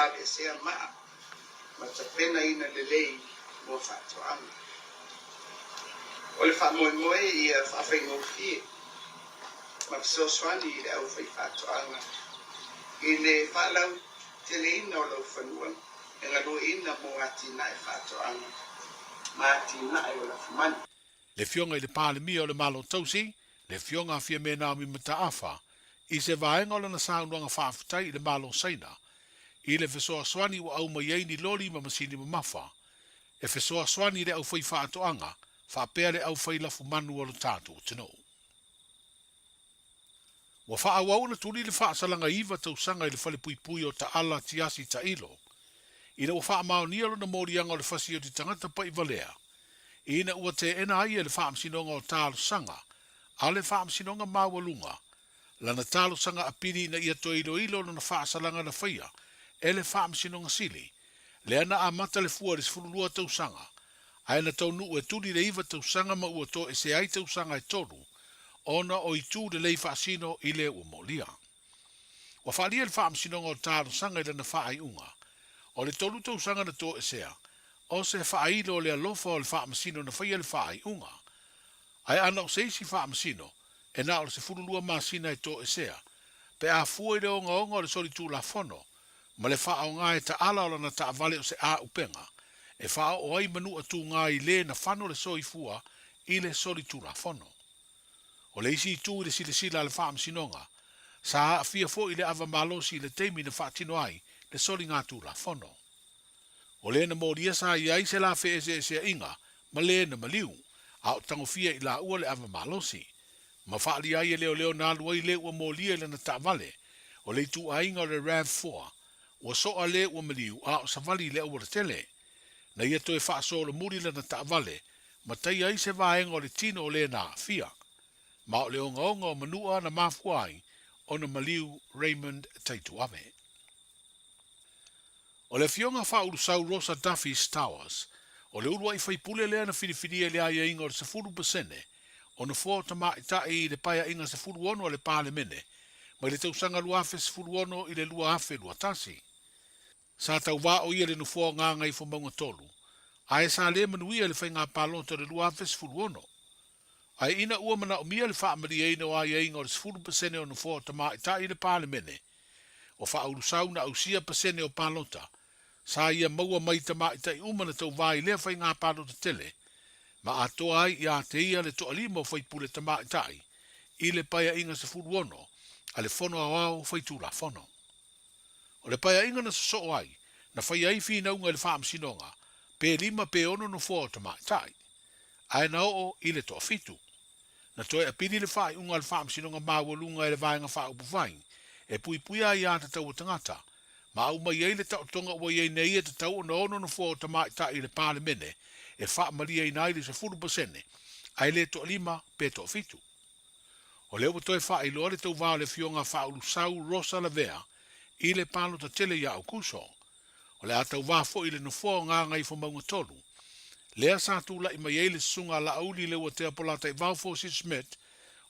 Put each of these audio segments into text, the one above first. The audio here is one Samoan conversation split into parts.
aveesea maa ma tapenaina lelei mo faatoaga. O le faamoemoe ia faafaigofie ma fesoasoani i le aufaifaatoaga i le faalauteleina o laufanua e galueaiina mo atinae faatoaga ma atinae o lafumanu. Le Afioga i le Palemia o le Malo Tausi, le Afioga a Fiame Naomi Mataafa, i se vaega o lana saunoaga faafetai i le Malo Saina i le fesoasoani ua aumai ai ni loli ma masini mamafa e fesoasoani i le aufaifaatoaga faapea le aufai lafumanu o lo tatou atunuu. Ua faaauau ona tuli le faasalaga iva tausaga i le falepuipui o Taala Tiasi Tailo ina ua faamaonia lona moliaga o le fasioti tagata pa'ivalea ina ua teena ai e le Faamasinoga o Talosaga a le Faamasinoga Maualuga lana talosaga apili ina ia toe iloilo lona faasalaga na faia e le Faamasinoga Sili lea na amata le fua i le 12 tausaga ae na taunuu e tuli le iva tausaga ma ua toesea ai tausaga e tolu ona o itu lelei faasino i le ua molia. Ua faalia le Faamasinoga o Talosaga i lana faaiuga o le tolu tausaga na toesea o se faailo o le alofa o le Faamasino na faia le faaiuga. Ae ana o se isi Faamasino e na o le 12 masina e toesea pe a fua i le ogaoga o le solitulafono ma le faaaoga e taala o lana taavale o se āupega e faaoo ai manua tūgā i lē na fano le soifua i le solitulafono. O le isi itu i le silasila a le Faamasinoga, sa aafia foi le ava malosi i le taimi na faatino ai le soligatulafono. O lē na molia sa i ai se la feeseeseaiga ma lē na maliu, a o tagofia i laua le ava malosi. Ma faalia ai e leoleo na alu ai lē ua molia i lana taavale, o le ituaiga o le Rav Four, ua soa lē ua maliu a o savali i le aualatele. Na ia toe faasolomuli lana taavale ma taia ai se vaega o le tino o lē na aafia. Ma o le ogaoga o manua na mafua ai ona maliu Raymond Taituave. O le Afioga Faaulussau Rosa Duffy Stowers, o le uluai faipule lea na filifilia i le aiaiga o le 10% o nofoa o tamaitai i le Paeaiga 16 a le Palemene mai le tausaga 2016 i le 2021. Sa tauvā o ia i le nofoa o Gagaifomauga 3, ae sa le manuia i le faiga palota o le 2016. Ae ina ua manaomia le faamalieina o aiaiga o le 10% o nofoa o tamaitai i le Palemene, o Faaulussau na ausia pasene o palota, sa ia maua mai tamaitai uma na tauvā i lea faiga palota tele, ma atoa ai ia te ia le toalima o faipule tamaitai i le Paeaiga 16 a le Fono Aoao Faitulafono. O le paeaiga na sosoo ai, na faia ai finauga i le Faamasinoga, pe lima pe ono nofoa o tamaitai. Ae na oo i le toafitu. Na toe apili le faaiuga a le Faamasinoga Maualuga e le Vaega Faaupufai e puipuia ai aiatatau a tagata, ma aumai ai le taotoga ua i ai nei e tatau ona ono nofoa o tamaitai i le Palemene e faamalieina ai le 10%, ae le toalima pe toafitu. O lea ua toe faailoa le tauvā o le Afioga Faaulussau Rosa Lavea i le palota tele ia Aukuso. O le a tauvā foi i le nofoa o Gagaifomauga 3. Lea sa tulai mai ai le Susuga a Laauli Leuatea Polataivao Fosi Schmidt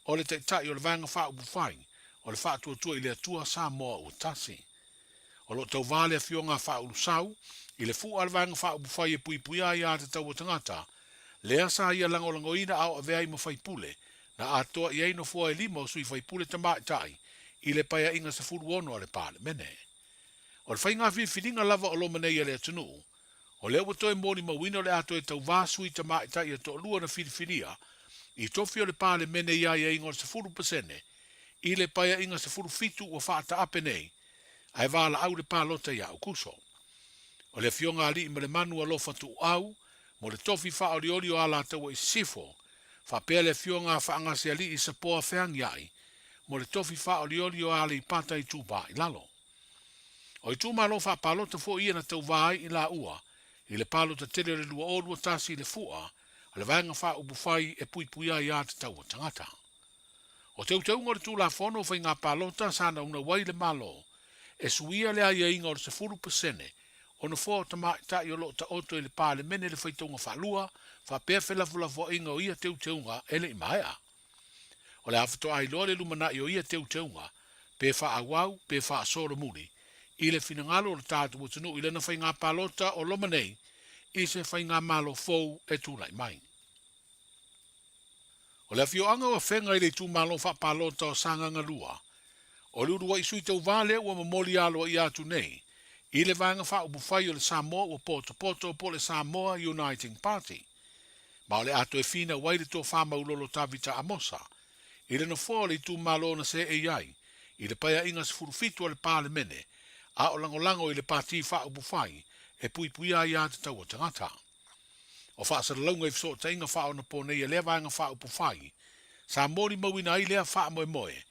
o le Taitai o le Vaega Faaupufai o le Faatuatua i le Atua Samoa Ua Tasi. O lo o tauvā le Afioga a Faaulussau i le fua a le Vaega Faaupufai e puipuia ai aiatatau a tagata, lea sa ia lagolagoina a o avea ai ma faipule, na atoa i ai nofoa e lima o sui faipule tamaitai i le Paeaiga 16 a le Palemene. O le faiga filifiliga lava o loma nei a le atunuu, o lea ua toe molimauina o le a toe tauvā sui tamaitai e toalua na filifilia i tofi o le Palemene i aiaiga o le 10% i le Paeaiga 17 ua faataape nei, ae valaau le palota ia Aukuso. O le Afioga Aliimalemanu Alofa Tuuau mo le tofi faaolioli o Alataua i Sisifo, faapea le Afioga a Faagasealii Sapoa Feagiai mo le tofi faaolioli o Aleipata Itupa i Lalo. O itumalo faapalota foi ia na tauvā ai i laua i le palota tele o le 2021 i le fua a le Vaega Faaupufai e puipuia ai aiatatau a tagata. O teuteuga o le Tulafono o Faiga Palota sa naunau ai le Malo e suia le aiaiga o le 10% o nofoa o tamaitai o lo o taoto i le Palemene le faitauga faalua faapea felafolafoaiga o ia teuteuga e le i maea. O le a faatoa iloa le lumanai o ia teuteuga pe faaauau pe faasolomuli i le finagalo o le tatou atunuu i lana faiga palota o loma nei i se faigamalo fou e tulai mai. O le afioaga o Afega i le itumalo faapalota o Sagaga 2, o le uluai sui tauva lea ua momoli aloaia atu nei i le Vaega Faaupufai o le Samoa ua Potopoto po o le Samoa Uniting Party, ma o le a toe finau ai le Tofa Maulolo Tavita Amosa i le nofoa o le itumalo na seei ai i le Paeaiga 17 a le Palemene a o lagolago i le Pati Faaupufai e puipuia ai aiatatau a tagata. O faasalalauga i fesootaiga faaonaponei a lea Vaega Faaupufai, sa molimauina ai lea faamoemoe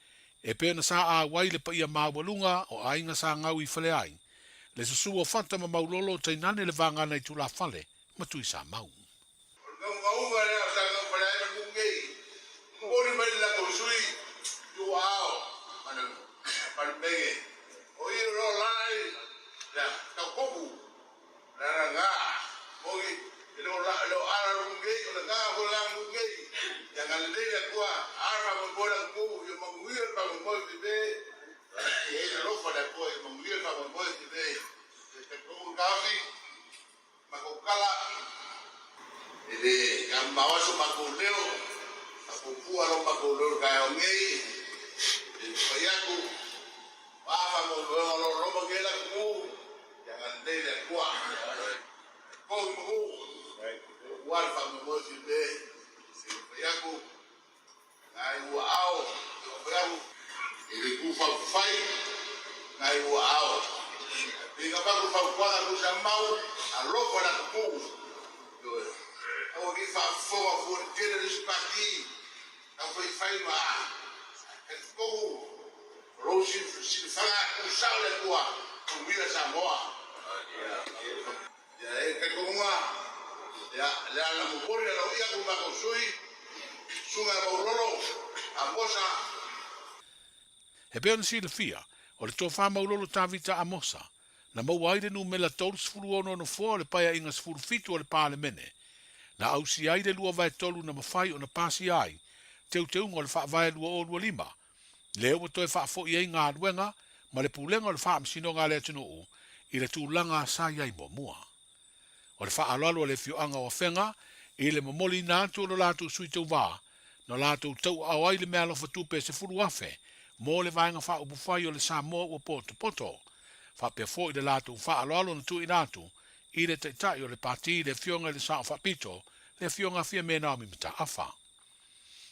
e pei ona sa auai le paia maualuga o aiga sa gau i Faleai, le susu o Fata ma Maulolo tainane le vagana i Tulafale ma Tuisamau. O le gaugauga lea o sa gau Faleai ma nuu nei, momoli mai le latou sui i ou aao ma le Palemene, o i o lo o lala ai le tautopu. Lana nga moni e le o la e le o ala lu nei o le nga foi la lu nei ia nga lelei le Atua ara mo mo la ku ia manuia le faamoemoe i be e i le alofa le Atua ia manuia le faamoemoe i be e te kohu taofi ma kou kala e le tamamao ai so matou leo faapuupuu lava lo matou leo i le taeao nei e fai atu o a faamoemoega o lo o loma nei le atunuu Ia agalelei le Atua, e tou i manu, ua le faamoemoe Filipe, se i fai atu, nai ua ao, se i fai atu, i le itu faaupufai, nai ua ao. Ae pei na avatu le fautuaga a Luisa Mau, alofa i le atunuu, ioe, aua ne i faafofoga fua le tele o le isi pati, taufaifai ma talitonu O lou silafaga tu sao le Atua manuia Samoa. Ia e talitonuga ia le ala momoli aloaia atu matou sui susuga ia Maulolo Amosa. E pei ona silafia, o le Tofa Maulolo Tavita Amosa, na maua ai le numela 36 nofoa o le Paeaiga 17 o le Palemene, na ausia ai le 2/3 na mafai ona pasia ai teuteuga o le Faavae 2025, lea ua toe faafoi ai galuega ma le pulega o le Faamasinoga a le atunuu i le tulaga sa i ai muamua. O le faaaloalo a le afioaga o Afega i le momoliina atu o lo latou sui tauva, na latou tauaao ai le meaalofa tupe e $10,000 mo le Vaega Faaupufai o le Samoa ua potopoto, faapea foi le latou faaaloalo na tuuina atu i le Taitai o le Pati le Afioga i le Sao Faapito, le Afioga Fiame Naomi Mataafa.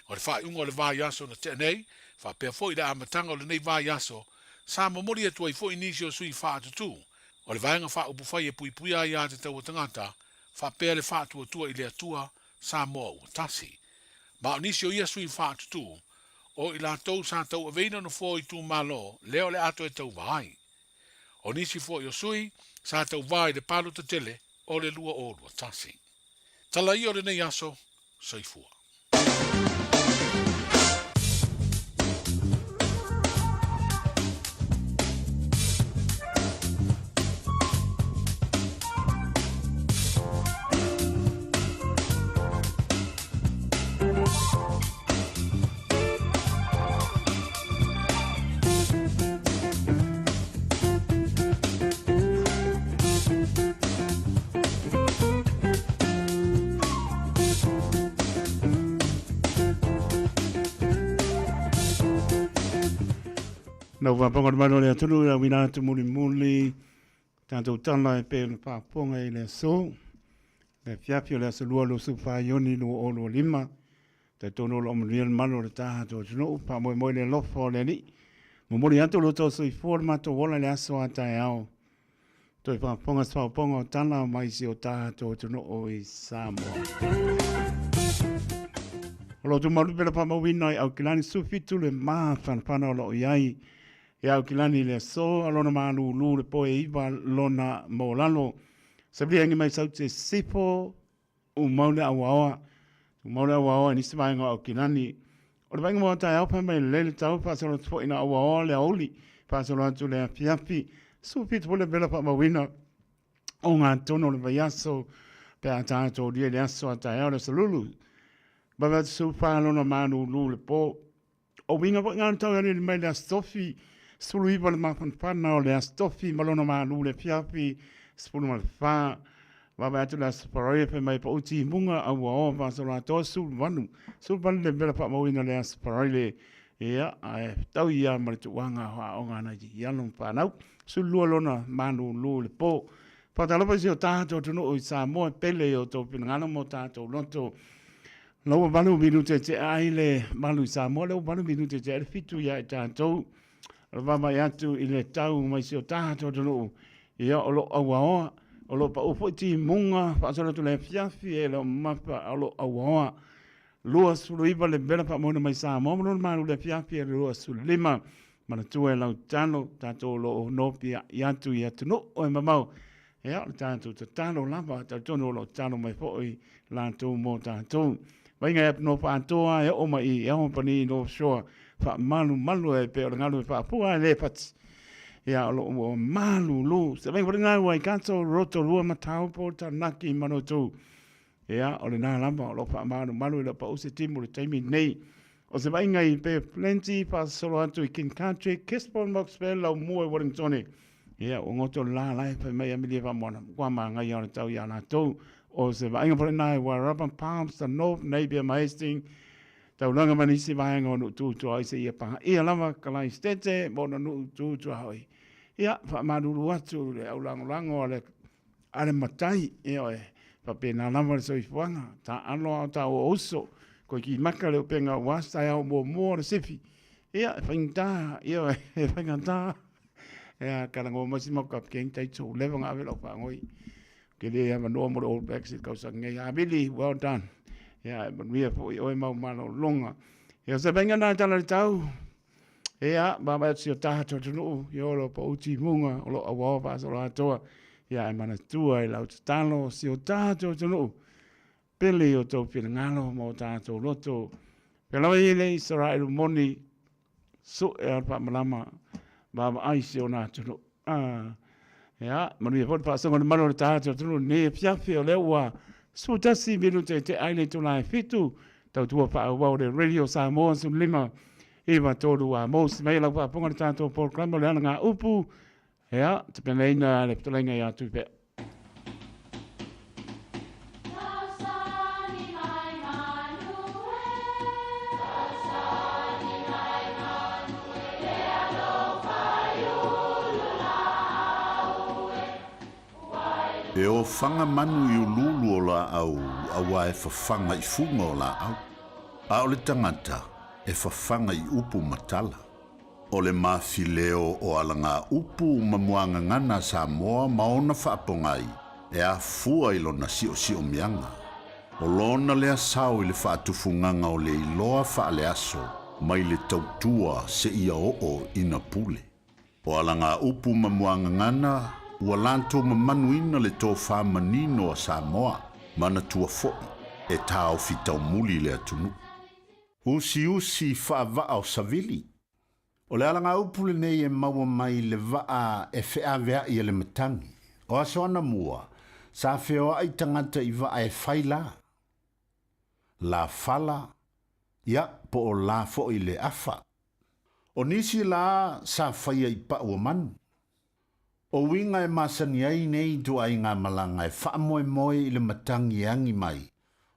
O le faaiuga o le vaiaso na tea nei, faapea foi le amataga o lenei vaiaso, sa momoli atu ai foi nisi o sui faatutū o le Vaega Faaupufai e Puipuia Aiatatau a Tagata faapea le Faatuatua i le Atua Samoa Ua Tasi. Ma o nisi o ia sui faatutū, o i latou sa tauaveina nofoa o itumalo lea o le a toe tauva ai. O nisi foi o sui sa tauva i le palota tele o le 2021. Tala ia o lenei aso, soifua. Nau faafofoga le malu o le atunuu i auina atu mulimuli tatou tala e pei ona faafofoga i le aso le afiafi o le aso 2 24 Iuni 2025. Talitonu o lo o manuia le malu o le tatou atunuu, faamoemoe i le alofa o le Alii. Momoli atu lo outou soifua le matou ola i le aso a taeao. Toe faafofoga se faaopooga o tala mai si o tatou atunuu i Samoa. O lo o tumalu pela faamauina i Aukilani 17 le mafanafana o lo o i ai i Aukilani i le aso a lona malūlū le po e iva lona mōlalo. Saviangi mai saute sifo Tumau le auaoa, tumau le auaoa i nisi vaega o Aukilani. O le vaaiga mo taeao fai mai lelei le tau faasolo atu foi ina auaoa le aoauli, faasolo atu le afiafi. 17 foi le vela faamauina o gatonu o le vaiaso pe a tatou lia i le aso a taeao le aso lulu. Vave atu sufa lona malūlū le po. O uiga foi ngā tau e mai le aso tofi, 19 le mafanafana o le Aso Tofi ma lona malu le afiafi 14. Vaavaai atu le Aso Faraile fai mai pau timuga a ua oa faasoloatoa 18. 18 le mela faamauina o le Aso Faraile ia ae fetaui ia ma le tuuaga o aoga a nai alo ma fanau. 12 lona malulu i le po. Faatalofa i si o tatou atunuu i Samoa e pele i o outou finagalo ma o tatou loto. La ua 8 minute tea ai le 8 i Samoa, lea ua 8 minute tea ai le 7 ia i tatou. O le vaavaai atu i le tau mai si o tatou atunuu, ia o lo o auaoa, o lo o pau foi timuga faasolo atu le afiafi e le o mamafa, o lo o auaoa. 29 le vela faamauina mai Samoa ma lona malu le afiafi e le 25. Manatua e lau tatalo, tatou o lo o nopiai atu i atunuu e mamao. Ia, o le tatou tatalo lava, talitonu o lo o tatalo mai foi latou mo tatou. Vaiga e nofo atoa e oo mai i Albany North Shore, faamalumalu e pei o le galu e faapua ae le fati. Ia, o lo o malulu. Se vaiga foi lena ua i Waikato, Rotorua, Mataopo, Taranaki, Manawatu. Ia, o lena lava o lo o faamalumalu e le o pau se timu i le taimi nei. O se vaaiga i Bay of Plenty, faasolo atu i King Country, Gisborne, Moxville, Laumua i Wellingtone. Ia, ua goto le la la e fai mai Amelia Faamoana, ua magaia o le tau iā latou. O se vaaiga foi lena i Wairarapa, Palmerston North, Napier ma Hastings, taulaga ma nisi vaega o nuu tu tuaoi seia pagaia lava Kalaistete ma ona nuu tu tuaoi. Ia, faamalulu atu le aulagolago a le a le matai, ioe, faapena lava le soifuaga, taalo a o taua uso, koe kimaka le upega ua taeao muamua o le sifi, ia, e faigata, ioe, e faigata, ia, kalagoa mai si mau kapikeni taitou, leva na ave lau faagoi, ke le avanoa mo le All Blacks i le tausaga nei, Avili, well done, ia, e manuia foi oe mau malologa. Ia, o se vaaiga na e tala i le tau, Ia, vaavaai atu si o tatou atunuu, ia o lo o pau timuga, o lo o auaoa faasoloatoa, ia ae manatua i lau tatalo si o tatou atunuu, pele i o tou finagalo ma o tatou loto. Pea lava i le Isaraelu moni, sue a le faamalama, vaavaai si ona atunuu. Ah, ia, manuia foi le faasoga o le malu o le tatou atunuu i lenei afiafi, o lea ua 11 minute tea ai le itula e 7, tautua faaauau le Radio Samoa 15 9 3 a mausi mai lau faafofoga le tatou polokalame o le alagaupu, ia, tapenaina le fetalaiga ia Tuipea. E ofaga manu i uluulu o laau auā e fafaga i fuga o laau, a o le tagata e fafaga i upu ma tala. O le mafileo o alagaupu ma muagagana a Samoa ma ona faapogai e afua i lona siosiomiaga. O lona lea sao i le faatufugaga o le iloa faaleaso mai le tautua seia oo ina pule. O alagaupu ma muagagana ua latou mamanuina le tofa manino a Samoa, manatua foi e taofi taumuli le atunuu. Usiusi faavaa o savili. O le alagaupu lenei e maua mai le vaa e feaveai e le matagi. O aso anamua, sa feoai tagata i vaa e fai la. La fala, ia, po o la foi le afa. O nisi la sa faia i pau o manu. O uiga e masani ai nei ituaiga malaga e faamoemoe i le matagi e agi mai,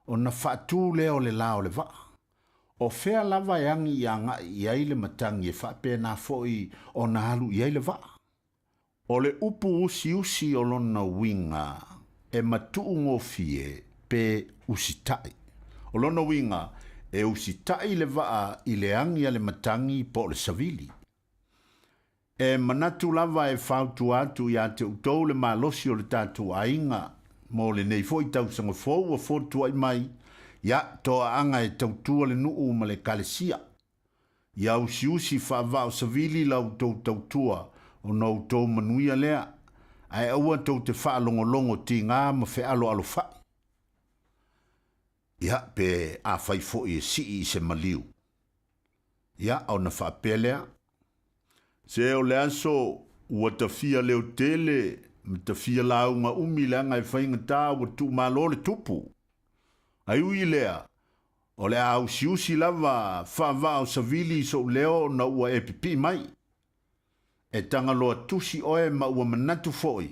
ona faatu lea o le la o le vaa. O fea lava e agi i agai i ai le matagi e faapena foi ona alu i ai le vaa. O le upu usiusi o lona uiga e matuugofie pe usitai. O lona uiga e usitai le vaa i le agi a le matagi po o le savili. E manatu lava e fautua atu ia te outou le malosi o le tatou aiga mo lenei foi tausaga fou ua fotuai mai, ia toaaga e tautua le nuu ma le ekalesia. Ia usiusi faavao savili la outou tautua ona outou manuia lea, ae aua tou te faalogologo tiga ma fealoalofai. Ia pe afai foi e sii i se maliu. Ia, ona faapea lea, Se o le aso ua tafia leotele ma tafia lauga umi leaga e faigata ua tuumalo le tupu. Ae ui i lea, o le a usiusi lava faavaa o savili i sou leo ona ua e pipii mai. E tagaloa tusi oe ma ua manatu foʻi,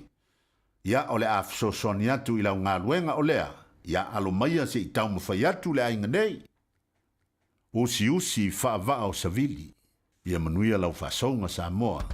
ia o le a fesoasoani atu i lau galuega o lea, ia alo maia se i taumafai atu le aiga nei. Usiusi faavaa o savili, ia manuia lau faasouga Samoa.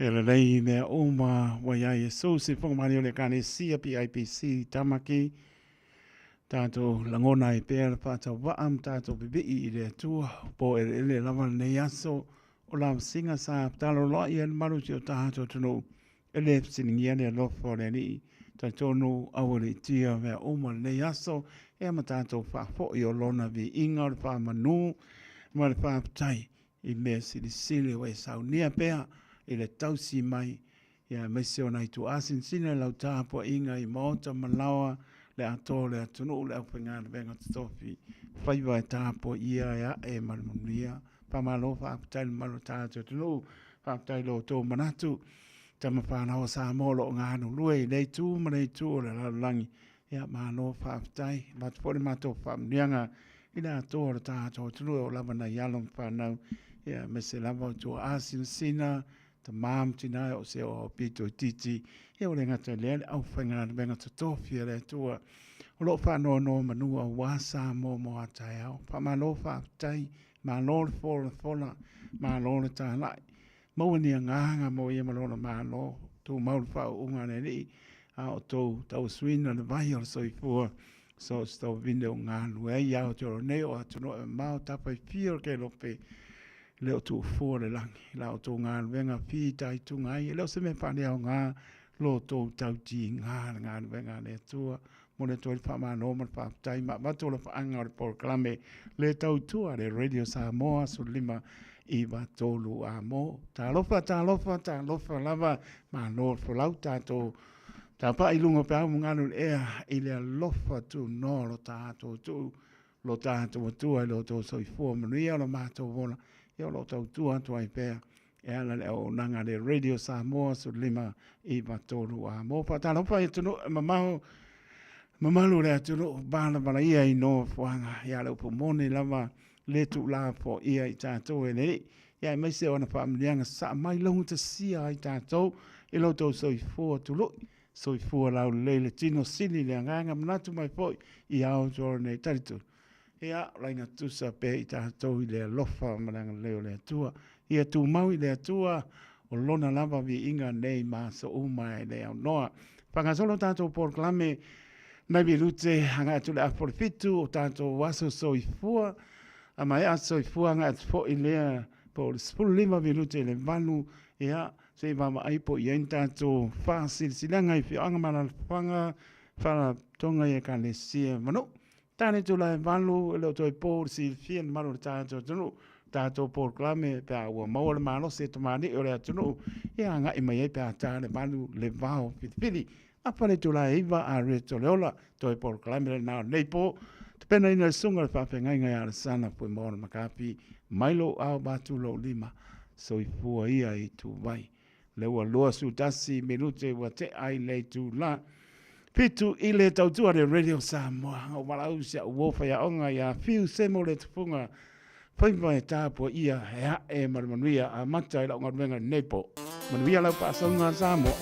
E lelei mea uma ua iā Iesu se fofoga o le Ekalesia PIPC Tamaki. Tātou lagona ai pea le faatauvaa ma tātou pipii i le Atua po eleele lava lenei aso o lavasiga sa taloloai ai le malu si o tatou atunuu e le fesiligia le alofa o le Alii. Talitonu aua le itia mea uma lenei aso ea ma tātou faafoi o lona viiga o le faamanu ma le faafetai i mea silisili ua e saunia pea i le tausi mai ia aemaise o nai tuuasinasina i lau tapuaiga i maota ma laoa le atoa o le atunuu le aufaigaluega totofi faiva e tapuaia e ae ma le manuia. Faamalo faafetai le mamalu o le tatou atunuu, faafetai i lo outou manatu. Tama fanau a Samoa o lo o galulue i lea itu ma lea itu o le lalolagi. Ia, malo faafetai. E avatu foi le matou faamanuiaga i le atoa o le tatou atunuu e oo lava nai alo ma fanau, ia, aemaise lava o tuaa sinasina, tama ma tina e oo se oo pito itiiti. Ia, ua le gata i lea le aufaigaluega totofi a le Atua o lo o faanonomanu aua Samoa mo a taeao. Faamalo faafetai, malo le folafola, malo le talai. Maua ni agaga mo ia ma lona Malo, tumau le faauuga a le Alii, a o tou tauasuina le vai o le soifua, so o se tauavine o galulue ai i Aotearoa nei o atunuu e mamao tafa e fia o le kelope, e le o tuufua le lagi. La outou galuega fitaituga ai, e le o se mea faaleaoga lo outou tautiga le galuega a le Atua. Momoli atu ai le faamalo ma le faafetai ma avatu alofaaga o le polokalame le tautua le Radio Samoa 15 9 3 a mo. Talofa, talofa, talofa lava, malo le folau tatou tapa'i i luga o peau ma galu i le ea i le alofa tunoa o lo tatou tuu lo tatou Atua i lo outou soifua manuia o lo matou ola, ia o lo o tautua atu ai pea e ala i le auaunaga a le Radio Samoa 15 9 3 a mo. Faatalofa i atunuu e mamao, mamalu o le atunuu valavala ia i nofoaga, ia le upu moni lava le tuulafoaia i tatou e le Alii, ia aemaise o ana faamanuiaga sasaa mai laugatasia ai tatou i lo outou soifua tului, soifua laulelei le tino sili le agaga manatu mai foi i Aotearoa nei. Talitonu, ia, laina tusa pea i tatou i le alofa ma le agalelei o le Atua. Ia tumau i le Atua, o lona lava viiga nei ma aso uma e le aunoa. Faagasolo tatou polokalame nai minute agai atu le apo le 7 o tatou aso soifua. A maea aso soifua agai atu foi lea po o le 15 minute i le 8, ia, se i vaavaai po o i ai ni tatou faasilasilaga i afioaga ma alaalafaga, faalapotopotoga i ekalesia ma nuu. Tane itula e 8, e le o toe po le silafia le mamalu o le tatou atunuu, tatou polokalame pe a ua maua le malosi e tamalii o le atunuu e agai mai ai pe a ta le 8 le vao filifili. Apa le itula e 9 a Reto le Ola, toe polokalame lena o lenei po. Tapenaina le susuga o le faafeagaiga ia Alesana Fuimaono Makapi, mai lou ao vatu lou lima, soifua ia i Tuvai. Lea ua 21 minute ua tea i le itula 7 i le tautua le Radio Samoa. O valaau si au uo faiaoga ia Fiu Semo le tufuga faiva e tapua ia e ae ma le manuia amata i lau galuega i lenei po. Manuia lau faasauga Samoa.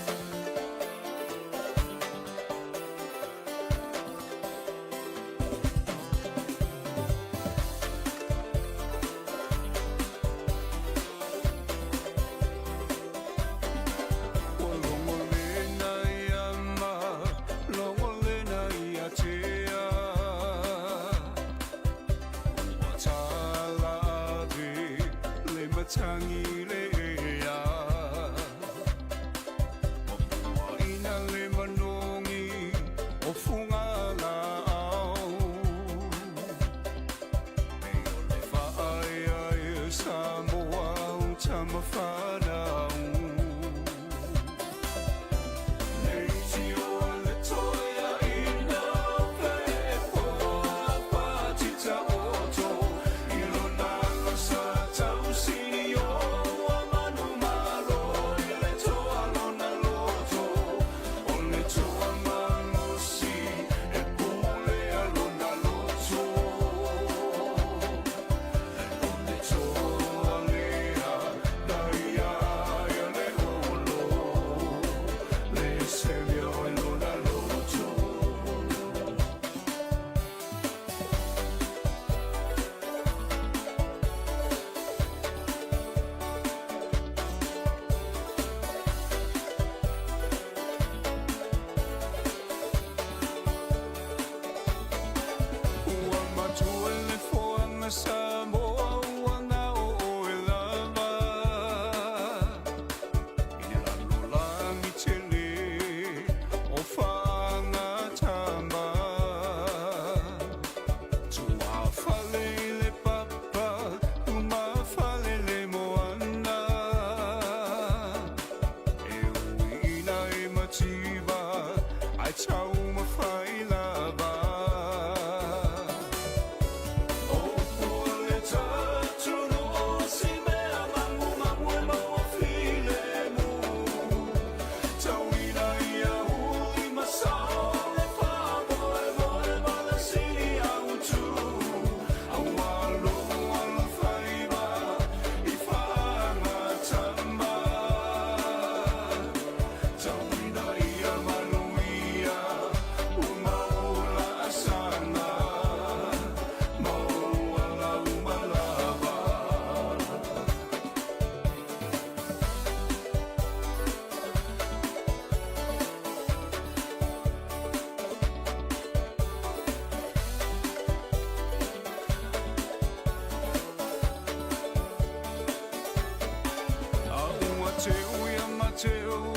Mateu ia Mateu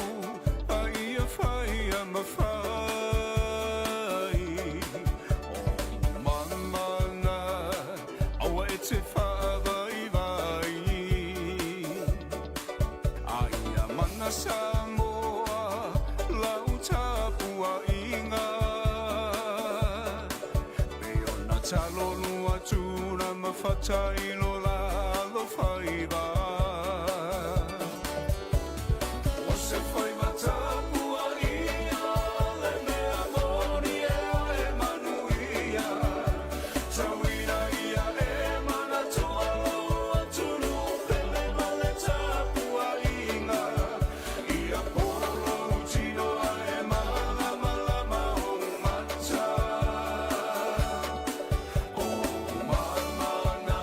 a ia fai ia mafai. O mamana aua e te whaavaivai. A ia mana Samoa lau tapuaiga. Me ona talolu atu na mafatailo la alo faiva. O se faiva tapuaia le mea moni e e manuia. Tauina ia e manatua lou atunuu pele ma le tapuaiga. Ia polo lou tino ae malamalama ou mata. O mamana,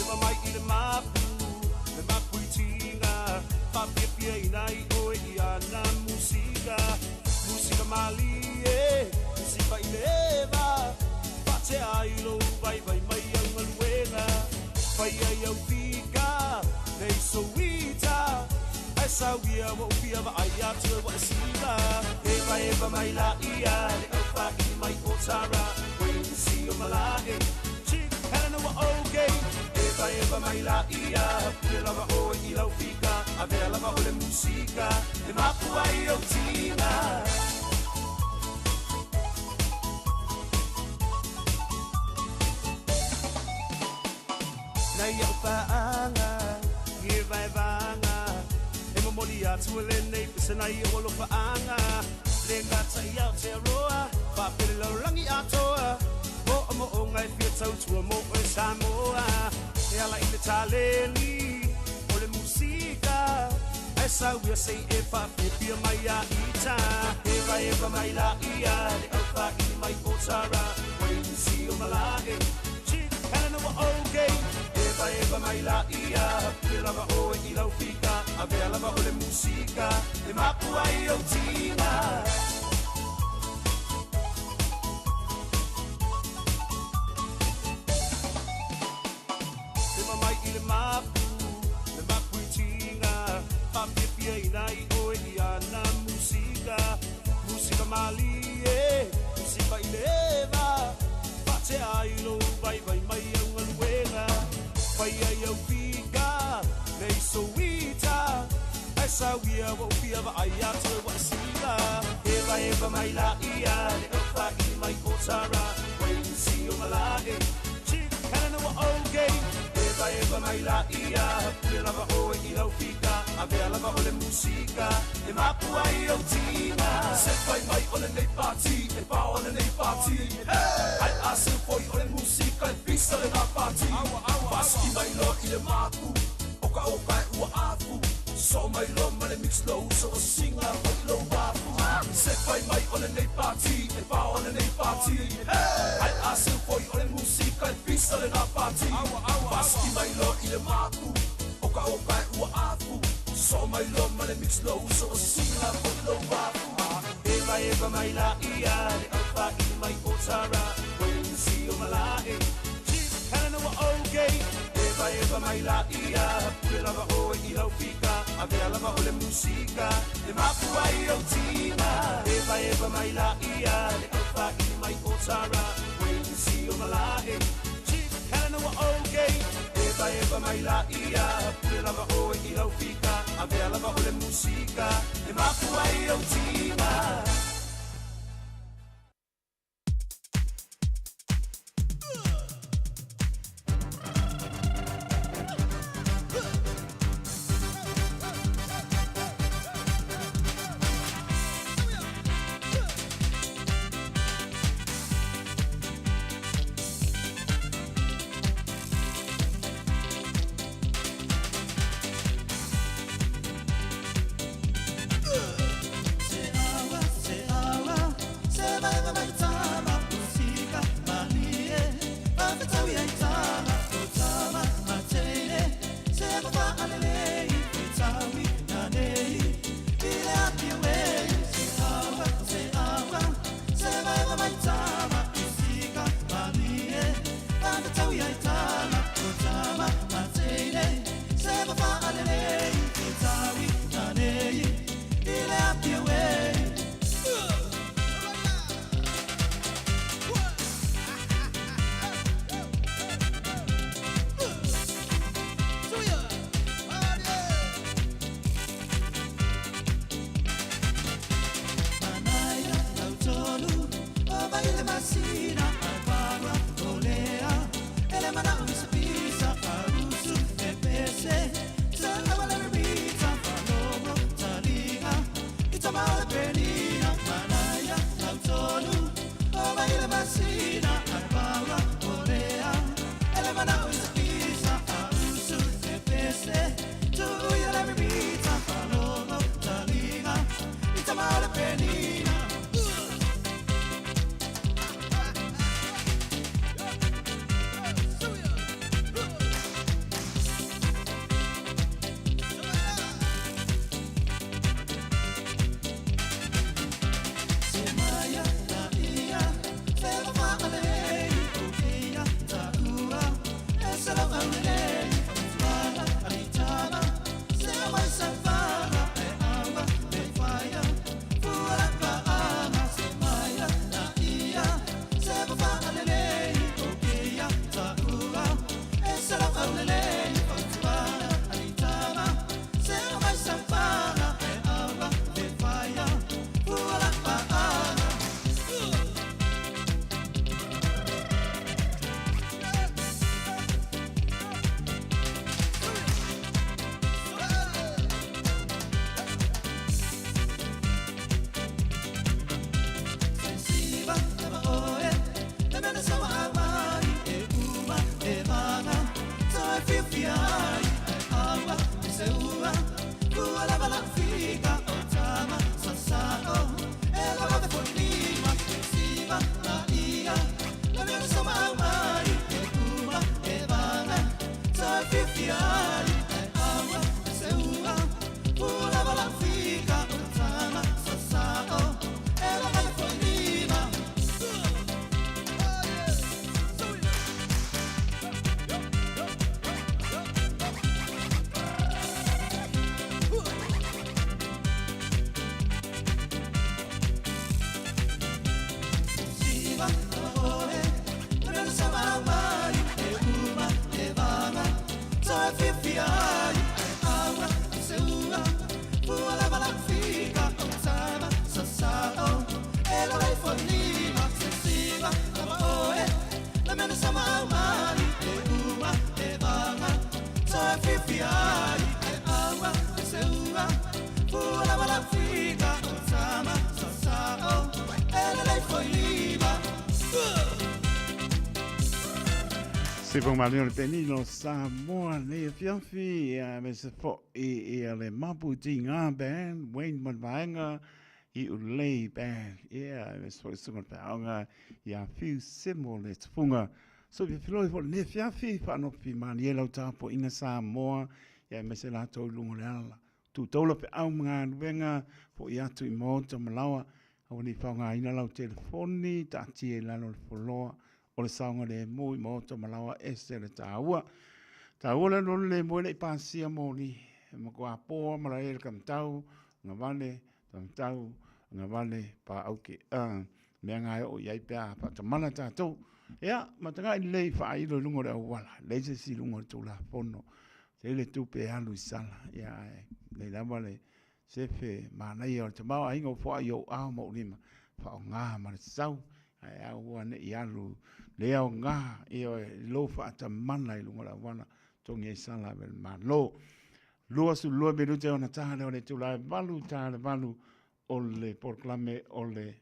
Ema mai i le mapu, le mapu i tiga, Faafiafiaina ai oe i ana musika, Musika malie, musika i le eva, Faatea ai lou vaivai mai au galuega, Faia i au fika, nei souita, Ae sauia ua ou fia vaai atu e ua e siva. Evaeva mai laia le aufaili mai o Tara, Quincy o Malae, Chief Helena ua okay. Evaeva mai laia, pule lava oe i lau fika, Avea lava o le musika e mapu ai ou tiga. Nai au paaga i e vaevaga e momoli atu e lenei pese nai o alofaaga le gata i Aotearoa faapele lalolagi atoa moomooga e fia tautua mo oe Samoa e ala i le taleni o le musika ae sauia sei e faafiafia mai ia ita evaeva mai laia le aufaili mai o Tara Quincy o Malae Chief Helena ua okay Evaeva mai laia pule lava oe i lau fika Avea lava o le musika e mapu ai ou tiga. Ema mai i le mapu, le mapu i tiga, Faafiafiaina ai oe i ana musika, Musika malie, musika i le eva, Faatea ai lou vaivai mai au galuega, Faia i au fika, nei souita, Ae sauia ua ou fia vaai atu e ua e siva. Evaeva mai laia le aufaili mai o Tara, Quincy o Malae, Chief Helena ua okay. Evaeva mai laia, pule lava oe i lau fika, Avea lava o le musika e mapu ai ou tiga. Se fai mai o lenei pati, e pao lenei pati. Ai a se foi o le musika e pisa lena pati. Pasiki mai loa i le mapu, o ka oka e ua afu. Soo mai loa ma le mix lou uso o singa foi i lou afu. Se fai mai o lenei pati, e pao lenei pati. Ai a se foi o le musika e pisa lena pati. Pasiki mai loa i le mapu, o ka oka e ua afu. Soo mai loa ma le mix lou uso o singa foi i lou afu. Evaeva mai laia le aufaili mai o Tara, Quincy o Malae, Chief Helena ua okay. Evaeva mai laia, pule lava oe i lau fika, Avea lava o le musika e mapu ai ou tiga. Evaeva mai laia le aufaili mai o Tara, Quincy o Malae, Chief Helena ua okay. Evaeva mai laia, pule lava oe i lau fika, Avea lava o le musika e mapu ai ou tiga. Se fo malio le penilo Samoa nei afiafi ia me se fo i ia le mapu ti ngā band Wayne Manvaenga i Ulei band ia me se fo i sunga le paonga ia fiu semo le tufunga so fia filoi fo le afiafi whaanofi mani e lau tapo inga Samoa ia me se latou lungo le ala Tūtaula feau ma galuega, foʻi atu i maota ma laoa, aua ne i faaaogaina lau telefoni, taatia i lalo o le foloa o le saogalemu i maota ma laoa ese le taua. Taua le alualu lemu e le i pasia moli, e matua poa ma lae le kamatau, gavale, kamatau, gavale, paau ke a, mea nga e oo i ai pe a faatamala tatou. Ia, matagai lelei faailo i luga o le auala, leai se isi i luga o le Tulafono. Tele tupe e alu i sala, ia ae nei lava le sefe manaia o le tamaoaiga ua foai i ou ao ma ou lima, faaaoga ma le sau, ae aua ne i alu le aoga, ioe, i lou faatamala i luga o le auala, togi ai sala ave le Malo. 22 minute ona ta lea o le itula e 8 ta le 8 o le polokalame o le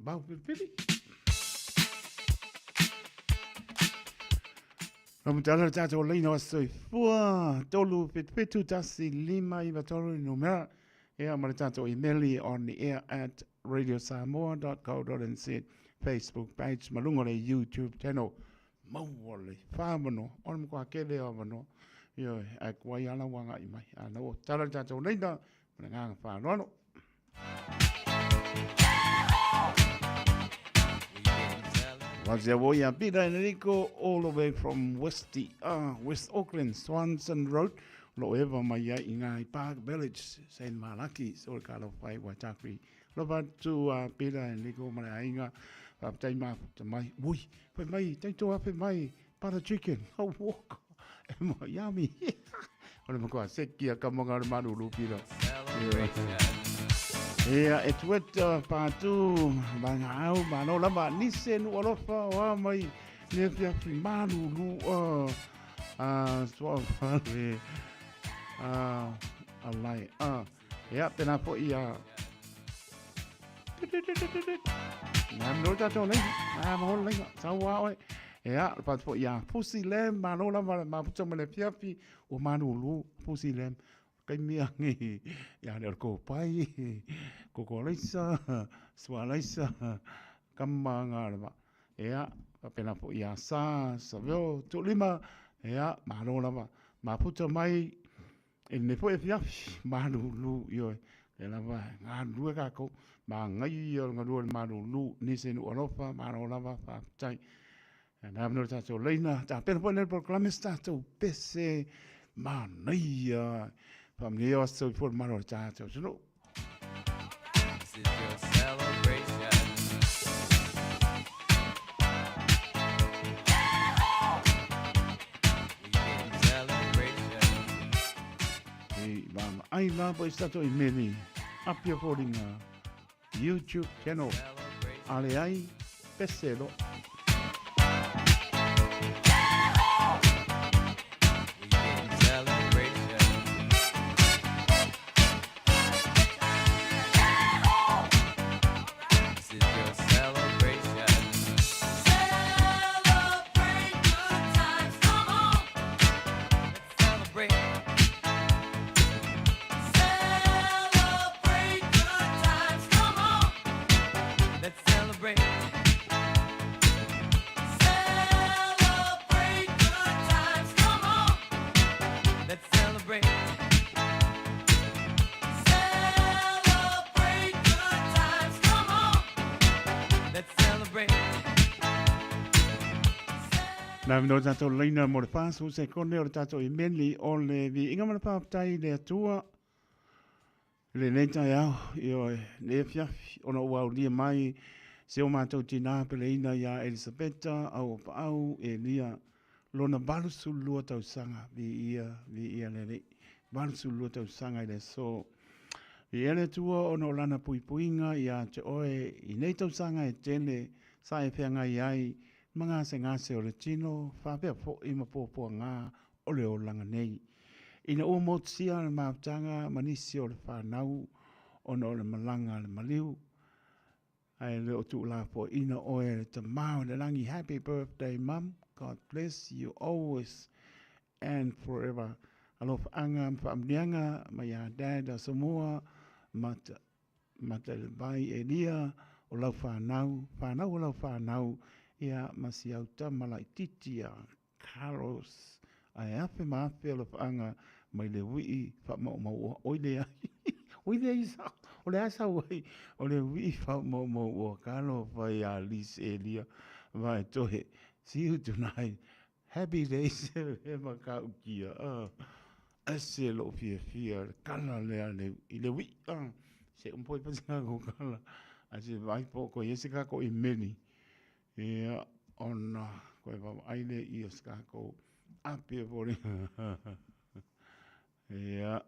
Mau pilipili. Lau matala le tātou leina o soifua, 3 7 7 1 5 9 3 numera. Ea ma le tātou email on the air at radiosamoa.co.nz Facebook page ma lunga le YouTube channel. Maua le whamano, ona matua kele o wano. Ioe, ai kuai ala wanga i mai. A na o tala le tātou leina, ma le nganga whanoano. Wazia Woia Peter Enrico all the way from West, West Auckland, Swanson Road. Lo eva mai ai i Ngai Park Village, Saint Malaki, so le kalo whai Waitakiri. Lova atu a Peter Enrico ma le aiga, whaptai mafuta mai. Ui, whai mai, taito ape mai, butter chicken, oh, walk. E mo, yummy. O le makoa seki a kamonga o le maruru piro. Ia, e tueta pātū, vanga au, māno lava, nise nu alofa o a mai, ne whiawhi maruru, a, soa whare, a, alai, a, ia, tēnā po i a, Nā mino tātou nei, nā maholo nei, sau a oe. Ea, le pātu po i a Pussy Lamb, māno lava, maputa ma le whiawhi, o maruru, Pussy Lamb, kai mea ngi, ia le ko pai, ko ko leisa, sua leisa, kama ngā lava. Ea, pena po ia sa, sa veo, tu lima, ea, māro lava, maputa mai, e ne po e fiafi, maruru, ioe, le lava, ngā rua kākou, mā ngai o ngā rua le maruru, nise nu alofa, māro lava, whāpitai. Nā mea tātou leina, tā pena po nei polokalame se tātou pese manaia. Whaamnia o aso i fōre maro o tātou tunu. This is your celebration. Weekend celebration. I wāma ai lā po i sato i meni. Apia fōringa YouTube channel. Ale ai, pese lo. Nā no tātou leina mo le whāsu se kone o le tātou i meni o le viiga ma le whāptai le atua le nei tai au i oe le fiafi ona ua aulia mai se o mātou tinā peleina ia Elisapeta au o paau Elia lona 82 tausaga viia viia le Alii 82 tausaga i le aso Viia le Atua ona o lana puipuiga iā te oe i nei tausaga e tele sa e feagai ai ma gasegase o le tino faapea foʻi ma puapuagā o le olaga nei. Ina ua motusia le mafutaga ma nisi o le fanau ona o le malaga a le maliu, ae le o tuulafoaiina oe e le Tama o le Lagi Happy birthday mum, God bless you always and forever. Alofaaga ma faamanuiaga mai ia Dad Asomua Mata Matailevai Elia o lau fanau, fanau o lau fanau, ia ma si au tama laitiiti a Carlos ae afe ma afe alofaaga mai le uii faamaumau oi leai oi leai sao o le a sau ai o le uii faamaumau ua talofa ia Liz Elia Vaetohe see you tonight happy days e matautia ese lou fiafia le kala lea le i le uii se uma foi pa se kakou kala ae se vaai po o toe i ai se kakou imeli Ia, ona koe vaavaai lea i o se kakou api e foliga. Ia,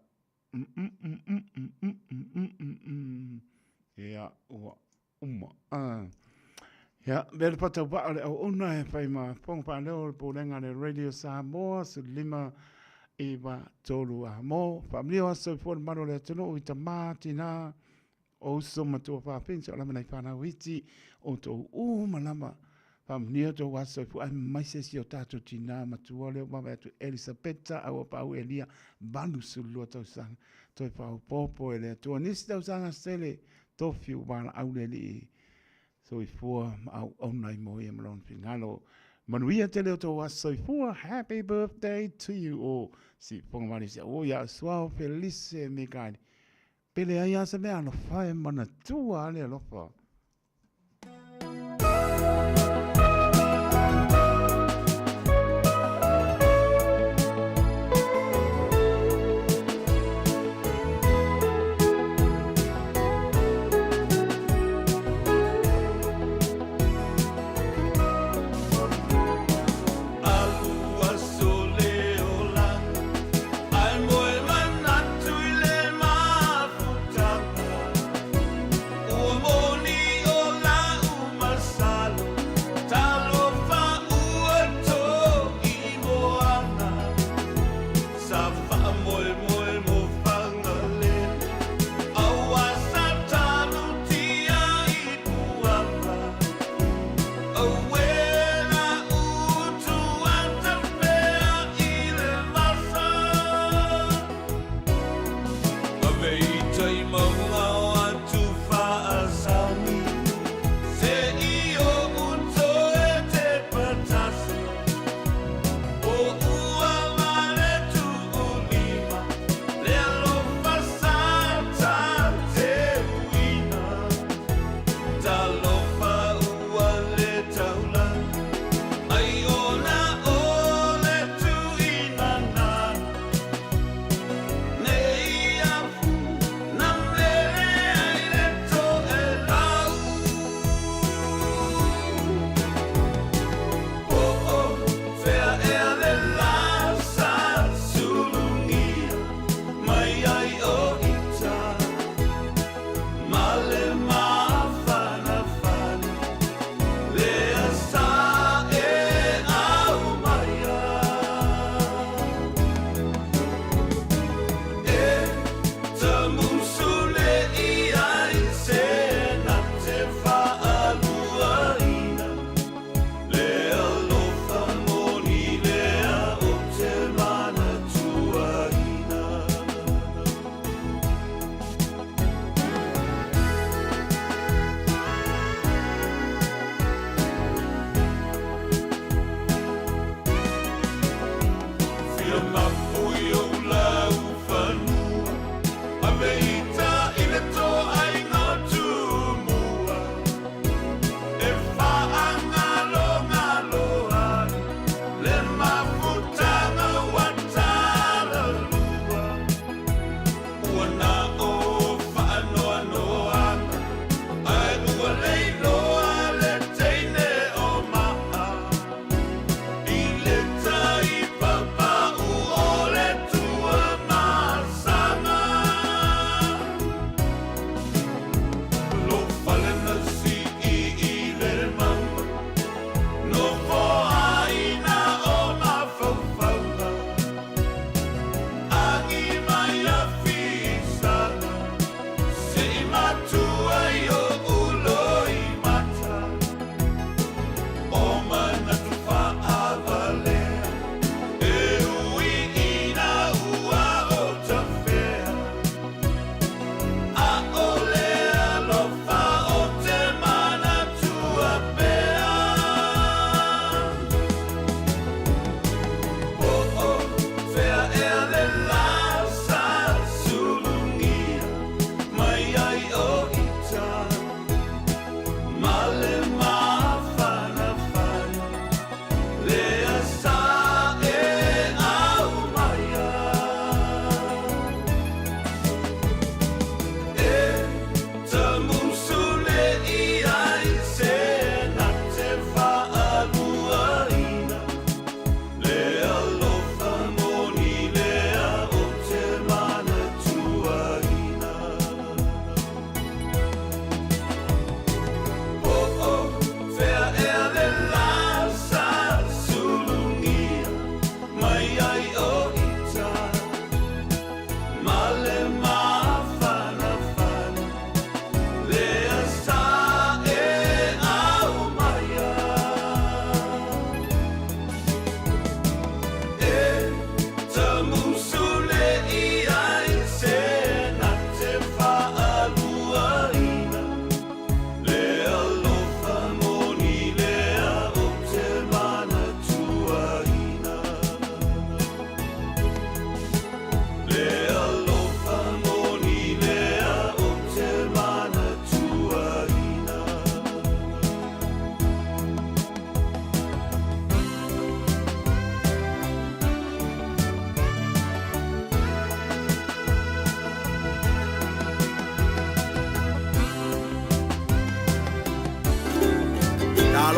mm-mm-mm-mm-mm-mm-mm. Ia, ua uma. Ah. Ia, mea le pataupa'a o le auauna e fai ma fofoga faaleo o le Pulega a le Radio Samoa, 15 9 3 a mo. Faamanuia o aso soifua le mamalu o le atunuu i tamā, tinā, O uso ma tua fafine o lava nai fanau iti o tou uma lava. Faamanuia tou aso soifua aemaise si o tatou tinā matua lea ua vavae atu Elisapeta Auapaau Elia 82 tausaga toe faaopoopo e le Atua nisi tausaga se tele tofi ua valaau le Alii soifua ma auauna ai mo ia ma lona finagalo. Manuia tele o tou aso soifua. Happy birthday to you all. Siufofoga Malisia o ia Suao Felice Mikaeli. Pe leai lava se mea alofa e manatua lava le alofa.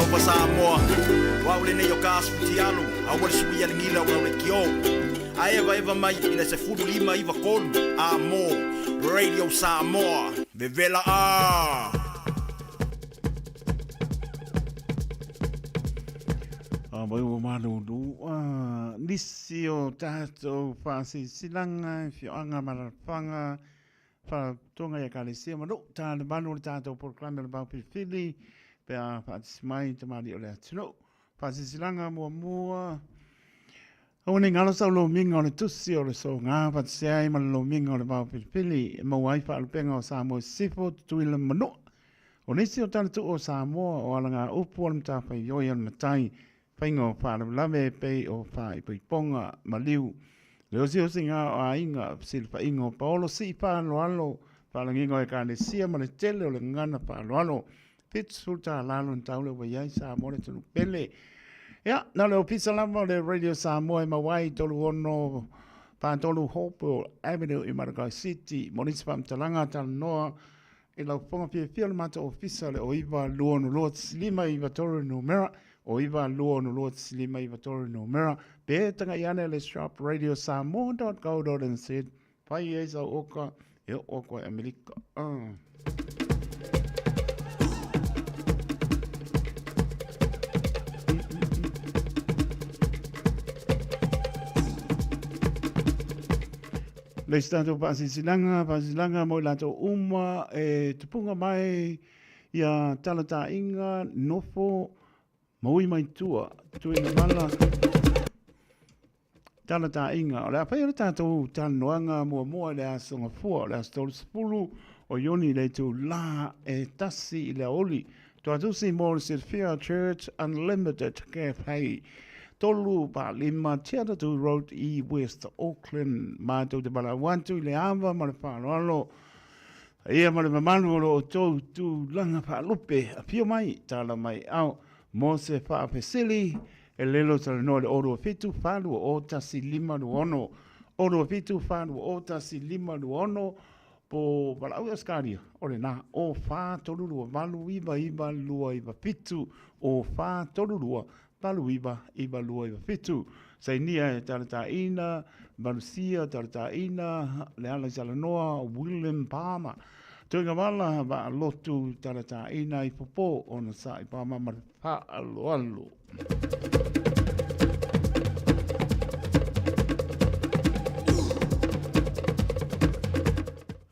Talofa Samoa, o au lenei o ka asu tialo, aua le sui a le gila o lau le kio. A evaeva mai i le 15 93 a mo Radio Samoa. Vevela a! A mai ua malulu a nisi o tātou whaasisilaga, fioanga malalafaga, faalapotopotoga i Ekalesia ma nuu ta le malu o le tātou polokalame o le Maufilifili pe a faatasi mai tamalii o le atunuu. Faasilasilaga muamua, Aua ne i galo sau lomiga o le tusi o le soga faatasi ai ma le lomiga o le Vaofilifili e maua ai faalupega o Samoa i Sisifo, Tutuila ma Manua. O nisi o talatuu o Samoa o alagaupu o le matafaioi a le matai faiga o faalavelave e pei o faaipoipoga, maliu, le osiosiga o aiga, fesilafaiga o paolo sii faaaloalo, faalagiga o ekalesia ma le tele o le gagana faaaloalo. $70 lona taula ua i ai Samoa le atunuu pele. Ia, na o le ofisa lava o le Radio Samoa e maua ai 36 43 Hopewell Avenue i Marakae City. Mo nisi faamatalaga talanoa i lau fofoga fiafia o le matou ofisa o le 09 262 593 numera, 09 262 593 numera, pe tagai ane le shop radiosamoa.co.nz fai ai sau oka e oo atu ai Amerika. Ah. Le isi tatou faasilasilaga, faasilasilaga mo i latou uma e tupuga mai ia talataaiga nofo ma ui mai tua, tuuina mala talataaiga. O le a faia le tatou talanoaga muamua i le Aso Gafua, o le aso 30 o Iuni i le itulā e 1 i le aoauli. Tuatusi mo le silafia Church Unlimited Cafe, 345 Tiatatu Road i West Auckland. Matou te valaau atu i le ava ma le faaaloalo ia ma le mamalu o lo outou tulaga faalupe. Afio mai, tala mai ao mo se faafesili e lelo talanoa i le 027 420 1526. 027 420 1526 Po valaau i Ausetalia, o lena, o 4 3 2 8 9 9 2 9 7, o 4 3 2 8 9 9 2 9 7. Sainia e Talataina, Malusia Talataina, Leala Salanoa, William Palmer. Tuiga Vala, Vaalotu Talataina i Popo, ona sa i Palmer ma le faaaloalo.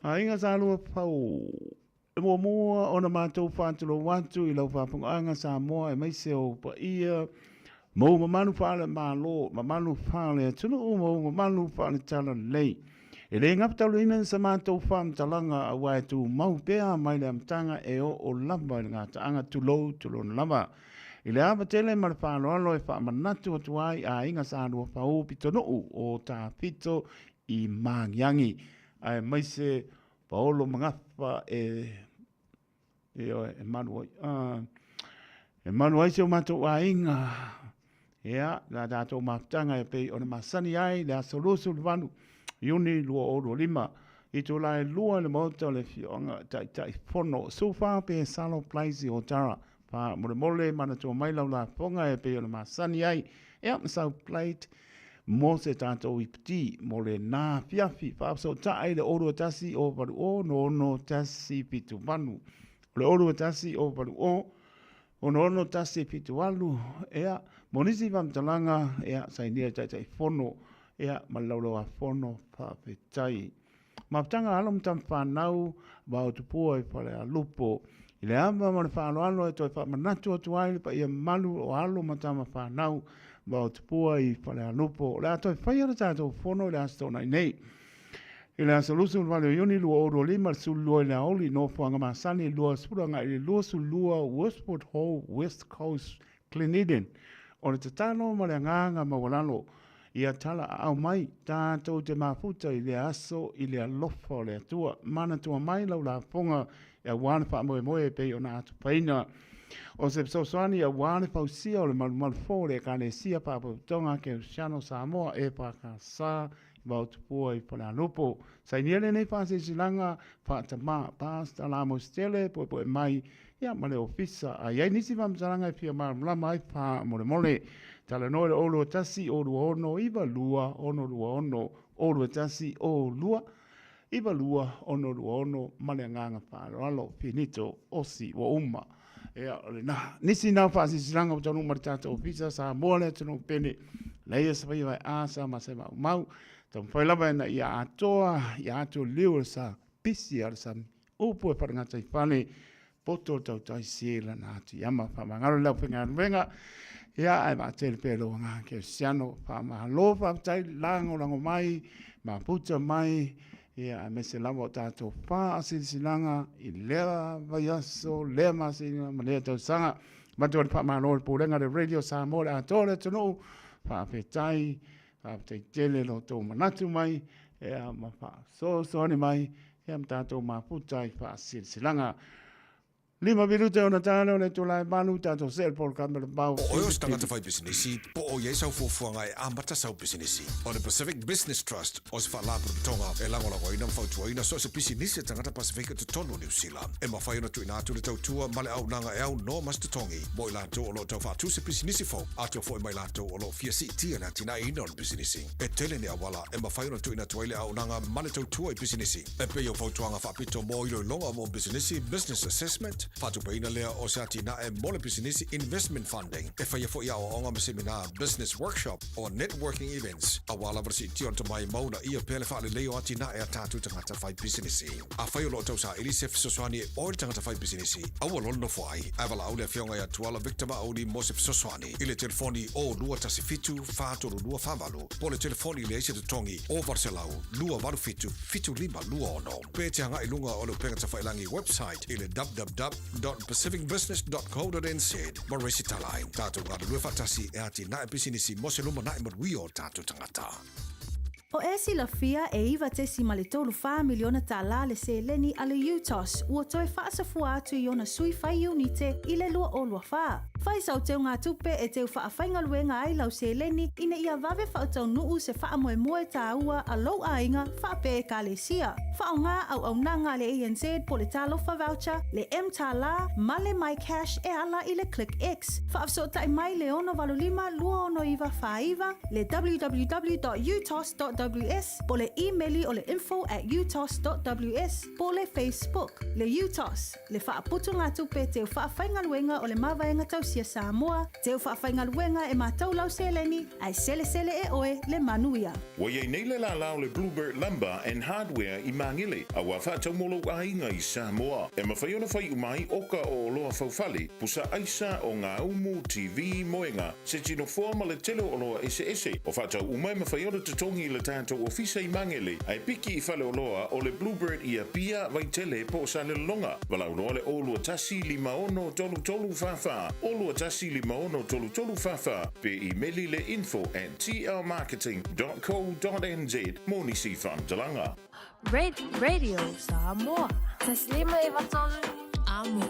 Aiga sa lua pau. E muamua ona matou faatulou atu i lau faafogaaga Samoa aemaise ou paia, ma ou mamalu faale-Malo, mamalu faale-atunuu ma ou mamalu faale-talalelei. E le gafataluina sa matou faamatalaga aua e tumau pea mai le amataga e oo lava i le gataaga tulou tulona lava. I le ava tele ma le faaaloalo e faamanatu atu ai aiga sa lua pau pitonuu o Tafito i Magiagi aemaise Paolo Magafa e Ioe, e malu ai. Ah, e malu ai si o matou aiga. Ia, la tatou mafutaga e pei ona masani ai le aso 28 Iuni 2025 i itula e 2 i le Maota o le Afioaga Taitaifono Sufa pe Salo Place i Otara. Faamolemole manatua mai lau lafoga e pei ona masani ai. Ia, ma sau plate mo se tatou ipati mo lena afiafi. Faafesootai i le 021 080 61 78. O le 021 080 61 78, ea, mo nisi faamatalaga, ea, sainia i Taitaifono, ea, ma le Laulau-a-Fono, faafetai. Mafutaga alo ma tama fanau vao tupua i Falealupo. I le ava ma le faaaloalo e toe faamanatu atu ai le paia mamalu o alo ma tama fanau vao tupua i Falealupo. O le a toe faia le tatou fono i le Aso Toonai nei. I le aso 28 o Iuni 2025, le 12 i le aoauli, nofoaga masani 20 agai i le 22 Westwood Ho West Coast Gleneden. O le tatalo ma le agaga maualalo, ia tala aao mai tatou te mafuta i lea aso i le alofa o le Atua. Manatua mai lau lafoga aua le faamoemoe e pei ona atupaina. O se fesoasoani aua le fausia o le malumalu fou o le Ekalesia Faalapotopotoga Kerisiano Samoa, EFKS, i Vaotupua i Falealupo. Sainia lenei faasilasilaga faatama, Pastor Lamositele, puepue mai. ia ma le ofisa. A i ai nisi faamatalaga e fia malamalama ai faamolemole, talanoa i le 021 026 92 626, 021 02 92 626 ma le agaga faaaloalo. Finito osi ua uma. Ia, o lena. Nisi na faasilasilaga ua taunuu mai le tatou ofisa, Samoa le atunuu pele, leia se faia vai a sa ma se maumau. Taumafai lava ina ia atoa, ia atu liu o le sa, pisi a le sami, upu e falegata i fale, poto o le tautai se lana atu i ama. Faamagalo le aufaigaluega, ia ae vaatele pea i lou agaga kerisiano. Faamalo, faafetai, lagolago mai, mafuta mai, ia aemaise lava o tatou faasilasilaga i lea vaiaso, lea masina ma lea tausaga. Avatu ai le faamalo i le Pulega a le Radio Samoa le atoa o le atunuu, faafetai, faafetai tele lo outou manatu mai, ia ma faasoasoani mai, ia ma tatou mafuta i faasilasilaga. 5 minute ona ta lea o le itula e 8, tatou see le polokalame o le Vao Po o oe o se tagata faipisinisi, po o i ai sau fuafuaga e amata sau pisinisi, o le Pacific Business Trust o se faalapotopotoga e lagolagoina ma fautuaina so o se pisinisi a tagata Pasefika i totonu o Niu Sila. E mafai ona tuuina atu le tautua ma le auaunaga e aunoa ma se totogi mo i latou o lo o tau faatu se pisinisi fou, atoa foi ma i latou o lo o fia siitia le atinaeina o le pisinisi. E tele ni auala e mafai ona tuuina atu ai le auaunaga ma le tautua i pisinisi, e pei o fautuaga faapito mo iloiloga mo pisinisi, business assessment, faatupeina lea o se atinae mo le pisinisi, investment funding, e faia foi aoaoga ma semina, business workshop, or networking events, aua lava le siitia o le tomai ma uunaia pea le faalelei o atinae a tatou tagata fai pisinisi. Afai o lo o tausaili se fesoasoani e oe le tagata fai pisinisi, aua loa le nofo ai, ae valaau le Afioga ia Tuala Victor Maauli mo se fesoasoani i le telefoni 0217 432 48 po o le telefoni leai se totogi o 800 287 7526. Pe te agai i luga o le upega tafailagi website i le www.pacificbusiness.co.nz ma resitala ai. Tatou galulue faatasi e atinae pisinisi mo se lumanai manuia o tatou tagata. O e silafia e $9.34 miliona tālā le seleni a le UTOS ua toe faasafua atu i ona sui fai iunite i le 2024. Fai sau teugatupe e teu faafaigaluega ai lau seleni ina ia vave faataunuu se faamoemoe tāua a lou aiga faapea Ekalesia. Faaaoga auaunaga a le ANZ po le Talofa Voucher, le mTālā ma le MyCash e ala i le ClickX. Faafesootai mai le 685 269 49, le www.utos.ws po le imeli o le info@utos.ws po le Facebook. Le UTOS, le faaputugatupe teu faafaigaluega o le Mavaega Tausia Samoa, teu faafaigaluega e matou lau seleni, ae selesele e oe le manuia. Ua i ai nei le lālā o le Bluebird Lumber and Hardware i Māgele, a ua faatau mo lou aiga i Samoa. E mafai ona fai uma ai oka o oloa faufale, pusa aisa, ogaumu, TV, moega, se tinofoa ma le tele o oloa eseese. O faatau uma e mafai ona totogi i le tatou ofisa i Magele, ae piki i faleoloa o le Bluebird i Apia, Vaitele po o Salelologa. Valaau loa le 021 56 33 44, 021 56 33 44, pe imeli le info at tlmarketing dot co dot nz mo nisi faamatalaga. Radio Samoa. Taslima Ivatolu. Amo.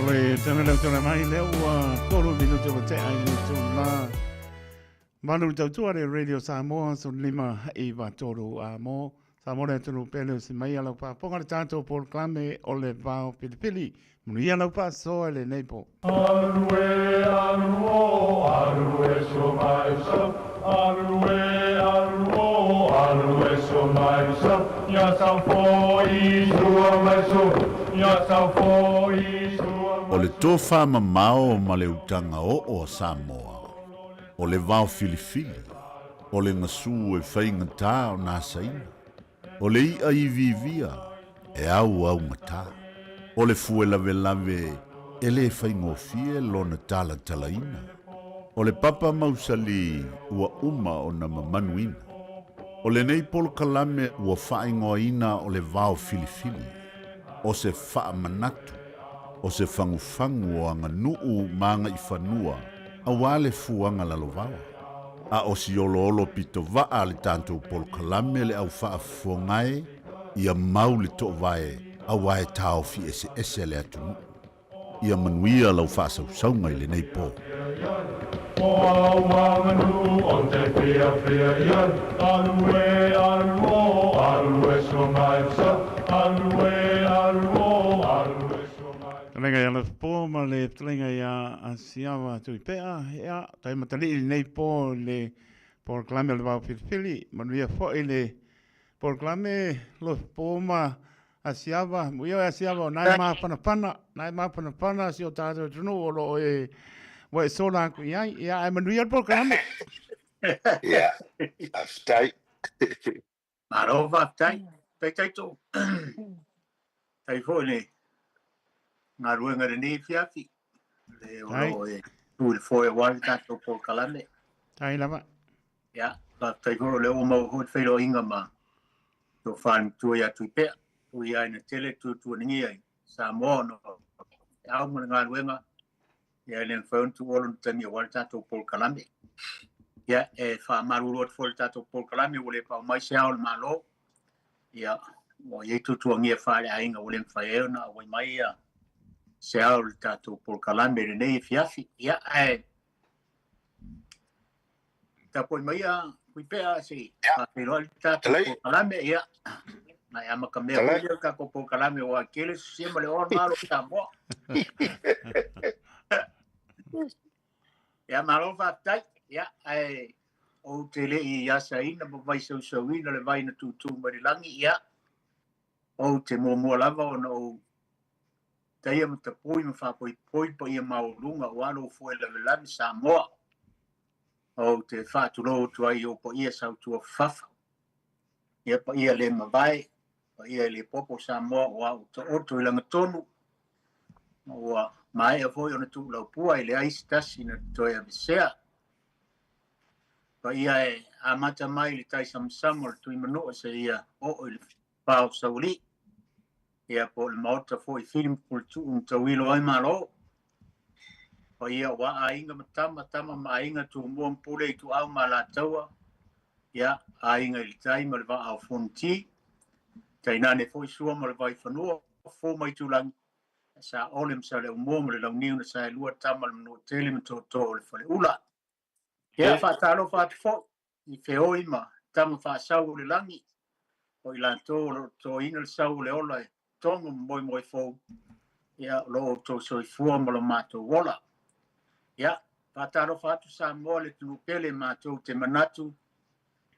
O le tana leo tana mai lea ua tolu minute ua tea i le tū la Malu le tautua le Radio Samoa so lima i va tolu a mo Samoa le atunu pele o se mai a lau faafofoga le tatou polokalame o le vao filifili. Manuia lau faasoa i lenei po. Alu e alu o alu e so mai so alu e alu o alu e so mai so ia sau foi sua mai so ia sau foi sua O le tofa mamao ma le utaga oo a Samoa, o le vao filifili, o le gasu e faigata ona asaina, o le i'a iviivia e auaugata, o le fue lavelave e lē faigofie lona talatalaina, o le papa mausali ua uma ona mamanuina. O lenei polokalame ua faaigoaina o le vao filifili, o se faamanatu, o se fagufagu o aganuu ma agaifanua auā le fuaga lalovaoa. A o si oloolo pito vaa a le tatou polokalame le au faafofoga e, ia mau le toovae auā e taofi eseese le atunuu. Ia manuia lau faasausauga i lenei po. Fetalaiga ia Lefopo ma le fetalaiga ia Asiava Tuipea, ia, tai matalii lenei po i le polokalame o le Vao Filifili, manuia foi le polokalame Lefopo ma Asiava, muia o Asiava o nai mafanafana, nai mafanafana si o tātou atunuu o loo e ua e sola aku i ai, ia, ae manuia le polokalame. Ia, faafetai. Malo faafetai. Taitai tō. Tai foi le galuega lenei afiafi. Le o loo e tu i le foe aua le tatou polokalame. Tai lava. Ia, faafetai foi o lea ua maua foi le feiloaiga ma tofa le matua ia Tuipea. Ui ai na tele tuatuanigia i Samoa ona o le au ma le galuega. Ia, e le mafai ona tuua lona taimi aua le tatou polokalame. Ia, e faamalulu atu foi le tatou polokalame ua le pau mai se ao o le Malo. Ia, ua i ai tuatuagia faaleaiga ua le mafai ai ona auai mai ia se ao o le tatou polokalame i lenei afiafi. Ia, ae tapuai mai ia Tuipea se i faafeiloai le tatou polokalame. Ia, na e amatamea foi lea o le tatou polokalame ua tele se ma le oa le Malo o Samoa. Ia, malo faafetai. Ia, ae ou te le i asaina ma vaisausauina le vai na tūtū mai le lagi. Ia, ou te muamua lava ona ou taia ma tapui ma faapoipoi paia maualuga aua lou foe lavelave Samoa. Ou te faatulou atu ai i ou paia sautua fafa. Ia paia le mavae, paia i le popo Samoa ua ou taoto i lagatonu, ma ua maea foi ona tuulaupua e leai se tasi na te toe avesea. Paia e amata mai i le tai samasama o le Tuimanua seia oo i le pa o Saualii, ia po o le Maota foi Fili ma Puletuu na tauilo ai Malo. Paia aua aiga ma tama, tama ma aiga, Tumua ma Pule, Ituau ma Alataua, ia, aiga i le tai ma le vaa o Fonoti, tainane foi Sua ma le Vaifanua, Fofo ma Itulagi, Saole ma Saleaaumua ma le Launiu na Saelua, Tama le Manuatele ma Tootoo o le Faleula. Ia, faatalofa atu foi i feoi ma tama faasau o le lagi, o i latou o lo o totoina le sau o le ola e togo ma moemoe fou, ia, o lo outou soifua ma lo matou ola. Ia, faatalofa atu Samoa le atunuu pele matou te manatu,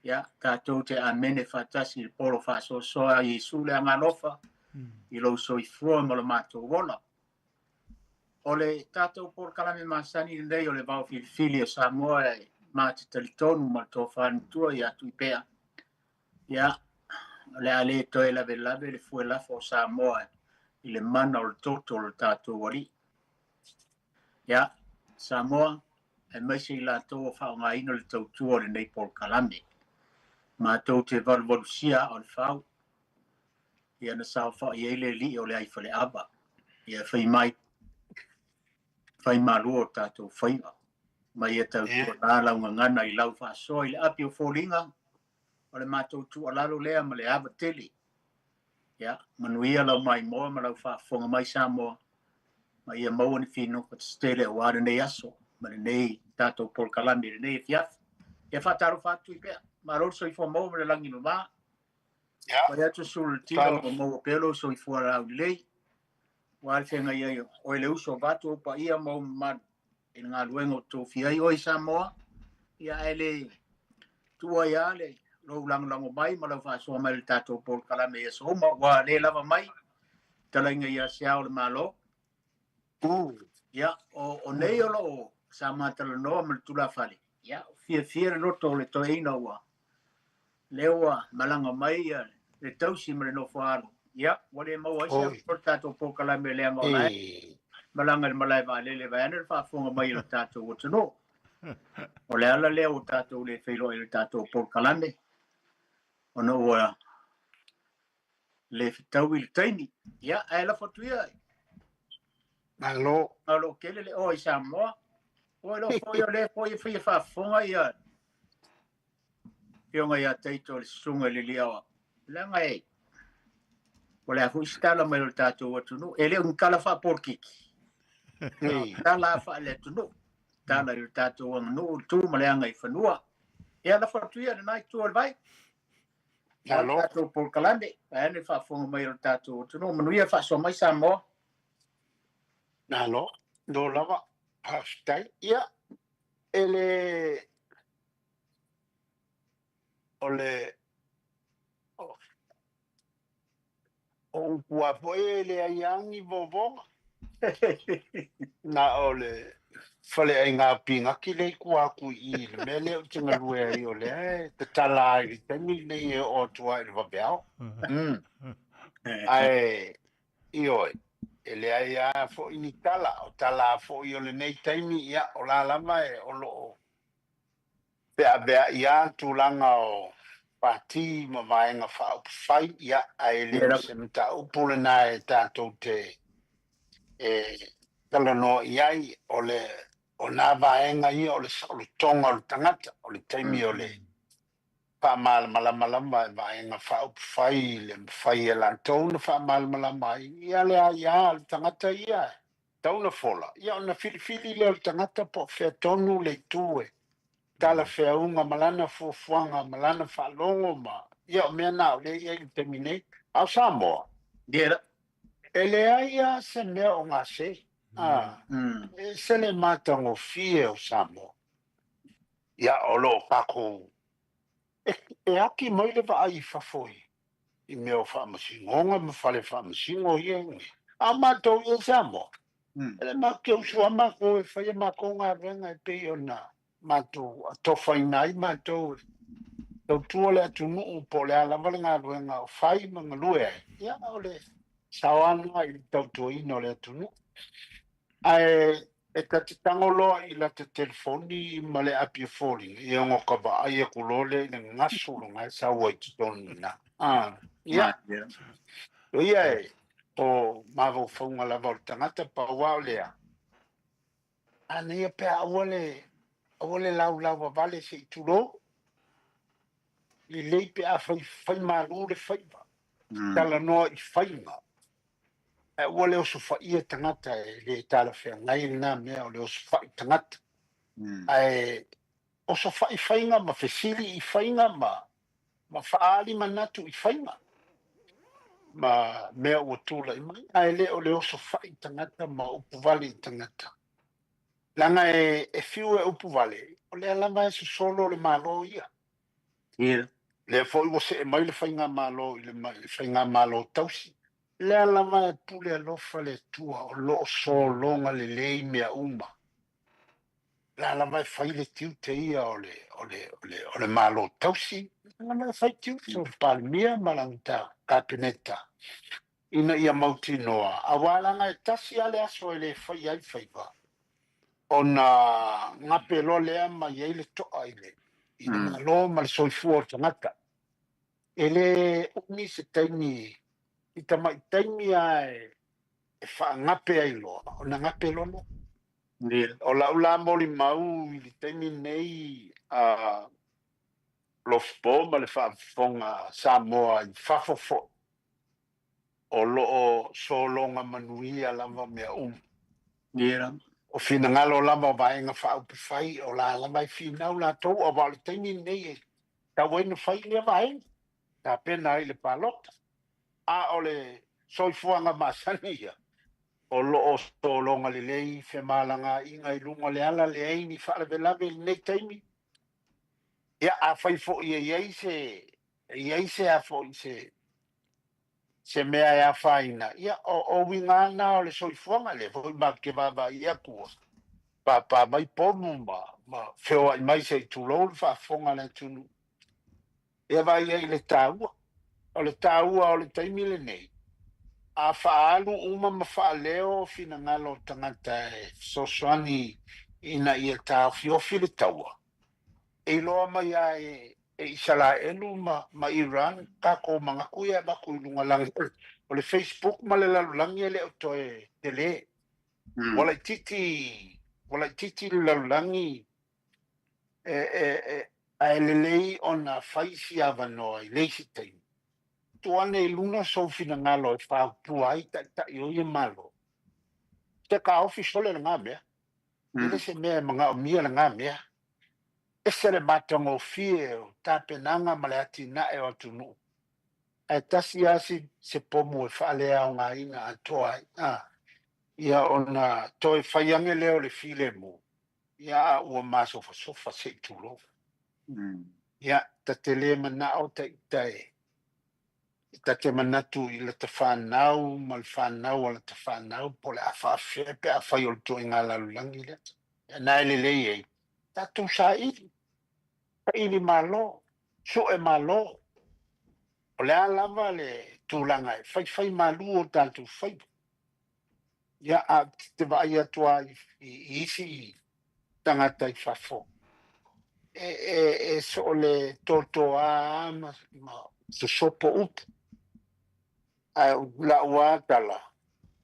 ia, tatou te amene faatasi i le polo faasoasoa a Iesu le Agaalofa i lou soifua ma lo matou ola. O le tatou polokalame masani lenei o le Vao Filifili o Samoa e ma te talitonu ma le tofa matua ia Tuipea. Ia, o le a le toe lavelave le fue lafo o Samoa i le mana o le toto o le tatou alii. Ia, Samoa, aemaise i latou o faaaogaina le tautua o lenei polokalame. Matou te valuvalusia aa o le fau, ia na saofai ai le alii o le aifaleava, ia fai mai, fai malua o tatou faiva. Ma ia tautuana lau gagana i lau faasoa i le api o foliga, o le matou tuualalo lea ma le ava tele. Ia, manuia lau maimoa ma lau faafofoga mai Samoa, ma ia maua ni finoga tetele aua lenei aso ma lenei tatou polokalame i lenei afiafi. Ia faatalofa atu Tuipea, malo le soifua maua ma le lagi e mama. Pai atu sulu le tino ma maua pea lou soifua laulelei. Aua le feagai ai o oe le uso vaeatu ou paia ma ou mamalu i le galuega ua tofia ai oe i Samoa. Ia ae le tuua ai lava le lou lagolago mai ma lau faasoa mai i le tatou polokalame i aso uma ua le lava mai talaiga ia se ao o le Malo. Ia, o nei o loo sa ma talanoa ma le tulafale, ia, fiafia le loto o le toeaina ua lea ua malaga mai ia le tausi ma le nofo alo. Ia, ua le maua ai se avanoa o le tatou polokalame leaga o la e malaga i le malae vaalele vaeane le faafofoga mai a le tatou atunuu. O le ala lea ua tatou le feiloai i le tatou polokalame, ona ua le fetaui le taimi. Ia, ae lafo atu ia. Malo. Malo tele le oa i Samoa. Ua iloa foi o lea foi e faia faafofoga ia Afioga ia Taito le susuga i le Liaoa. Leaga e o le a foi se tala mai o le tatou atunuu. E le o ni tala faapolokiki. Tala faale-atunuu. Tala i le tatou aganuu, le tu ma le agaifanua. Ia, lafo atu ia lena itu o le vai. Malo. Tatou polokalame, vaeane le faafofoga mai o le tatou atunuu. Manuia faasoa mai Samoa. Malo, lo lava, faafetai. Ia, e le o le o upu lava foi e leai lava ni vovoga. Na o le faleaiga o pinati lea i tua atu i i i le mea lea ou te galue ai, o lea e tatala ai i le taimi lenei e oo atu ai i le vaveao. Ae, ioe, e leai lava foi ni tala, o tala foi o lenei taimi, ia, o la lava e o lo o feaveai lava tulaga o pati ma vaega faaupufai, ia, ae le o se mataupu lena e tatou te e talanoa i ai, o le o nā vaega ia o le saolotoga o le tagata, o le taimi o le faamalamalama lava e vaega faaupufai le mafai e latou ona faamalamalama ai, ia le aia a le tagata ia e tatau ona fola, ia ona filifili lea o le tagata po o fea tonu le itu e talafeauga ma lana fuafuaga ma lana faalogo ma, ia o mea na o lea e i ai i le taimi nei. A o Samoa, e leai lava se mea o gase, a, e ese le matagofie o Samoa. Ia, o lo o tatou, e aki mai le vaai i fafo i i mea o faamasinoga ma fale faamasino ia, a o matou ia i Samoa, e le matou te usu lava matou e fai a matou galuega e pei ona matou atofaina ai matou e tautua le atunuu po o le a lava le galuega o fai ma galue ai, ia o le sao lava lena i le tautuaina o le atunuu. Ae e ta te tago loa i lata telefoni ma le api o foliga, ia ona ta vaai atu loa lea i le gasu lena e sau ai i totonu i ina. Ia, o ia e, o mafaufauga lava o le tagata, pau lava o lea, manaia pe a aua le, aua le laulauvavale se i tulou, lelei pe a fai, fai malu le faiva, talanoa i faiga. Ae aua le osofaia tagata, e le talafeagai lena mea o le osofai tagata. Ae osofai faiga ma fesili i faiga ma faaali manatu i faiga ma mea ua tulai mai, ae le o le osofai tagata ma upuvale i tagata. Leaga e fiu e upuvale, o lea lava e sosolo le Malo ia. Lea foi ua see mai le faigamalo i le faigamalo tausi. Lea lava e pule alofa le Atua o lo o sologa lelei mea uma. La lava e fai le tiute ia o le, o le, o le, o le Malo tausi, la lava e fai tiute o le Palemia ma lana Kapeneta ina ia mautinoa, aua leaga e tasi lava le aso e le faia ai faiva, ona gape loa lea ma i ai le to'a i le, i le Malo ma le soifua o le tagata. E le umi se taimi i tamai taimi lava e faagape ai loa, ona gape loa lea. O lau la molimau i le taimi lenei a Lofopo ma le faafofoga a Samoa i fafo foi, o lo o sologa manuia lava mea uma. O finagalo lava o Vaega Faaupufai, o la lava e finau latou, aua o le taimi lenei e tatau ai ona fai lea vaega, tapena ai le palota. A o le soifuaga masani ia, o lo o sologa lelei femalagaaiga i luga o le ala, leai ni faalavelave i lenei taimi. Ia, afai foi e i ai se, e i ai se a foi se, se mea e afaina, ia, o, o uiga lava na o le soifuaga, lea foi matou te vaavaai atu ua pāpā mai pomu ma, ma feoai mai se i tulou le faafofoga a le atunuu. Ia vaai ai i le taua. O le taua o le taimi lenei, a faaalu uma ma faaleo finagalo o tagata e fesoasoani ina ia taofiofi le taua, e iloa mai lava e Isaraelu ma, ma Iran tatou manatu ia e avatu i luga leaga o le Facebook ma le lalolagi e le o toe tele. Ua laitiiti, ua laitiiti le lalolagi e, e, e, ae lelei ona fai si avanoa i le isi taimi. Tuu ane i luna sou finagalo e fautua ai taitai o ia Malo. Te taofi sole lena mea. E le se mea e manaomia lena mea. Ese le matagofie o tapenaga ma le atinae o atunuu. Ae tasi lava si, se pomu e faaleaogaina atoa ai. A, ia ona toe fai ane lea o le filemu, ia a ua masofasofa se i tulou. Ia, ta te le manao ta ita e, ta te manatu i lata fanau ma le fanau a lata fanau po o le a faafefea pe afai o le ituaiga lalolagi lea. Ia na e lelei ai, tatou saili, saili malo, sue malo. O le a lava le tulaga e faifai malu o tatou faiva. Ia, a te vaai atu lava i, i isi tagata i fafo, e, e, e soo le totoa ma, ma sosopo upu. Ae o lau lava tala,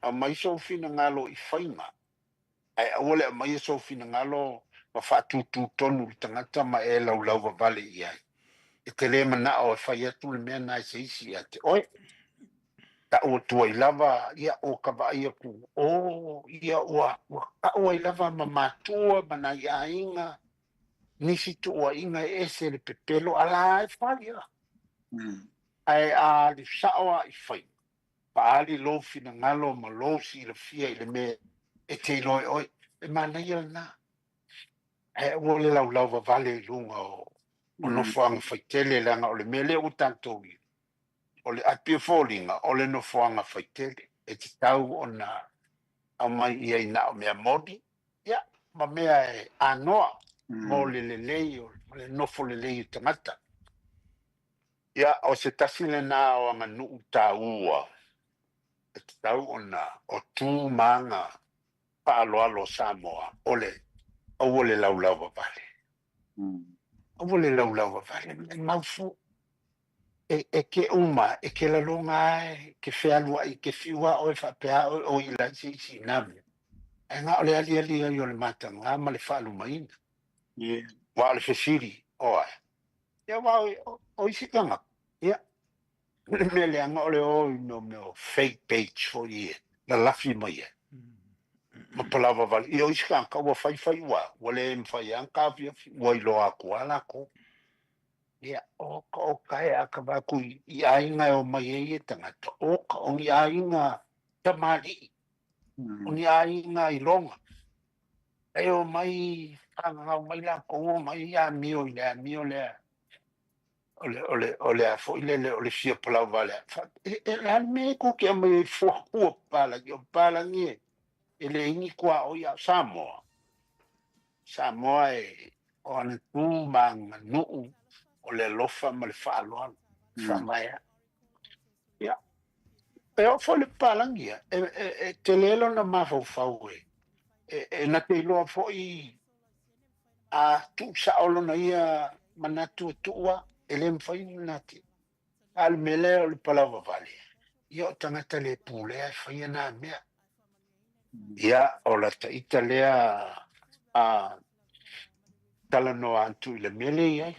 aumai sou finagalo i faiga, ae aua le aumaia sou finagalo ma faatutū tonu i le tagata ma e laulau vavale i ai. E te le manao e fai atu le mea na i se isi ia te oe. Tau atu ai lava, ia, ua ka vaai atu, o, ia, ua, ua tau ai lava ma matua ma nai aiga, nisi tuuaiga e ese le pepelo, a la e fai a. Ae a alu sao lava i faiga, faaali lou finagalo ma lou silafia i le mea e te iloa e oe, e manaia lena. Ae aua le laulau vavale i luga o, o nofoaga faitele, leaga o le mea lea ua tatou i, o le, ae pei o foliga, o le nofoaga faitele, e tatau ona aumai i ai na o mea moni, ia, ma mea e anoa mo le lelei o le nofo lelei o tagata. Ia, o se tasi lena o aganuu taua e tatau ona o tu ma aga faaaloalo o Samoa, o le aua le laulau vavale. Aua le laulau vavale, maumau fua. E, e ke uma, e ke laloga lava e ke fealuai, e ke fiu lava oe faapea oe o i lai se isi i nā mea. Ae na o le aliali ai o le mataga ma le faalumaina. Aua o le fesili, oe, Ia aua o, o isi tagata, ia, o le mea leaga o le o i mea mea o fake page foi e lalafi mai ai ma palaoa vale. Ia o isi tagata ua faifai ua, ua le mafai lava ona taofiofi, ua iloa atu lava latou. Ia, oka oka e a ka vaai atu i, i aiga e omai ai ia tagata, oka, o ni aiga tamalii, o ni aiga iloga. E omai, fagagau mai latou, omai amio i le amio lea. O le, o le, o le a foi lele o le fia palau vale. E, e le a le mea e ku ke aumai ai fuafua papalagi. O papalagi e, e leai ni tuaoi a o Samoa. Samoa e o ana tu ma aganuu o le alofa ma le faaaloalo e faavae ai. Ia, e oo foi i le papalagi ia, e, e, e tele lona mafaufau e, e, e na te iloa foi a tuusao lona ia manatu e tuua, e le mafai ona natia. A o le mea lea o le palauvavale, ia o tagata le pulea e faia na mea. Ia, o lata ita lea a talanoa atu i le mea lea e i ai.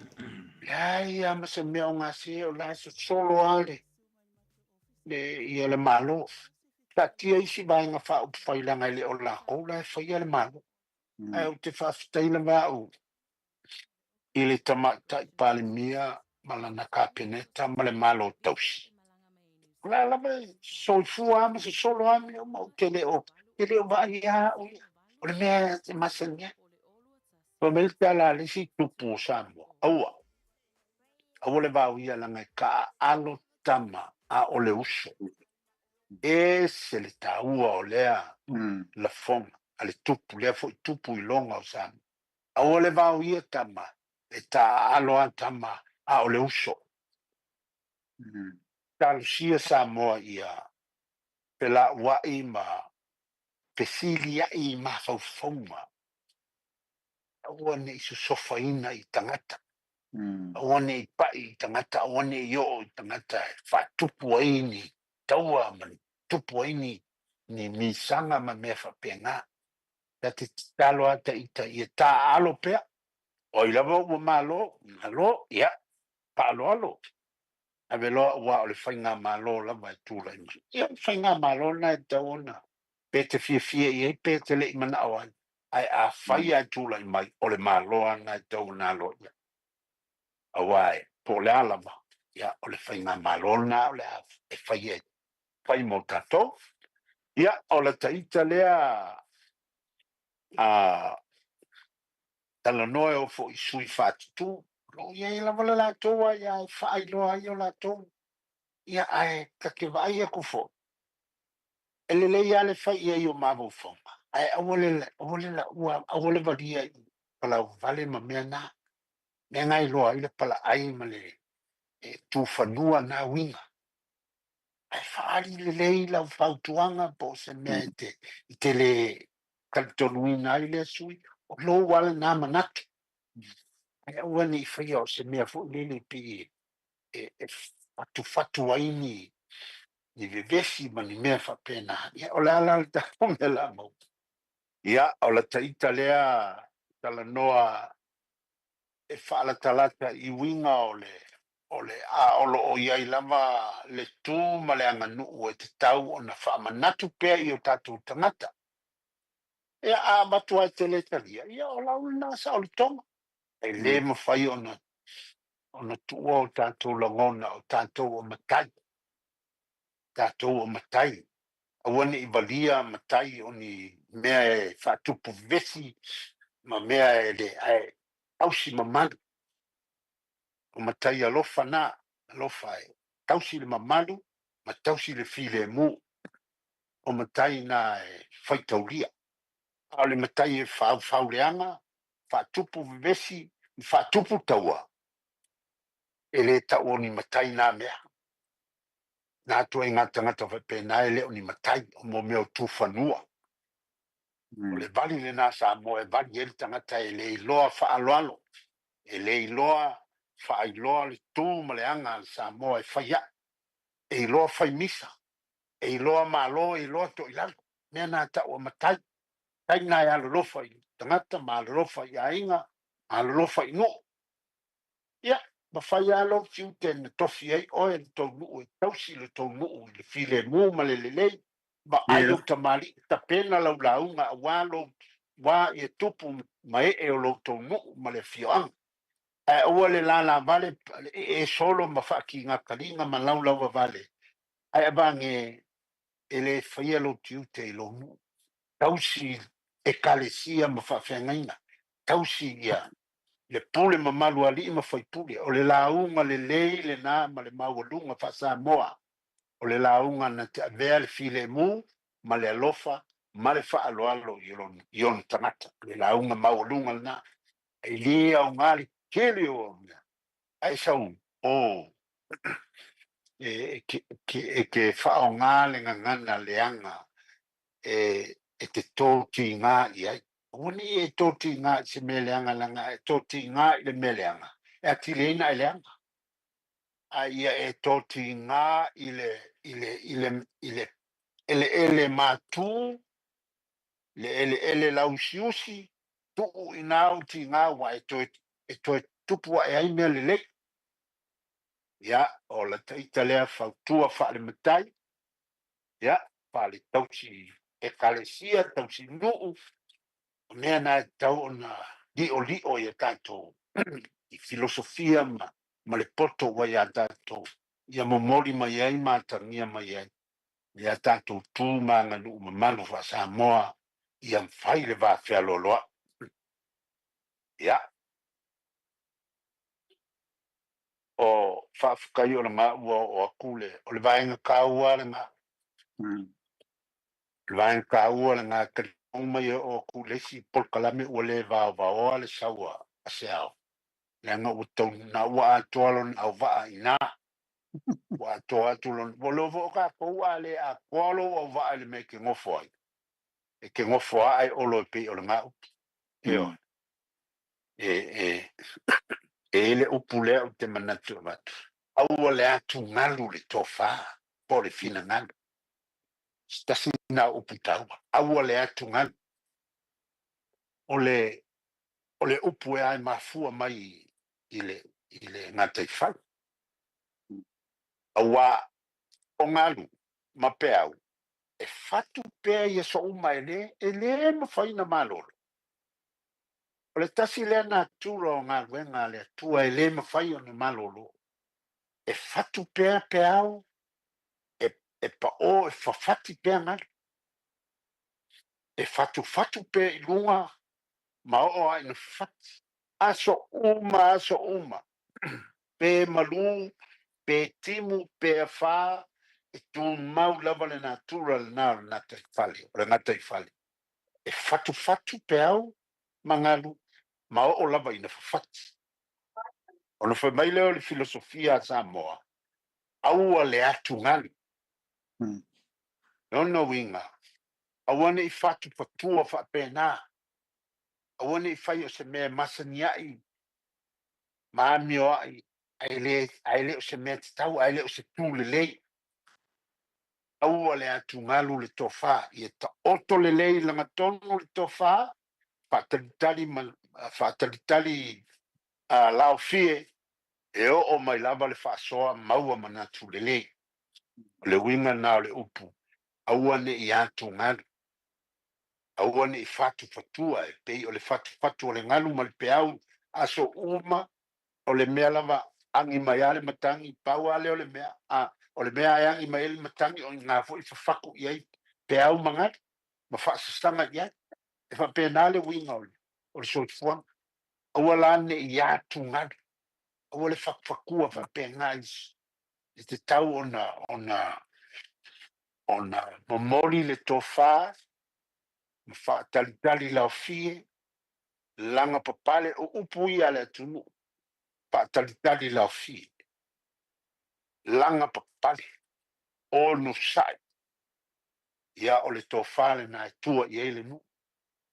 Leai lava ma se mea o gase, o la e sosolo lava le, le, ia le Malo. Taatia isi vaega faaupufai leaga e le o lakou la e faia le Malo. Ae ou te faafetai lava au i le Tamaitai Palemia ma lana Kapeneta ma le Malo tausi. O la lava e soifua lava ma sosolo lava mea uma, ou te le o, te le o vaai lava au ia. O le mea e masani ai. Fai mai le tala a le isi tupu o Samoa, aua, aua le vaoia leaga e taaalo tama a o le uso. Ese le taua o lea lafoga a le tupu, lea foi tupu iloga o Samoa. Aua le vaoia tama, e taaalo lava tama a o le uso. Talosia Samoa ia felauai ma fesiliai i mafaufauga, aua ne i sosofaina i tagata, aua ne i pai i tagata, aua ne i oo i tagata e faatupu ai ni taua ma tupu ai ni ni misaga ma mea faapena. Ta te tatalo lava ta ita ia taaalo pea, o ai lava ua malo, malo, ia, faaaloalo, ave loa aua o le faigamalo lava e tulai mai. Ia, o le faigamalo lena e tatau ona, pe te fiafia i ai pe te le i manao ai, ae afai lava e tulai mai, o le Malo lava lena e tatau ona alo i ai. Aua e, po o le a lava, ia, o le faigamalo lena o le a e fai e fai mo tatou. Ia, o lata ita lea a talanoa e oo foi i sui faatutu, o lo o i ai lava le latou aia e faailoa ai o latou. Ia, ae ta te vaai atu foi, e lelei lava le fai i ai o mafaufauga, ae aua le, aua le laua, aua le valia i palauvale ma mea na. Mea na e iloa ai le palaai ma le e tufanua na uiga. Ae faaali lelei lau fautuaga po o se mea e te, e te le talitonuina ai lea sui, o lou lava lena manatu. Ae aua ne i faia o se mea foi lele pei e, e fatufatu ai ni, ni vevesi ma ni mea faapena. Ia, o le a la le tatou mea o le a maua? Ia, o lata ita lea talanoa e faalatalata i uiga o le o le a o lo o i ai lava le tu ma le aganuu e tatau ona faamanatu pea i o tatou tagata. Ia, a avatu lava e te le talia, ia o lau lena saolotoga. E le mafai ona ona tuua o tatou lagona, o tatou o matai, tatou o matai. Aua ne i valia matai o ni mea e faatupu vevesi ma mea e le, ae tausi mamalu. O matai alofa na, alofa e tausi le mamalu ma tausi le filemu. O matai na e faitaulia. A o le matai e faufauleaga, faatupu vevesi ma faatupu taua, e le tau o ni matai na mea. Na ituaiga tagata faapena e le o ni matai, o mo mea o tufanua. O le vali lena Samoa e vali ai le tagata e le iloa faaaloalo, e le iloa faailoa le tu ma le aga a le Samoa e fai ai, e iloa fai misa, e iloa malo, e iloa toilalo. Mea na tau o matai. Tai na e alolofa i tagata ma alolofa i aiga, ma alolofa i nuu. Ia, mafai lava lou tiute na tofi ai oe le tou nuu e tausi le tou nuu i le filemu ma le lelei, vaai lou tamalii, tapena lau lauga aua lou wā ia tupu ma ee o lo outou nuu ma le afioaga. Ae aua le lalavale le ee solo ma faatigataliga ma laulauavale, ae avane e le faia lou tiute i lou nuu. Tausi ekalesia ma faafeagaiga, tausi ia Le pule mamalu a alii ma faipule, o le lauga lelei lenā ma le maualuga faa-Samoa, o le lauga na te avea le filemu ma le alofa ma le faaaloalo i ona tagata. O le lauga maualuga lenā. E le aoga le tele o mea, ae sau o e te faaaoga le gagana leaga e te totiga i ai. Aua ne i e totiga i se mea leaga, leaga a e totiga i le mea leaga, e atili ai ona e leaga. A ia e totiga i le, i le, i le, i le eleele matu, le eleele lauusiusi, tuu i ina ou tiga ua e toe, e toe tupu ae ai mea lelei. Ia, o lata ita lea fautua faale-matai, ia, faale-tausi ekalesia, tausi nuu, o mea na e tatau ona li'oli'o i a tatou i filosofia ma le poto ua ia tatou, ia momoli mai ai ma atagia mai ai ia tatou tu ma aganuu mamalu faa-Samoa, ia fai le va fealoaloai. Ia, o faafetai o lena ua oo atu le, o le vaega taua lena. O le vaega taua lena, talitonu mai e oo atu i le isi polokalame ua le vaovaoa le sau a se ao, leaga ua tau na ua atoa lona auvaa i ina. Ua atoa atu lona, ua iloa foi o tatou a le atoa lou auvaa i le mea e te nofo ai, e te nofo lava ae olo e pei o lena upu. Ioe. E i ai le upu lea ou te manatu e avatu, aua le atugalu le tofa po o le finagalo. Se tasi lena o upu taua, aua le atugalu. O le, o le upu e mafua mai i le, i le gataifale. Aua o galu ma peau e fatu pea i aso uma e le, e le mafai ona malolo. O le tasi lea natura o galuega a le Atua e le mafai ona malolo. E fatu pea peau, e pao, e fafati pea galu. E fatufatu pea i luga ma oo lava ina fafati. Aso uma, aso uma, pe malu, pe timu, pe afa, e tumau lava le natura lena o le gataifale, o le gataifale. E fatufatu peau ma galu ma oo lava ina fafati. Ona fai mai lea o le filosofia a Samoa, aua le atugalu. Lona uiga, aua ne i fatufatua faapena, aua ne i fai o se mea e masaniai ma amioai, ae le, ae le o se mea tatau, ae le o se tu lelei. Aua le atugalu le tofa, ia taoto lelei lagatonu le tofa, faatalitali ma faatalitali laofie, e oo mai lava le faasoa maua manatu lelei. O le uiga lena o le upu, aua ne i atugalu, aua ne i fatufatua, e pei o le fatufatu o le galu ma le peau aso uma, o le mea lava agi mai lava le matagi, pau lava lea o le mea, a o le mea e agi mai ai le matagi, o i ina foi fafatu i ai peau ma galu ma faasasaga i ai. E faapena le uiga o le soifuaga. Aua la ne i atugalu, aua le fatufatua faapena i te tau ona momoli le tofa ma faatalitali laofie, laga papale, o upu ia a le atunuu, faatalitali laofie, laga papale, onosai. Ia o le tofa lena e tua i ai le nuu.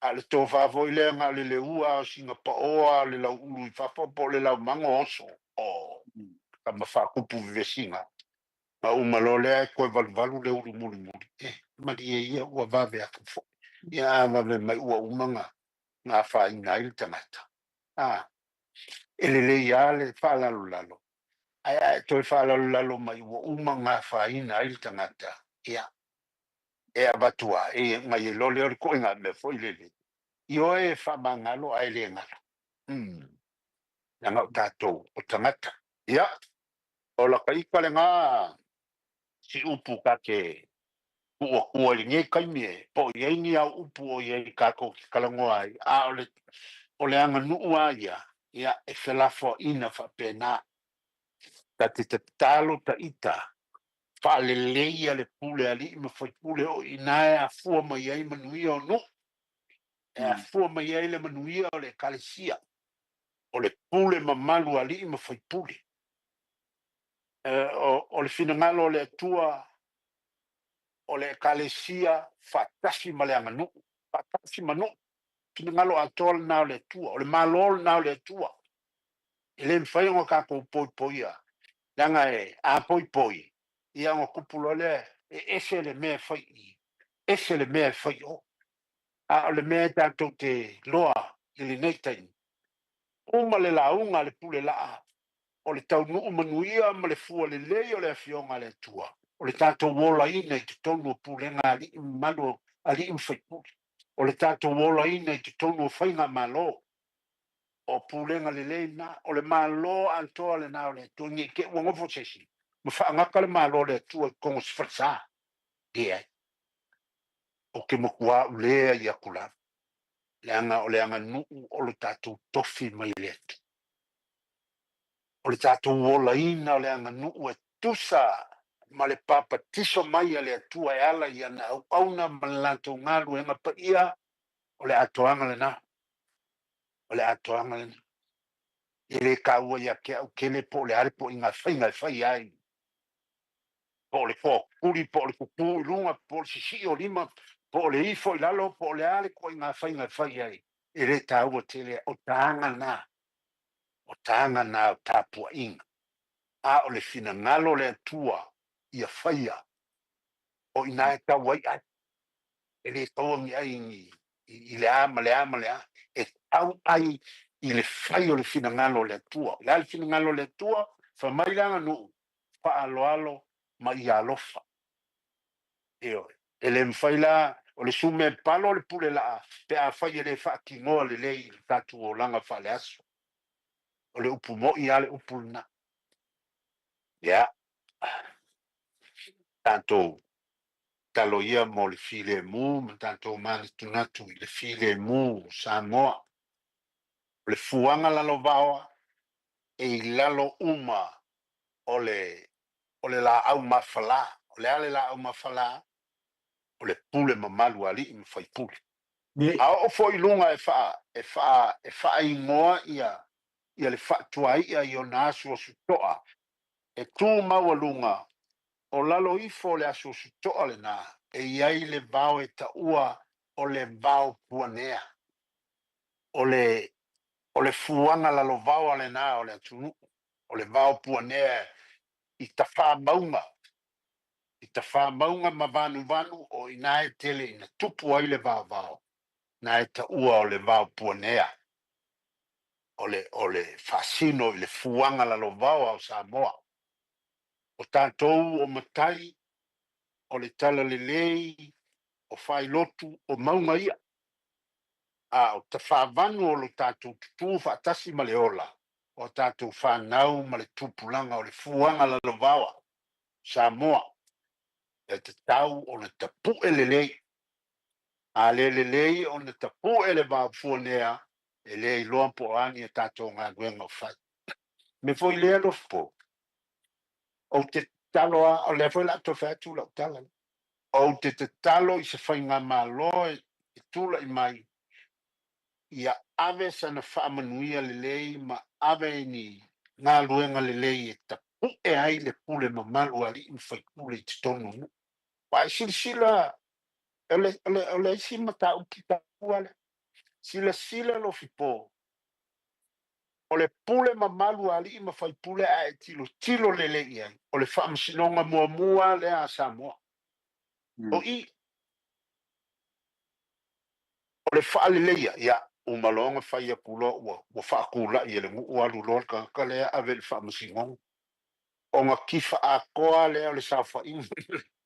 A o le tofa foi lea na o le leua o sina paoa o le lauulu i fafo po o le laumago oso, o tama faakupu vevesiga. Ma uma loa lea e toe valuvalu le ulu mulimuli, e malie ia ua vave atu foi. Ia a vave mai ua uma na afaina ai le tagata. A, e lelei lava le faalalolalo, ae a e toe faalalolalo mai ua uma ona afaina ai le tagata, ia, e avatu lava, e nai ai loa lea o le ituaiga mea foi lele, ioe e faamagalo ae le galo. Leaga o tatou o tagata. Ia, o lata ita lena si upu ta te tuu atua i lenei taimi e po o i ai ni au upu o i ai tatou te talanoa ai, a o le aganuu lava ia, Ia, e felafoaiina faapena. Ta te tatalo taita, faaleleia le pule a alii ma faipule o i ina e afua mai ai manuia o nuu, e afua mai ai le manuia o le Ekalesia, o le pule mamalu a alii ma faipule. O le finagalo o le Atua, o le Ekalesia faatasi ma le aganuu, faatasi ma nuu. Finagalo atoa lena o le Atua, o le Malo lena o le Atua. E le mafai ona tatou poipoia, leaga e a poipoi, ia ona tupu loa lea, e ese le mea e fai i i, ese le mea e fai i o. A o le mea tatou te iloa i lenei taimi, uma le lauga a le pule laa, o le taunuu manuia ma le fua lelei o le Afioga a le Atua, o le tatou olaina i totonu o pulega a alii mamalu, alii ma faipule, o le tatou olaina i totonu o faigamalo, o pulega lelei lena, o le Malo atoa lena o le Atua. Ne i te i ua nofo se isi ma faagata le Malo o le Atua i totonu o se falesa. Leai. Ou te matua ulea i atu lava, leaga o le aganuu o le tatou tofi mai le Atua. O le tatou olaina o le aganuu e tusa ma le papatiso mai a le Atua e ala i ana auauna ma le latou galuega paia, o le atoaga lena. O le atoaga lena. E le taua ia te au tele po o le a le ituaiga faiga e fai ai, po o le toatuli, po o le tutu i luga, po o le sisii o lima, po o le ifo i lalo, po o le a le ituaiga faiga e fai ai, e le taua tele. O taga na, o taga na o tapuaiga. A o le finagalo o le Atua ia faia, o i ina e tau ai ai. E le taua ni ai ni i le a ma le a ma le a, e tau ai i le fai o le finagalo o le Atua. O le a le finagalo o le Atua? Fai mai le aganuu, faaaloalo ma ia alofa. Ioe. E le mafai la, o le sume palo o le pule laa pe afai e le faatinoa lelei i le tatou olaga faaleaso. O le upu moi lava le upu lena. Ia, tatou talo ia mo le filemu ma tatou manatunatu i le filemu o Samoa. O le fuaga lalovaoa e i lalo uma o le o le laau mafala. O le a le laau mafala? O le pule mamalu a alii ma faipule. A oo foi i luga e faa, e faa, e faaigoa ia, ia le faatuaia i ona asuasu toa, e tu maualuga, o lalo ifo o le asuasu toa lena, e i ai le vao e taua o le vao puanea. O le, o le fuaga lalovaoa lena o le atunuu, o le vao puanea i tafamauga, i tafamauga ma vanuvanu, o i ina e tele ina tupu ai le vaovao, na e taua o le vao puanea, o le, o le faasino i le fuaga lalovaoa o Samoa. O tatou o matai, o le talalelei, o faailotu, o mauga ia. A o tafavanu o lo tatou tutū faatasi ma le ola, o tatou fanau ma le tupulaga o le fuaga lalovaoa Samoa, e tatau ona tapue lelei. A le lelei ona tapue le vao fuanea, e le iloa po o a ni a tatou galuega o fai. Me foi lea Lofipo, ou te tatalo lava, o lea foi o le a toe fai atu lau tala. Ou te tatalo i se faigamalo e tulai mai ia ave sana faamanuia lelei ma ave ni galuega lelei e tapue ai le pule mamalu a alii ma faipule i totonu o nuu. Aua e silasila, o le, o le, o le isi mataupu taua lea. Silasila Lofipo, o le pule mamalu a alii ma faipule a e tilotilo lelei i ai, o le faamasinoga muamua lea a Samoa. O i, o le faaleleia, ia, uma loa ona fai atu loa ua, ua faatulai e le nuu alu loa le tagata lea ave i le faamasinoga. Ona tifa atoa lea o le saofaiga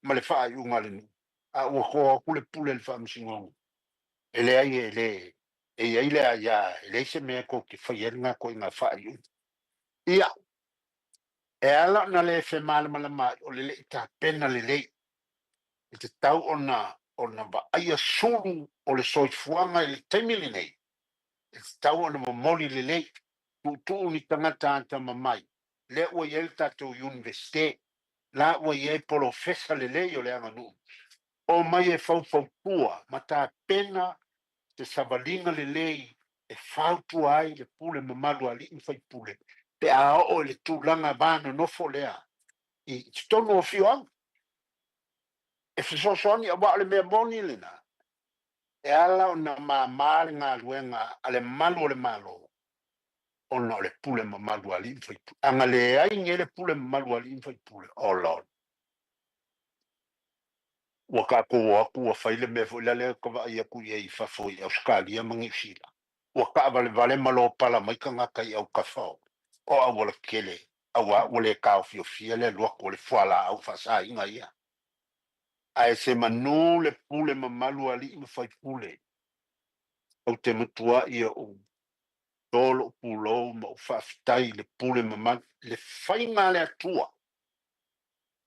ma le faaiuga a le nuu, a ua to atu le pule i le faamasinoga. E leai, e le, e i ai le aia, e leai se mea tou te faia ai lena ituaiga faaiuga. Ia, e ala ona le femalamalama ai, o le le i tapena lelei. E tatau ona ona vaaia sulu o le soifuaga i le taimi lenei, e tatau ona momoli lelei. Tuutuu ni tagata atamamai, lea ua i ai le tatou Iunivesite, la ua i ai polofesa lelei o le aganuu, omai e faufautua ma tapena se savaliga lelei e fautua ai le pule mamalu a alii ma faipule pe a oo i le tulaga va nonofo lea i totonu o afioaga e fesoasoani, aua o le mea moni lena e ala ona māmā le galuega a le malu o le Malo ona o le pule mamalu a alii ma faipule. A na leai nei le pule mamalu a alii ma faipule, oh Lord, ua tatou o atu ua fai le mea foi lea lea ka vaai atu i ai i fafo i Ausetalia ma Niu Sila, ua taavalevale ma lopala mai tagata i autafa o aualatele, auā ua le taofiofia le alu atu o le fualaau faasaina ia. Ae se manu le pule mamalu a alii ma faipule, ou te matuai ou to lou pulou ma ou faafetai i le pule mamalu, le faiga a le Atua.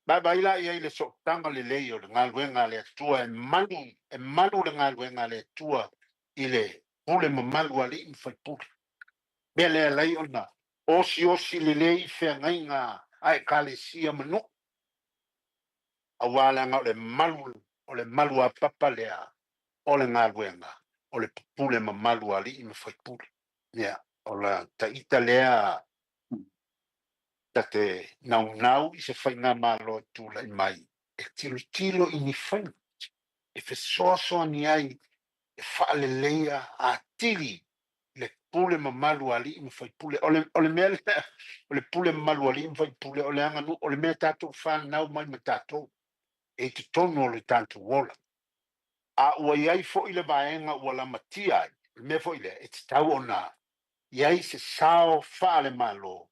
Vaavaai la i ai i le sootaga lelei o le galuega a le Atua, e malu, e malu le galuega a le Atua i le pule mamalu a alii ma faipule. Mea lea e ala ai ona osiosi lelei feagaiga a Ekalesia ma nuu, aua leaga o le malu, o le maluapapa lea o le galuega o le pule mamalu a alii ma faipule. Ia, o la taita lea ta te naunau i se faigamalo e tulai mai e tilotilo i ni faiga e fesoasoani ai e faaleleia atili le pule mamalu a alii ma faipule. O le mea lea, o le pule mamalu a alii ma faipule, o le aganuu, o le mea tatou fanau mai ma tatou e i totonu o le tatou ola. A ua i ai foi le vaega ua lamatia ai, o le mea foi lea, e tatau ona i ai se sao faale-Malo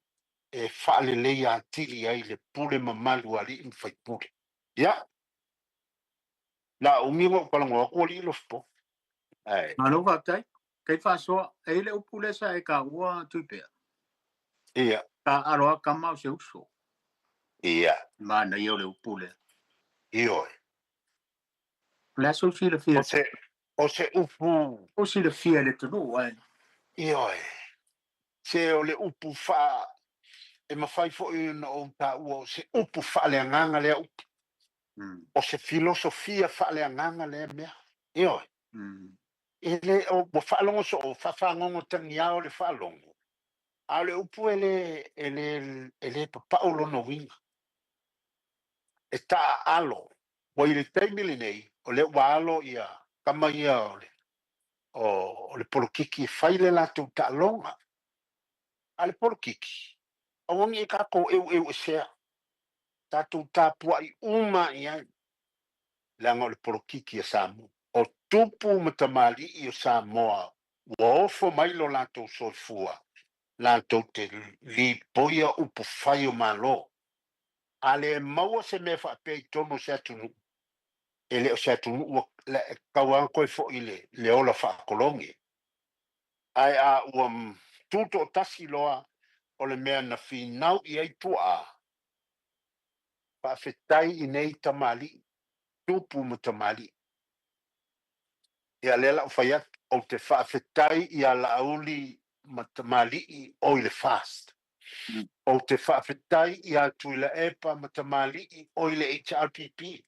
e faaleleia atili ai le pule mamalu a alii ma faipule. Ia, la umi ona ou talanoa atu alii Lofipo. Ae. Malo faafetai. Kai faasoa, e i le upu lea sa e taua Tuipea. Ia. Taaalo lava tama o se uso. Ia. Manaia o le upu lea. Ioe. O le a sou silafia? O se upu. O silafia i le atunuu ae. Ioe. Se o le upu faa, e mafai foi ona ou taua o se upu faaleagaga lea upu. O se filosofia faaleagaga lea mea. Ioe. E le o, ua faalogo soo, faafagogo tagiao le faalogo, a o le upu e le, e le, e le papau lona uiga. E taaalo. Ua i le taimi lenei, o lea ua alo ia tama ia o le, o le polokiki e fai le latou taaloga. A le polokiki, aua ne i tatou eueuesea, tatou tapuai uma i ai, leaga o le polokiki a Samoa. O tupu ma tamalii o Samoa ua ofo mai lo latou soifua latou te lipoia upu fai o Malo. A le maua se mea faapea i totonu o se atunuu, e le o se atunuu ua tau lava ona toe foi i le ola faakologe. Ae a ua tutoatasi loa o le mea na finau i ai tuaa, faafetai i nei tamalii, tupu ma tamalii. Ia lea la ou fai atu, ou te faafetai ia Laauli ma tamalii o i le FAST. Ou te faafetai ia Tuilaepa ma tamalii o i le HRPP.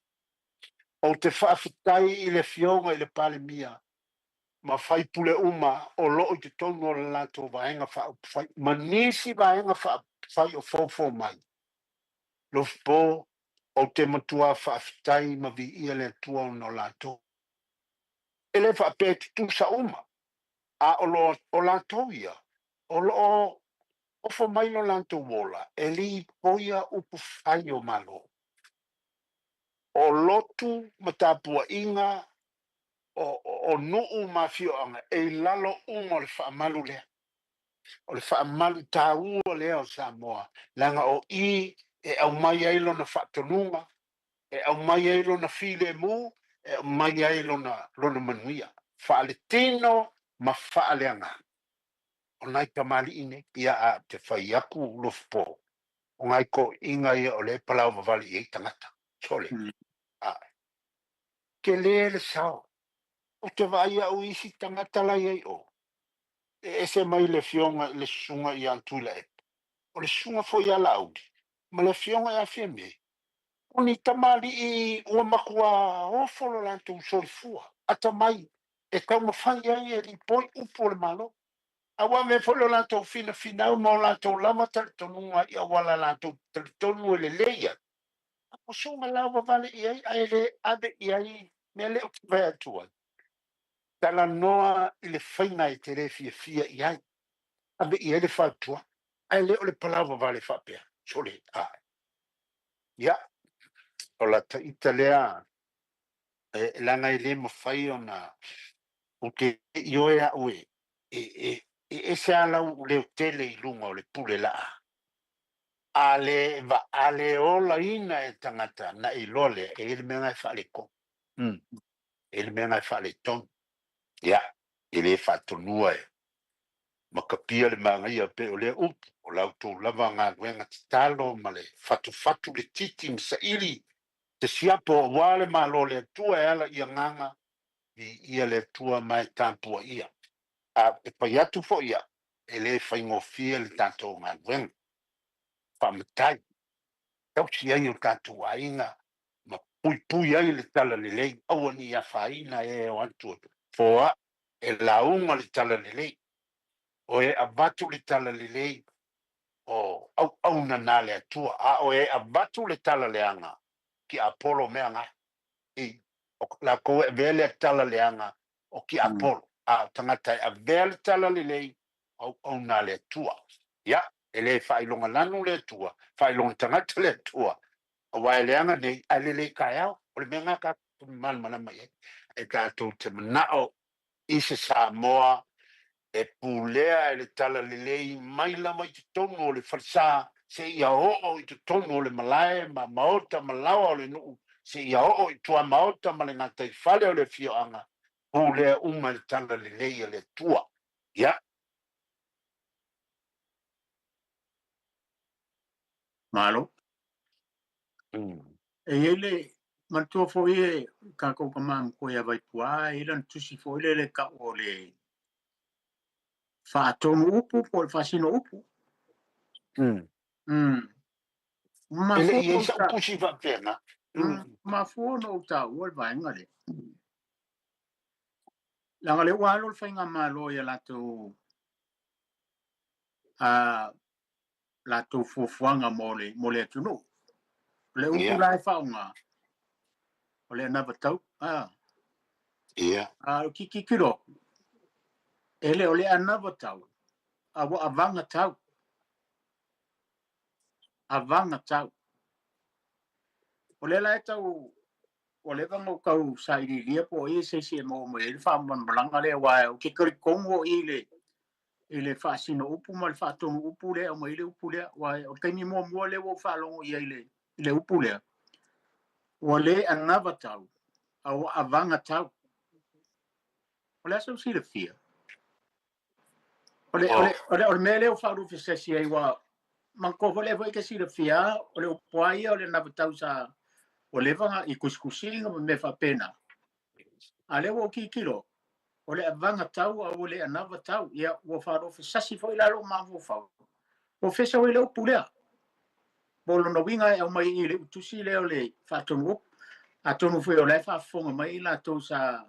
Ou te faafetai i le afioga i le Palemia ma faipule uma o loo i totonu o le latou vaega faaupufai ma nisi vaega faaupufai o foufou mai. Lofipo, ou te matua faafetai ma viia le Atua ona o latou. E le faapea e tutusa uma, a o latou ia, o loo ofo mai lo latou ola e lipoia upu fai o Malo. O lotu ma tapuaiga o nuu ma afioaga e i lalo uma o le faamalu lea. O le faamalu taua lea o Samoa, leaga o i e aumai ai lona faatonuga, e aumai ai lona filemu, e aumai ai lona manuia faaletino ma faaleagaga. O nai tamalii nei, ia a te fai atu Lofipo, o nai toeaiina ia o lea e palaovavale i ai tagata. Sole. A tele le sao. Ou te vaai au i isi tagata la i ai o. E ese mai le afioga i le susuga ia Tuilaepa, o le susuga foi ia Laauli, ma le afioga ia Fiame, o ni tamalii ua matuā ofo lo latou soifua atamai e taumafai ai e lipoi upu o le Malo. A ua avea foi lo latou finafinau ma o latou lava talitonuga i auala latou te talitonu e lelei ai, a ua soga laovavale i ai ae le ave i ai mea lea ou te fai atu ai. Talanoa i le faiga e te le fiafia i ai, ave i ai le fautuaga, ae le o le palauvavale faapea, sole, a. Ia, o lata ita lea, e, leaga e le mafai ona, ou te ioe au e, e, e, e ese lava lau leotele i luga o le pule laa. A le, va, a le olaina e tagata na e iloa lea, e i ai le mea na e faaletonu. E i ai le mea na e faaletonu. Ia, e le faatonua e matapia le manaia pei o lea upu, o la outou lava galuega tatalo ma le fatufatu le titi ma saili te siapo aua le Malo o le Atua e ala i agaga, viia le Atua ma e tapuaia. A ou te fai atu foi au, e le faigofie le tatou galuega faamatai, tausi ai o tatou aiga ma puipui ai le talalelei, aua ne i afaina e o atu e foai e lauga le talalelei, o e avatu le talalelei o auauna na le Atua, a o e avatu le tala leaga, tiapolo mea na. I, o lakou e avea lea tala leaga o tiapolo, a o tagata e avea le talalelei, auauna a le Atua. Ia, e le faailoga lanu le Atua, faailoga tagata le Atua, aua e leaga nei, ae lelei taeao. O le mea lena tatou te malamalama i ai. E tatou te manao i se Samoa e pulea e le talalelei mai lava i totonu o le falesa seia oo i totonu o le malae ma maota ma laoa o le nuu, seia oo i tuamaota ma le gataifale o le afioaga, pulea uma e le talalelei a le Atua. Ia. Malo. E i ai le manatua foi e tatou tama matua ia Vaipua, e i ai lana tusi foi lele e tau o le faatonu upu po o le faasino upu. E le i i ai sau tusi faapena. Mafua ona ou taua le vaega lea. Leaga o lea ua alo le faigamalo i a latou a latou fuafuaga mo le, mo le atunuu. O le upu la e faaaoga, o le anavatau. Ah. A o tilotilo atu, e le o le anavatau, a ua avagatau. Avagatau. O lea la e tau, ua leva ona ou tau sailiilia po o ai se isi e maua mai ai le faamalamalamaga lea, aua ou te talitonu o i le i le faasino upu ma le faatonu upu lea e aumai ai le upu lea. Aua o le taimi muamua lea ua ou faalogo i ai i le upu lea, ua le anavatau, a ua avagatau. O le a sou silafia? O le, o le, o le, o le mea lea ua faaluafesasi ai, ua manatua foi lea foi e te silafia, o le upu lava ia o le anavatau sa ua leva na i tusitusiga ma mea faapena. A lea ua ou tilotilo, o le avagatau a ua le anavatau. Ia, ua faaluafesasi foi la lou mafaufau. Ua fesa foi le upu lea. Po o lona uiga e aumai i le tusi lea o le faatonu upu. Atonu foi o la e faafofoga mai i latou sa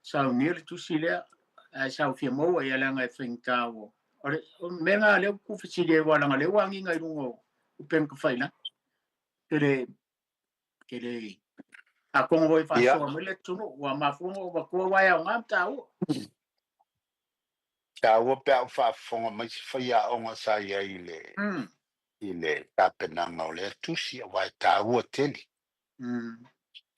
saunia le tusi lea, ae sa ou fia maua ia leaga e faigata ua. O le mea lena lea ua tuufesili ai, aua leaga o lea ua agiga i luga o upega tafailagi. Ke le atonu foi faasoa mai le atunuu, ua mafua ona ou avatua aua e aoga ma taua. Taua pe a ou faafofoga mai se faiaoga sa i ai i le i le tapenaga o lea tusi, aua e taua tele.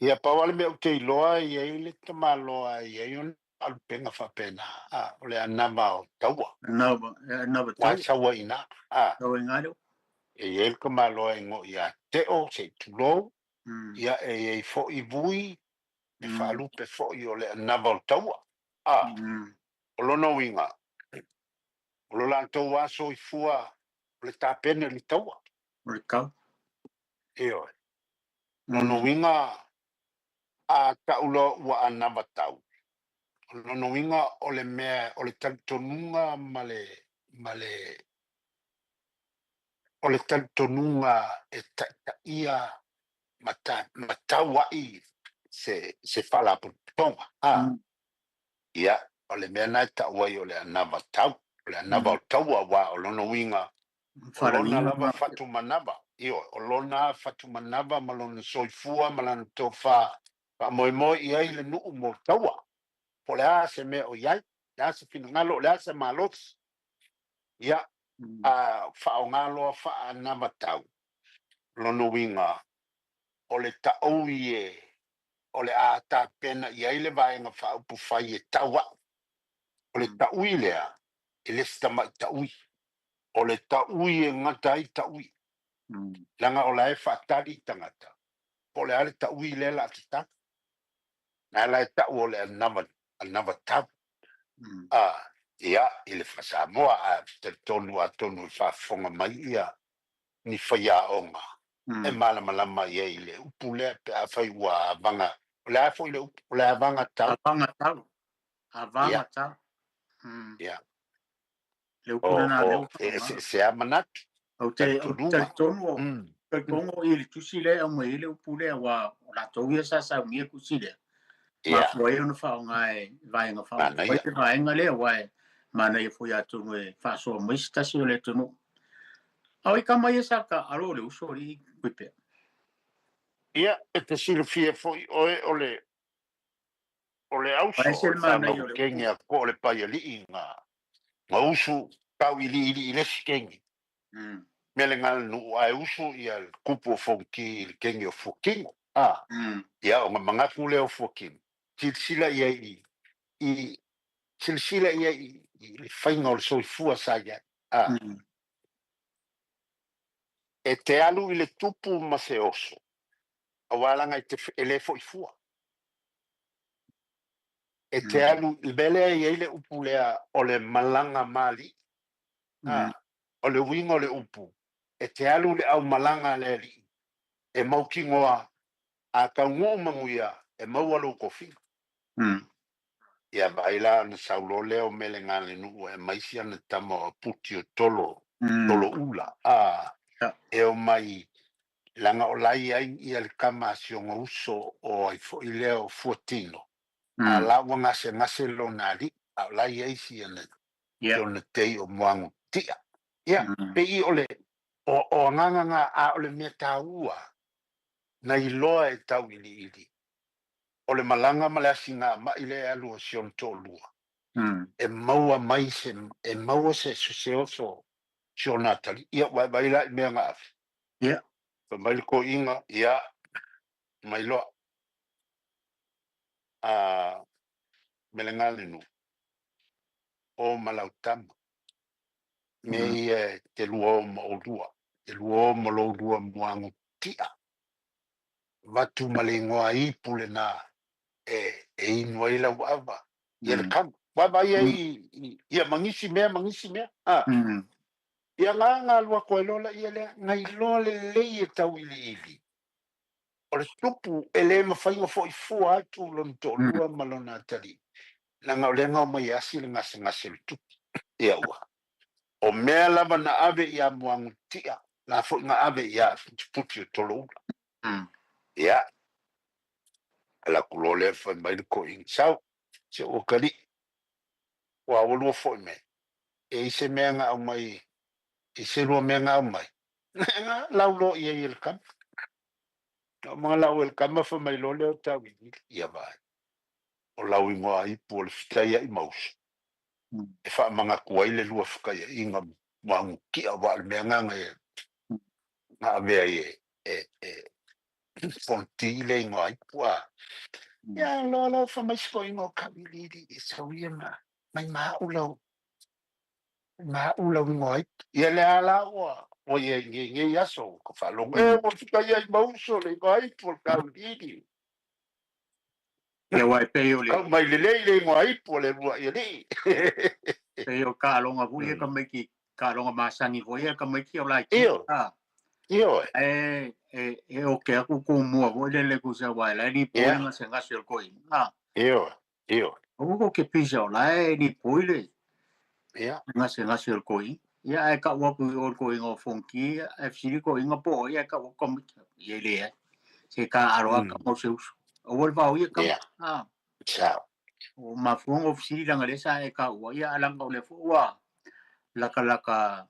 Ia, pau lava le mea ou te iloa e i ai le tamaloa e i ai ona faalupega faapena, a, o le anava o taua. Anava, e anava Ua taua. saua i ina, a. Saua i ina le upu. E i ai le tamaloa e igoa ia Teo, se i tulou, ia e i ai foi Vui, e faalupe foi o le anava o taua. A, o lona uiga, o lo latou lava soifua o le tapena i le taua. O le tau. Ioe. Lona uiga, a tau loa ua anava tau, O lona uiga o le mea o le talitonuga ma le ma le o le talitonuga e taitaia ma ta ma taua'i se se faalapotopotoga a ia o le mea lena e ta'u ai o le anava tau o le anava o taua auā o lona uiga o lona lava fatumanava ioe o lona fatumanava ma lona soifua ma lana tofā faamoemoe i ai le nu'u mo taua po o le a se mea o i ai le a se finagalo o le a se malosi ia a faaaogā loa faaanava tau lona uiga o le taui e o le a tapena i ai le vaega faaupufai e taua'i o le taui lea e le se tama'i taui o le taui e gata ai taui leaga o la e faatali tagata po o le a le taui lea la a tatau na la e ta'u o le anava anava tau a ia i le faasamoa ae talitonu atonu e faafofoga mai ia ni faiaoga e malamalama i ai i le upu lea pe afai ua avaga o le a foi le upu o le avaga tau Avaga tau. Avaga ia tau. Ia Le upu o lena lea o ua e faaaoga. se se a manatu Ou te ou te talitonuga talitonu o talitonu o i le tusi lea e aumai ai le upu lea aua o latou ia sa saunia le tusi lea. Ia Mafua ai ona faaaoga e vaega faaupufai manaia le vaega lea aua e manaia foi atonu e faasoa mai se tasi o le atunuu. A o i kama ia sa taalo o le uso alii Kuipea. Ia e te silafia foi oe o le o le Aua auso e ese o le le manaia fanau o le kenge upu. a ko o le paiali'i ga ga usu tauiliili i le isi kenge mea le galanu'u ae usu ia le kupu o Fonoti i le kenge o Fuakino a ia ona manatu lea o Fuakino silasila i ai i i silasila i ai i i le faiga o le soifua sa i ai a e te alu i le tupu ma se oso auā laga e te e lē fo'i fua e te alu i le mea lea e i ai le upu lea o le malaga mali'i a o le uiga o le upu e te alu i le aumalaga a le ali'i e mautinoa a taunuu manuia e maua lou tofiga ia vaai la ona sau loa lea o Melegalenuu e aumai si ana tama o Aputi o Tolo Tolo ula a e omai leaga o la e i ai ia le tama a si ona uso o ai foi lea o Fuatino a o la ua gasegase lona ali'i a o la e i ai si ana si ona tei o Moagutia ia pei o le o o agaga na a o le mea taua na iloa e tauiliili o le malaga ma le asiga ma'i lea e alu a si ona to'alua e maua mai se e maua se se oso si ona atalii ia ua e vaai la i mea na ave Ia. Fai mai le toeaina ia mai loa a Melegalenuu o ma lau tama mea ia e te lua o ma oulua te lua o ma loulua muagutia avatu ma le igoa ipu lena e e inu ai lau ava ia le kama ua vaai ai i ia ma nisi mea ma nisi mea a ia ga ga alu atu ai loa laia lea na iloa lelei e tauiliili o le tupu e lē mafai ona fo'i fua atu lona to'alua ma lona atalii leaga o lea na omai e asi le gasegase o le tupu ia ua o mea lava na ave ia Muagututia la foi na ave ia Putiputi o Toloula ia ala atu loa lea fai mai le toeaina sau si ou atalii ua ua lua fo'i mai e i se mea na aumai i se lua mea na aumai na lau loa i ai e le kama na uma na lau e le kama fai mai loa lea o tauiliili ia vaai o lau igoa ipu o le fetaia'i ma uso e faamanatu ai le lua fetaia'iga Muagututia auā o le mea lena na na avea ai e e e Fonoti le igoa ipu a ia loa loa fai mai si toeaina o Tauiliili e sau ia ma mai ma a'u lau ma a'u lau igoa ipu ia lea la ua ua i ai i nei aso ua faalogo e ua fetaia'i ma uso le igoa ipu o le Tauiliili Ia aua e pei o le tau mai lelei le igoa ipu o le ulua'i alii pei o taaloga foi ia tamaiti taaloga masani foi ia tamaiti o laitiiti ioe a ioe e e e oke atu kumua foi lele tusa aua e la e lipoi le ia gasegase o le toeaina a ioe ioe. Aua ko ke pisa o la e ni poile. Ia. Gase gase o le koiga. Ia ae kau aku i o le koiga o Fonki, ae fesili koiga po o ai ae kau aku kamita. Ia e leai. Se ka alo a kama o se uso. Aua le vaoia kama. Ia. Ah. Sao. O mafuanga o fesili langa lea sa e kaua. Ia alanga o lea foi ua lakalaka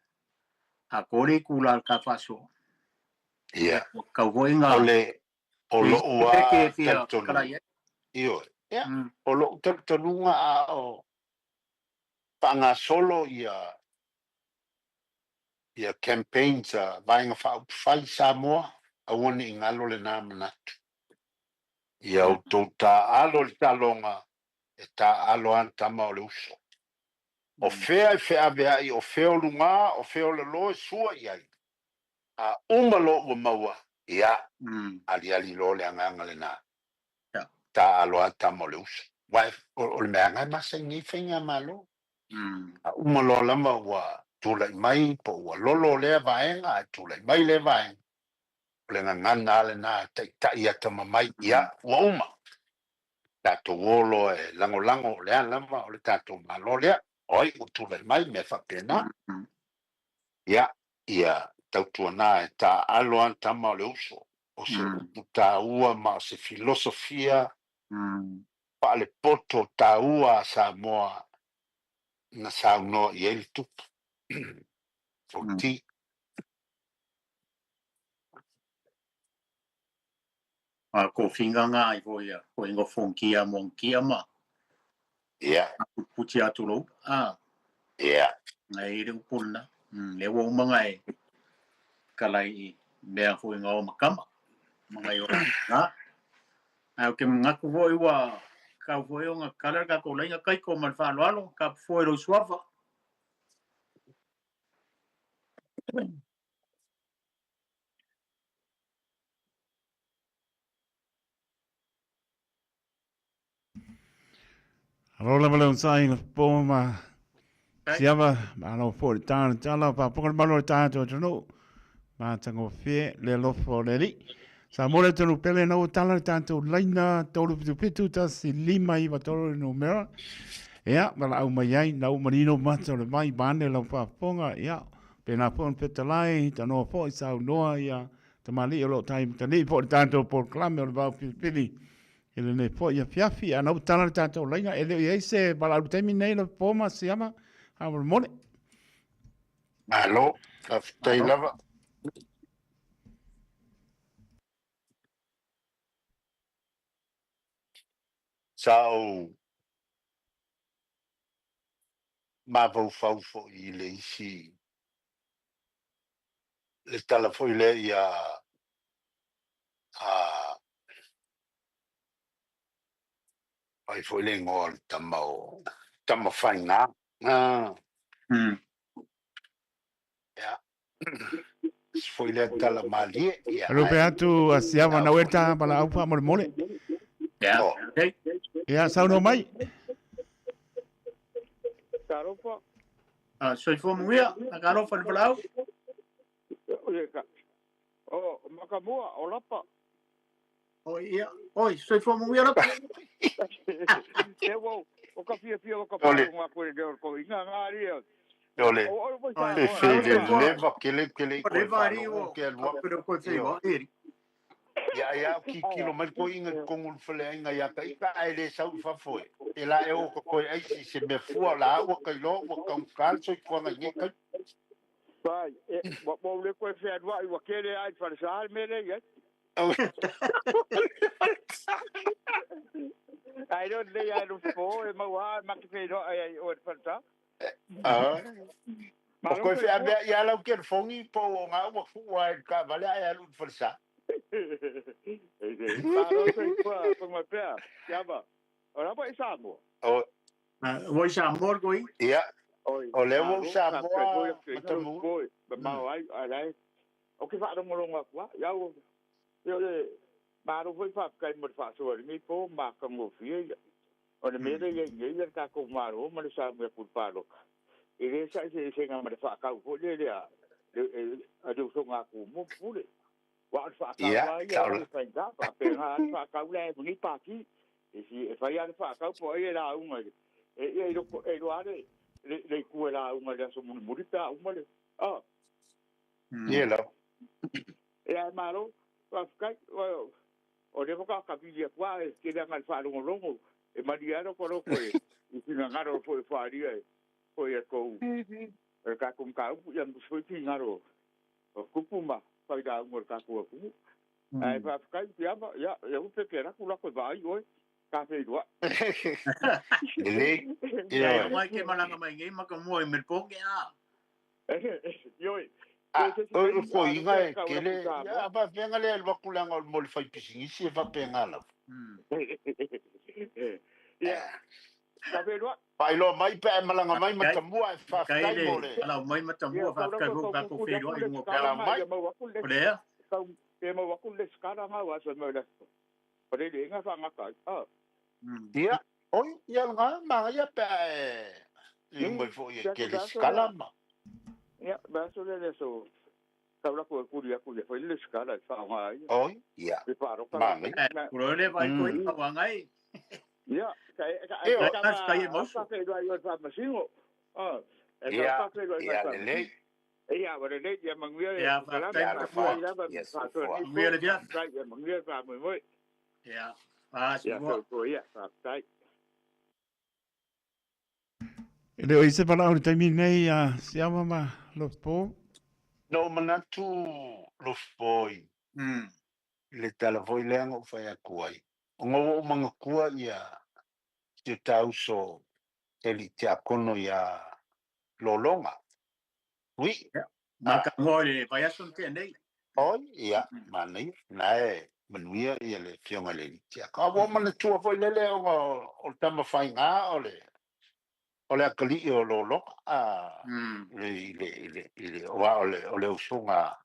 a kore i kula le ka faasoa. Ia. Kau foi ngā O le o le lo'u isi peke a e fia talitonuga. kala i ai. Ioe. Ia. O lo'u talitonuga a o faagasolo ia ia campaigns a Vaega Faaupufai Samoa, aua ne i galo lena manatu. Ia outou taaalo i le taloga, e taaalo lava le tama o le uso. O fea e feaveai, o fea o luga, o fea o lalo e sua i ai, a uma loa ua maua, ia, aliali loa le agaga lena. Taaalo lava le tama o le uso. Aua o le mea lava e masani nei faigamalo. A uma loa lava ua tulai mai po ua lolo lea vaega ae tulai mai lea vaega, o le gagana lava lena e taitai atamamai, ia, ua uma. Tatou o loa e lagolago o le a lava o le tatou Malo lea, o ai ua tulai mai, mea faapena. Ia, ia tautuana e taaalo lava le tama o le uso, o se upu taua ma o se filosofia faalepoto taua a Samoa na saunoa i ai le tupu. Fonti. A ko finga ngā i fo ia, ko ingo fonkia monkia ma. Ia. Puti atu lou. Ah. Ia. Ngai i le upuna. Le ua uma ngai kalai i mea fo inga o makama. Mangai o ngā. Ai o ke ngaku fo i ua kau fo i o ngā kala ka ko lainga kai ko man whaloalo, ka fo i ro suafa. Alo lava le onosai i le po ma siava, malo foi le tāna tala, faafofoga le malo o le tatou atunuu, matagofie le alofa o le Alii. Sa mo le atunuu pele na ua tala le tatou laina 377 1 5 3 le numera. Ia, valaau mai ai, na ua manino mata o le vai vaeane lau faafofoga, ia, pēnā foi ona fetalai, tanoa foi, saunoa, ia, tamalii o lo o tai matalii foi le tatou polokalame o le Vao Filifili i lenei foi afiafi. A na ua tala le tatou laina, e le o i ai se valaau i le taimi nei lau po ma Siama, faamolemole. Malo, faafetai lava. Sa ou mafaufau foi i le isi, le tala foi lea ia a ai foi le igoa o le tama o Tamafaiga. Ia, isi foi lea tala malie, ia, Alo pe ae atu a Siava na na foi. ta valaau faamolemole. Ia, Oh. okay. Ia, saunoa mai. Talofa. Ah, soifua manuia, akalofa le valaau. O Makamua, o Lapa. O ia, oi, soifua manuia Lapa. Te wau, o ka fiafia o ka O le whaonga koe reo ko inga ngā ria. O le O o o Ai, e sa fe ai, le soifua. leva kele kele i O koe le vari whaalogo o ke alua. au pere koe Io. whaiwa, eri. Ia ia o kikilo mai koe inga kongu le faleaiga ia ka ika ae le sau i fafo e. E la e o ka koe aisi se mea fua o la ua kai loa ua kaungaka le soifuaga i nei kai. Vai, e, wa wa le koe whenua i wa kere ai wharesā me le ia. Ai don't lay ai no fo e mau ha ma ke whenua ai ai o e wharesā. Ah. O Malo koe whea soifua. mea ia lau ke fongi po o ngā ua fua e ka vale ai alu i whalesa. Malo soifua, konga pea. Siava. O lapa i Samoa. O Ua i Samoa koe. ia, Oi, o lea ua u malo, ka Samoa koe ke ina matamu. koe, ma mau ai, ai lai. O ke whaarongoronga kua, iau, ia le, malo foi whaakai mo te whaasoa ringi po, ma ka ngofia ia. O le mea ia ia ia tākou malo ma le Samoa pulpaloka. E le sa se se ngā ma le whaakau po le lea, a le uso ngā ku mo pule. Wa o le whaakau Ia, a ia, ka o ola. le whainga, whaapenga a le whaakau le mungi pāki. E si e fai ale whaakau po ai e la unga i e ia i loko e loa le le i kue la unga le aso muli muli pe a uma le. Ah. Ie lava. E ai malo, whawhikai, o le waka ka pili akua e te langa le whaalongolongo, e mani ana ko loko e i whina ngaro fo e whaaria e fo e kou e ka kum ka upu ia msui ki ngaro o kupu ma whai la unga le kakou akumu. Ai whawhikai te ama, ia, ia upe ke raku lako e vaai oe, ka whenua. Lelei. Ia, e mai ke malanga mai nei ma ka mua i Melbourne a. Ioi. A, o koiga e kele, ia, a faafeaga lea e alu atu leaga o le mo le fai pisinisi e faapena lava. Ia, ka whenua. Faailoa mai pe a e malaga mai Matamua e faafetai mo le. Palau mai Matamua faafetai foi tatou feiloai i luga o Palau mai. O lea. E mau aku le skala ngau aso mai le. O le le nga whangaka. Ah. Ia, oi, ia nga manaia pe a e i mai foi e kele skala ma. Ia, ba so le le so. Tau la ko kuri aku le foi le skala e whaonga ai. Oi, ia. E wharoka. Manaia. Kuro le vai koe i wangai. Ia, ka ka ka ka ka e mosu. Ka whenua i o whamasingo. Ah. E Ia, ka whenua i ia lelei. Ia, wa lelei, ia manguia e Ia, kalama, faafetai ma Matamua. whai lava, Yes, whātua fua. nei Manuia po, le via. whai, ia manguia wha moi. Ia, ah, Ia, simua. so, ia, whai. E le o i se wala o le taimi nei a Siama ma Lopo. Na ou manatu Lofoi i le tala foi lea na ou fai atu ai, ona ua ou manatua ia si o ta uso e alii tiakono ia Lologa. Ui. Ma ka ngoa i le vaiaso na tea nei. Oi, ia, manaia, na e manuia ia le afioga i le alii tiakono. A ua ou manatua foi lele ona o le tama faiga o le o le atalii o Lologa, a, i le, i le, i le, aua o le, o le usoga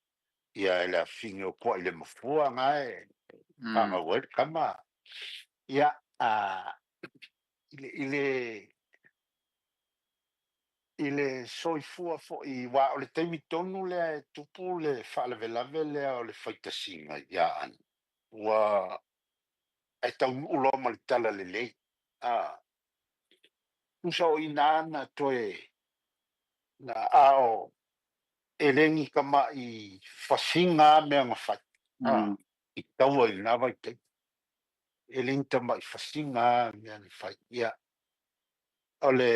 ia e le afifine o Puaa i le mafua na e fanau ai le tama. Ia, a, i le, i le, i le soifua foi, aua o le taimi tonu lea e tupu le faalavelave lea o le faitasiga ia Ana, ua e taunuu loa ma le talalelei, a, tusa o i ina na toe na a o e le ni tama'i fasiga a mea na fai, a, i taua i lena vaitaimi. E le ni tama'i fasiga a mea na fai. Ia, o le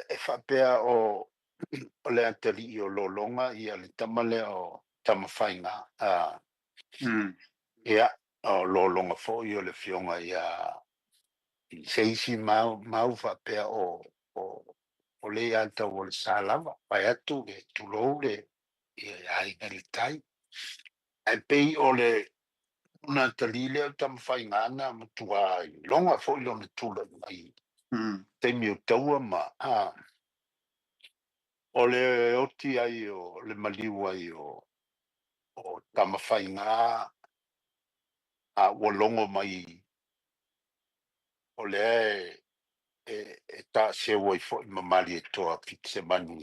e faapea o o le atalii o Lologa ia le tama lea o Tamafaiga, a, ia, o Lologa foi o le afioga ia se isi mau mau faapea o o o le ia tau o le sa lava, vaeatu le tulou le ia aiga i le tai. Ae pei o le ona atalii lea o Tamafaiga na matua iloga foi lona tulai mai taimi o taua ma a o le oti ai o le maliu ai o o Tamafaiga a ua logo mai o lea e e taaseu ai foi ma Malietoa Fitisemanu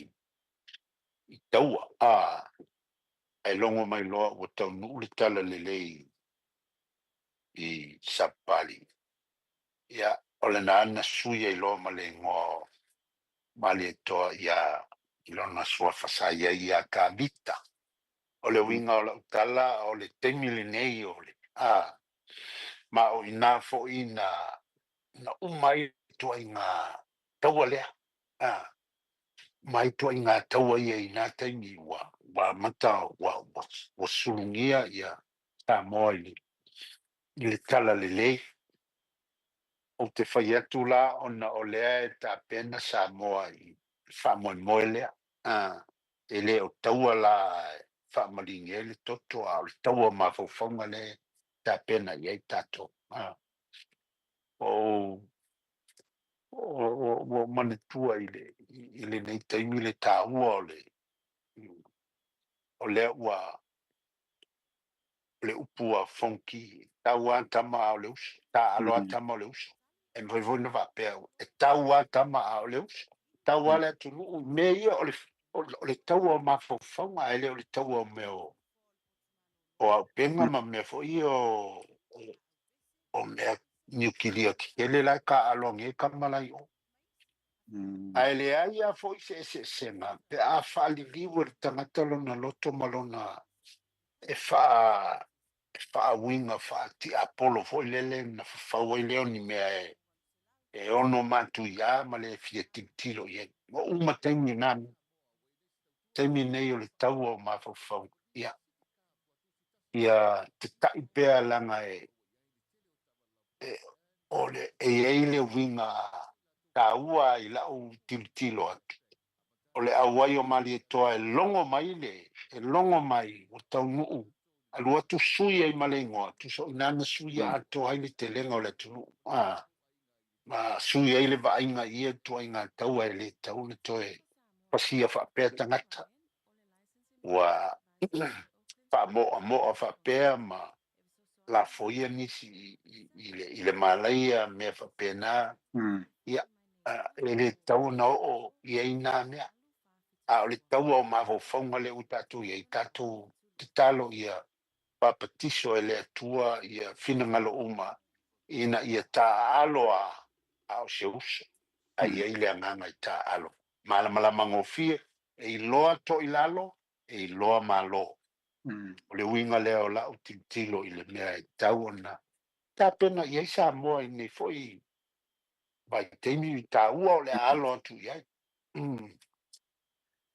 i taua a ae logo mai loa ua taunuu le talalelei i Sapapalii. Ia, o lena na sui ai loa ma le igoa o Malietoa ia i lona suafa sa i ai ia Tavita. O le uiga o lau tala o le taimi lenei o le a ma o ina foi na na uma ai le ituaiga taua lea, a uma ai ituaiga taua ia i na taimi ua ua amata ua ua ua sulugia ia Samoa i le i le talalelei. Ou te fai atu la ona o lea e tapena Samoa i le faamoemoe lea, a e le o taua la e faamaligi ai le toto, a o le taua o mafaufauga lea e tapena i ai tatou. A ua ou ua ou manatua i le i lenei taimi le taua o le o lea ua o le upu a Fonoti, e tau lava tama a o le uso, taaalo lava tama o le uso. E mafai foi ona faapea, e tau lava tama a o le uso. Tau lava le atunuu i mea ia o le, o le taua o mafaufauga, ae le o le taua o mea o, o auupega ma mea foi ia o, o mea niukilia tetele la e taaalo agi ai tama la i o. Ae leai lava foi se eseesega pe a faaliliu e le tagata lona loto ma lona e faa e faauiga faatiapolo foi lele na fafau ai lea o ni mea e e ono matuiā ma le fia tilotilo i ai. Ua uma taimi na mea. Taimi nei o le taua o mafaufauga, ia ia teta'i pea leaga e e o le e i ai le uiga taua i la'u tilotilo atu, o le auai o Malietoa e logo mai le e logo mai ua taunuu alu atu sui ai ma le igoa, tusa o i ina na suia atoa ai le telega o le atunuu a ma sui ai le vaaiga i ia ituaiga taua e le tatau ona toe pasia faapea tagata ua faamoamoa faapea ma lafoia nisi i le i le malaia mea faapena. Ia, e le tatau ona oo i ai na mea. A o le taua o mafaufauga lea ua tatou i ai, tatou tatalo ia papatiso e le Atua ia finagalo uma ina ia taaalo a a o se uso, a i ai le agaga i taaalo. Malamalama gofie, e iloa toilalo, e iloa Malo. O le uiga lea o la'u tilotilo i le mea e tatau ona tapena i ai Samoa i lenei foi vaitaimi taua o le a alo atu i ai.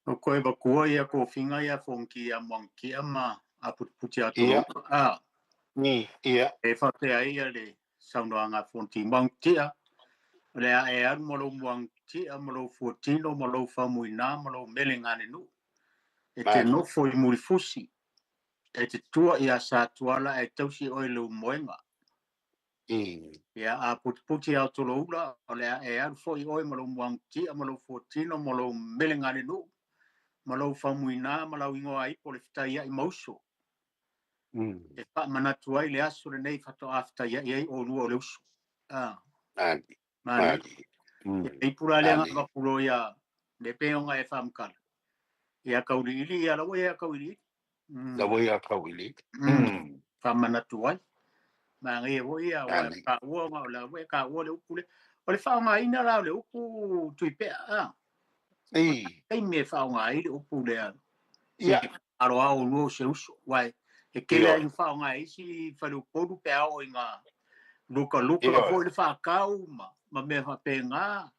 O koe vatua ia kofiga ia fongi ia muagitia ma aputiputi atu a. Ia. E faapea ai ia le saunoaga a Fonoti Muagitia, o le a e alu ma lou muagitia ma lou fuatino ma lou faumuina ma lou mele ganenuu e te nofo i Mulifusi, e te tua ia Satuala ae tausi oe i lou moega. Ia a putiputi Aotoloula, o le a e alu foi oe ma lou muagutia ma lou fuatino ma lou mele ganenuu ma lou faumuina ma lau igoa ipo le fetaiai ma uso. E faamanatu ai le aso lenei faatoa fetaiai ai oulua o le uso. Ah. Mali. Ia ipu la lea nga vakulo ia le pe onga e whamkala. Ia kauliili, ia lawa ia kauliili. Lawa ia kauliili. Whamanatu ai. Ma ngai e ia, wa ka ua nga o la we ka ua le upu le. O le whaonga la o le upu tuipea. Ah. Ei me whaonga ai le upu lea. Ia. Aro ao no se uso. Wai, e kele ai whaonga isi whareupolu pe ao i ngā luka luka foi le whakau ma mea whapenga.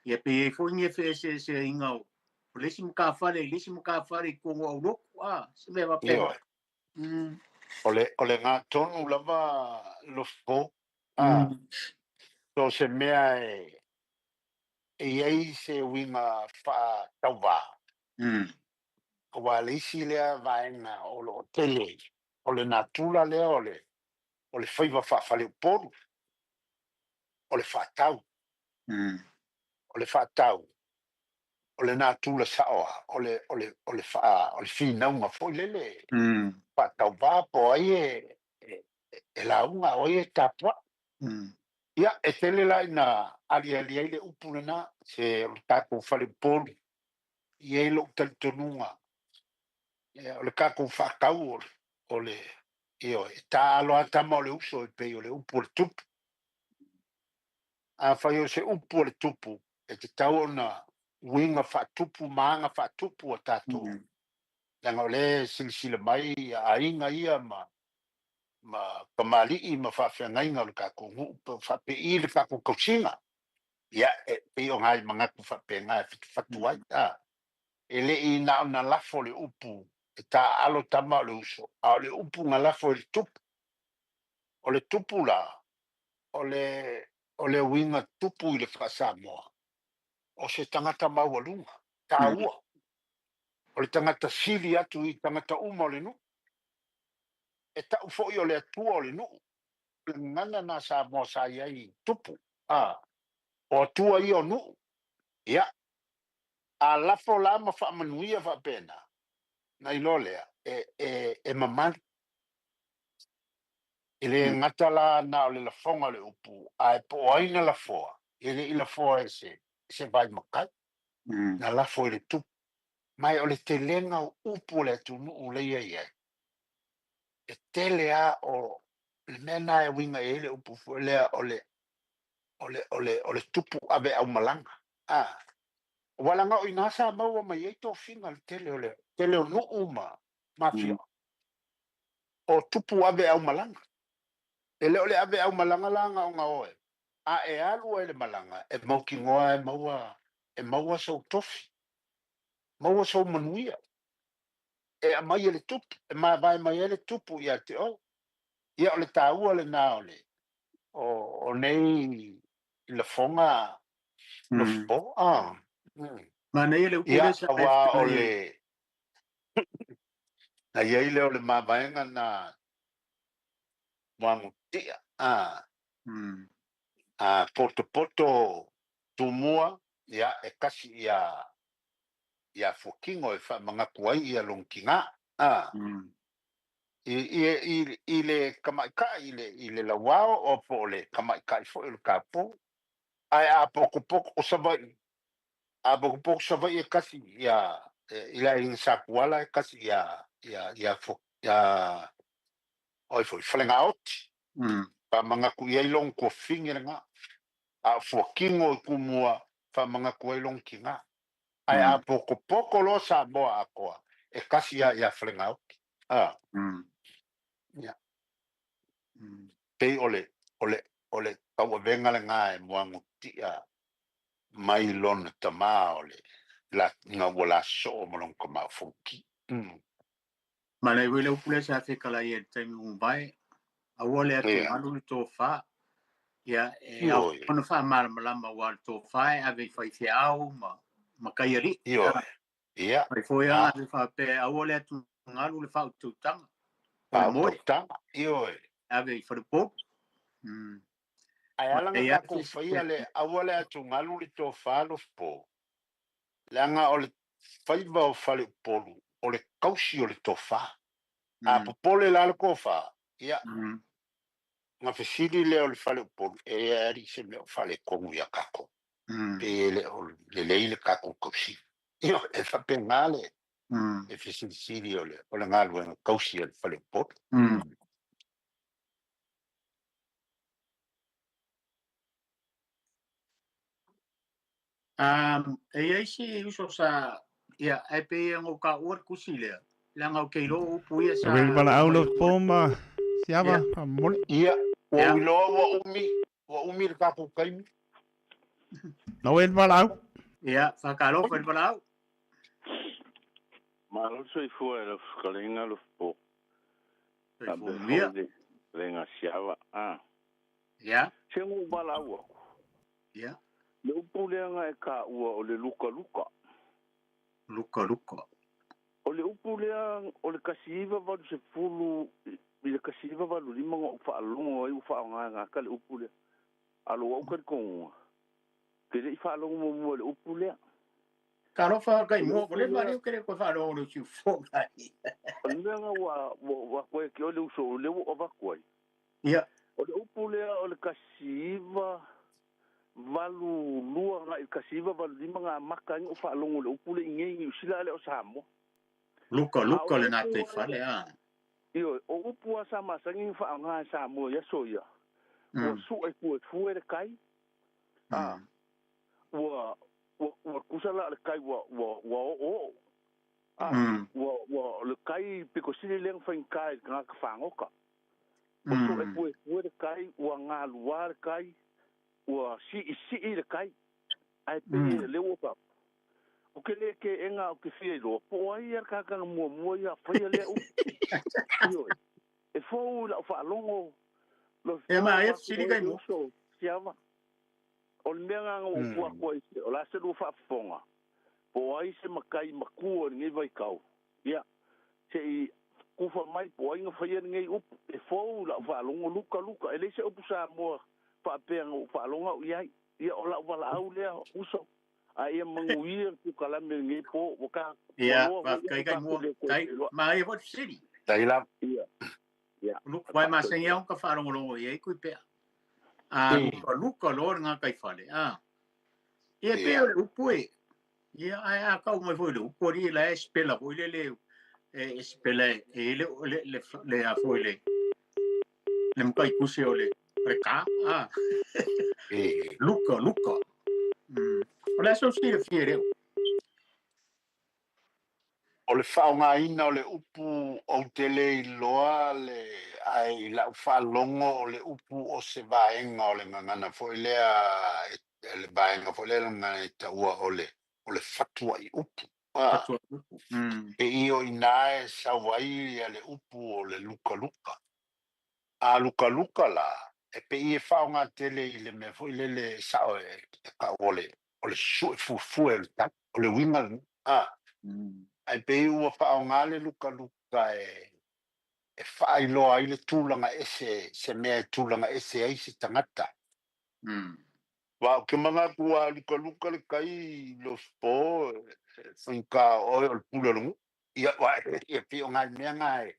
Ia pe e foi nge whe se se inga o le isi mka whare, le isi mka whare i kongo au loku, a, se mea whapenga. O le ngā tonu lava lofo, a, so se mea e i ai se uiga faatauvā. Aua le isi lea vaega o lo o tele, o le natura lea o le o le faiva faafaleupolu, o le faatau. O le faatau, o le natura saoa, o le o le o le faa o le finauga foi lele faatauvā po o ai e e lauga, o ai e tapuai. Ia, e tele la ina aliali ai le upu lena, se o le tatou faleupolu, e i ai lou talitonuga, ia, o le tatou faatau o le, o le ioe, e taaalo lava tama o le uso e pei o le upu o le tupu. Afai o se upu o le tupu, e tatau ona uiga faatupu ma aga faatupu a tatou, leaga o lea e silasila mai aiga ia ma ma kamali'i ma faafeagaiga o le tatou nuu pe faapei le tatou tausiga. Ia, e pei o nai manatu faapena e fatufatu ai. A, e le i na ona lafo le upu e taaalo tama o le uso, a o le upu na lafo e le tupu. O le tupu la, o le o le uiga tupu i le faa-Samoa, o se tagata maualuga, taua, o le tagata sili atu i tagata uma o le nuu. E tau foi o le Atua o le nuu. O le gagana na Samoa sa i ai i tupu, a, o Atua ia o nuu. Ia, a lafo la ma faamanuia faapena, na iloa lea, e, e, e mamalu. E le gata la na o le lafoga o le upu, ae po o ai na lafoa, e le i lafoa e se, se vaimakai, na lafo e le tupu. Ma o le telega o upu o le atunuu lea e i ai, e tele lava o le mea lena e uiga i ai le upu foi lea o le o le o le o le tupu ave aumalaga. A ua laga o i ina sa maua mai ai tofiga le tele o le tele o nuu ma afioaga. O tupu ave aumalaga. E le o le ave aumalaga la na ona oe, a e alu ai i le malaga e mautinoa e maua e maua sou tofi, maua sou manuia. E aumai e le tupu, e mavae mai ai le tupu ia te oe. Ia o le taua lena o le o, o nei lafoga lofo. Ah. Manaia le upu Ia, lea sa e aua o fetalai le ai. Na i ai lea o le mavaega na muagutia, a a potopoto Tumua, ia e kasi ia ia Fuakino e faamanatu ai ia lona tina, a i i i i le tamaitai i le i le lauao o po o le tamaitai foi o le taupou. Ae a potopoto o Savaii, a potopoto Savaii e kasi ia i le aiga Sapuala e kasi ia ia ia ia oi foi Falegaoti. Faamanatu i ai lona tuafafine lena. A o Fuakino i Tumua, faamanatu ai lona tina. Ae a potopoto loa Samoa atoa, e kasi lava ia Falegaoti. A. Ia. Pei o le o le o le tauavega lena e muagutia mai lona tama o le la ina ua lasoo ma lona tama o Fonoti. Manaia foi le upu lea sa fetalai ai i le taimi ua mavae, aua le atugalu le tofa. Ia, e ao ona faamalamalama aua o le tofa e ave i faifeau ma mataialii. Ioe. Ia. Fai foi lava ave faapea, aua le atugalu le faautautaga. O le moe. Faautautaga. Ioe. Ave i faleupolu. Ae ala na tatou faia le aua le atugalu le tofa Lofopo, leaga o le faiva o faleupolu o le tausi o le tofa. A popole la le tofa, ia, na fesili lea o le faleupolu, e leai se mea o faaletonu ia tatou, pe e le o lelei le tatou tausiga. Ia, e faapena le le fesilisili o le o le galuega tausi a le faleupolu. E i ai si uso sa, ia, ae pei e ona ou taua le tusi lea, leaga ou te iloa upu ia sa Will valaau aumai. Lofo ma Siava faamolemole. Ia, ua ou iloa ua umi, ua umi le tatou taimi. Noel Valaau. Ia, faatalofa i le valaau. Malo le soifua e lau fetalaiga Lofo. Soifua Faapea manuia. foi le fetalaiga Siava. A. Ia. Se ua ou valaau atu. Ia. Le upu lea na e taua o le lukaluka. Lukaluka. O le upu lea o le 1980 i le 1985 na ou faalogo ai ua faaaoga e gata le upu lea. A o lou au talitonuga, ou te le i faalogo muamua i le upu lea. Talofa kai O le mua, upu ko le lea, maliu kere ko wharongo no siu fo mai. o le mea na ua ua ua ia te oe le uso o lea ua ou avatu ai. Ia. O le upu lea o le 1982 agai i le 1985 na amata ai ona ou faalogo i le upu lea i inei i Niu Sila a le o Samoa. Luka, A o luka le le nā upu te lava whale, a. Ioe, o upu lava sa masani ona faaaoga e Samoa i aso ia, ua sue fuefue le kai, a, ua, ua, ua tusa la o le kai ua, ua, ua oooo, a, ua, ua, o le kai pito sili lea ona faigata i le tagata fagota. Ua sue fuefue le kai, ua galuā le kai, ua siisii le kai, ae pei e lea ua faapu. Ou te le keena ou te fia iloa, po o ai ia le tagata na muamua ia faia lea upu. Ioe, e fou i lau faalogo, E ma Lofo e atu sili oe kai le mo. uso, Siava. O le mea lena na ou ua atu ai, o le a se lua faafofoga, po o ai se matai matua i lenei vaitau, ia, se i tufa mai po o ai na faia lenei upu. E fou i lau faalogo, luka luka, e leai se upu Samoa faapea na ou faalogo au i ai. Ia, o lau valaau lea, uso, a ia manuia le tukalame i lenei po, ua ka, ua Ia, loa foi whakakai le kai tatou mua. le toe Tai, feiloai. ma e foi sili. Tai lava. Ia, ia, Luka, wai ma sengi faafetai. au ka whaalongolongo i ei kui pea. A luka, luka loa le ngā kai whale. A. Ia pe o le upu e. Ia, ai a kau mai foi le upu ri la e spela foi le le e spela e le le le le a foi le. Le matai tusi o le o le kā a. Luka luka. O le aso silafia e leo. O le faaaogaina o le upu ou te le iloa le ae i lau faalogo o le upu o se vaega o le gagana foi lea le vaega foi lea le gagana e taua o le o le fatuai upu. Fatuai upu. E i o ina e sau ai ia le upu o le lukaluka. A lukaluka la, e pei e faaaoga tele i le mea foi lele e sao e tau o le o le sue fuefue o le tali, o le uiga lena. A, ae pei ua faaaoga le lukaluka e e faailoa ai le tulaga ese, se mea e tulaga ese ai se tagata. Aua ou te manatu a lukaluka le tai i le po, e faigata o oe o le pule o le nuu. Ia, aua e pei o nai mea na e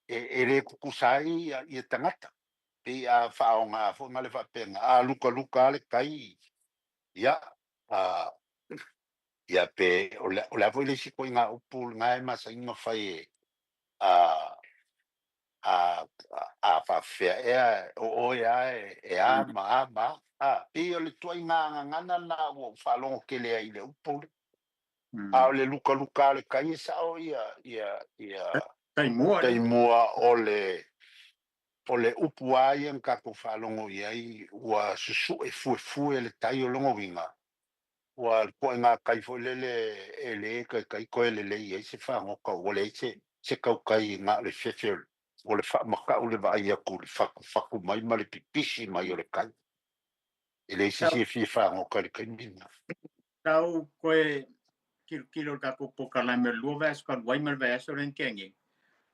e le tutusa ai ia tagata. Pei a faaaoga foi na le faapena, a lukaluka lava le tai, ia, a, ia pe o le, o le a foi le isi ituaiga upu lena e masani ona fai e, a, a, a faapefea ea o oe lava e a ma a ma a. A, pei o le ituaiga gagana lena ua ou faalogo tele ai i le upu lea. A o le lukaluka o le tai e sao ia ia ia taimua taimua o le o le upu a ia na tatou faalogo i ai ua susue fuefue le tai o lona uiga ua ituaiga tai foi lele e le taitai toe lelei ai se fagota ua leai se se tautai na o le fefe o le faamatau le vaai atu i le fatufatu mai ma le pipisi mai o le tai. E leai se isi e fia fagota i le taimi lena. Tau koe tilotilo i le tatou polokalame o le lua vaiaso talu ai ma le vaiaso lea na tea nei,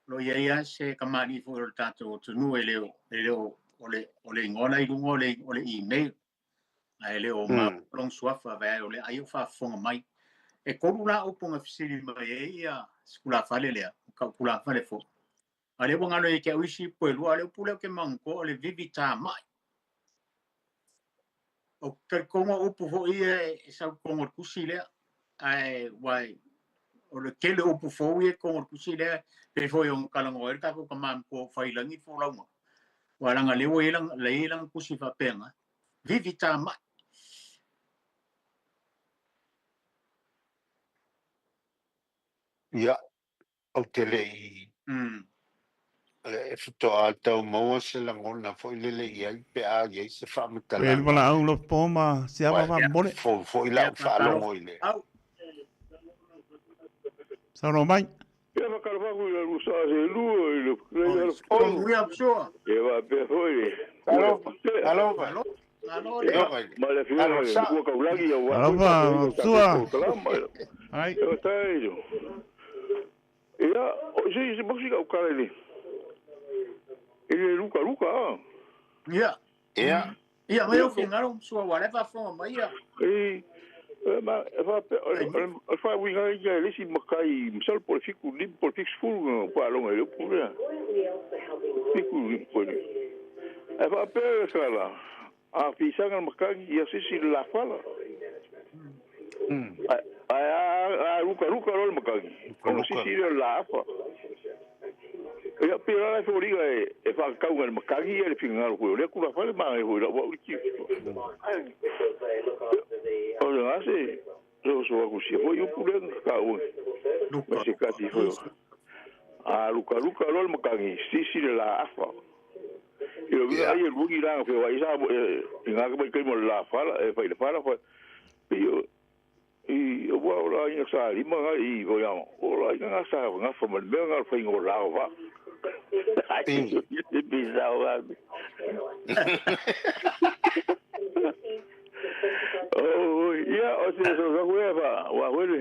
o lo o i ai lava se kamali'i foi o le tatou atunuu e le o, e le o, o le, o le igoa la i luga o le, o le email, ae le o maua lona suafa, vaai o lea ai o faafofoga mai. E tolu la upu na fesili mai ai ia si tulafale lea, o ka'u tulafale foi. A o lea ua galo ia te au isi upu e lua, a o le upu lea ou te manatua o le vivi tamai. Ou te talitonu o upu foi ia e sau i totonu o le tusi lea, ae ua o le tele o upu fou ia i totonu o le tusi lea, pei foi ona talanoa ai le tatou tama matua o Faiilagi le folauga, aua leaga o lea ua i ai lana tusi faapena, vivi tamai. Ia, ou te le i e faatoa tau maua se lagona foi lele i ai pe a i ai se Pei le faamatalaga. valaau lopo ma siava faamolemole. Fou foi lau faalogo i le. Saunoa mai. Ia faatalofa atu i le sa se lua i le Ia faapea foi le Talofa, talofa. Ma le afioga i le Matua Taulagi aua foi Alofa, tatou Sua. polokalama. Ai. Ia fatai. Ia, o se se mosi ka ukala le. I le luka luka a. Ia. Ia. Ia, mai au finagalo, sua ua leva faafofoga mai ia. E ma e faapea o le faauiga ia e le isi matai masalo po o le 75 po o le 70 na faalogo ai le upu lea. 75 po o le. Ae faapea le tala, a fisaga le matagi ia sisi le lafala. Ae a lukaluka loa le matagi, ona sisi lea o le laafa. Ia, pei o le ala e foliga e faatatau le matagi ia le finagalo foi o lea tulafale manaia foi i lau au le tiute. O le gase, soso atu sia foi upu lea na taua ma se tasi foi. A lukaluka loa le matagi, sisi le laafa. I le uiga ai e lugi la fe wa isa i ngā mai kai mo le lafala e fai le fala fa i i o wa o la ina sa lima nga i o ya o la ina nga sa nga fa ma me nga fa ingo la va e bizarro va. Oh, ia, o se so sa koe fa, wa koe le.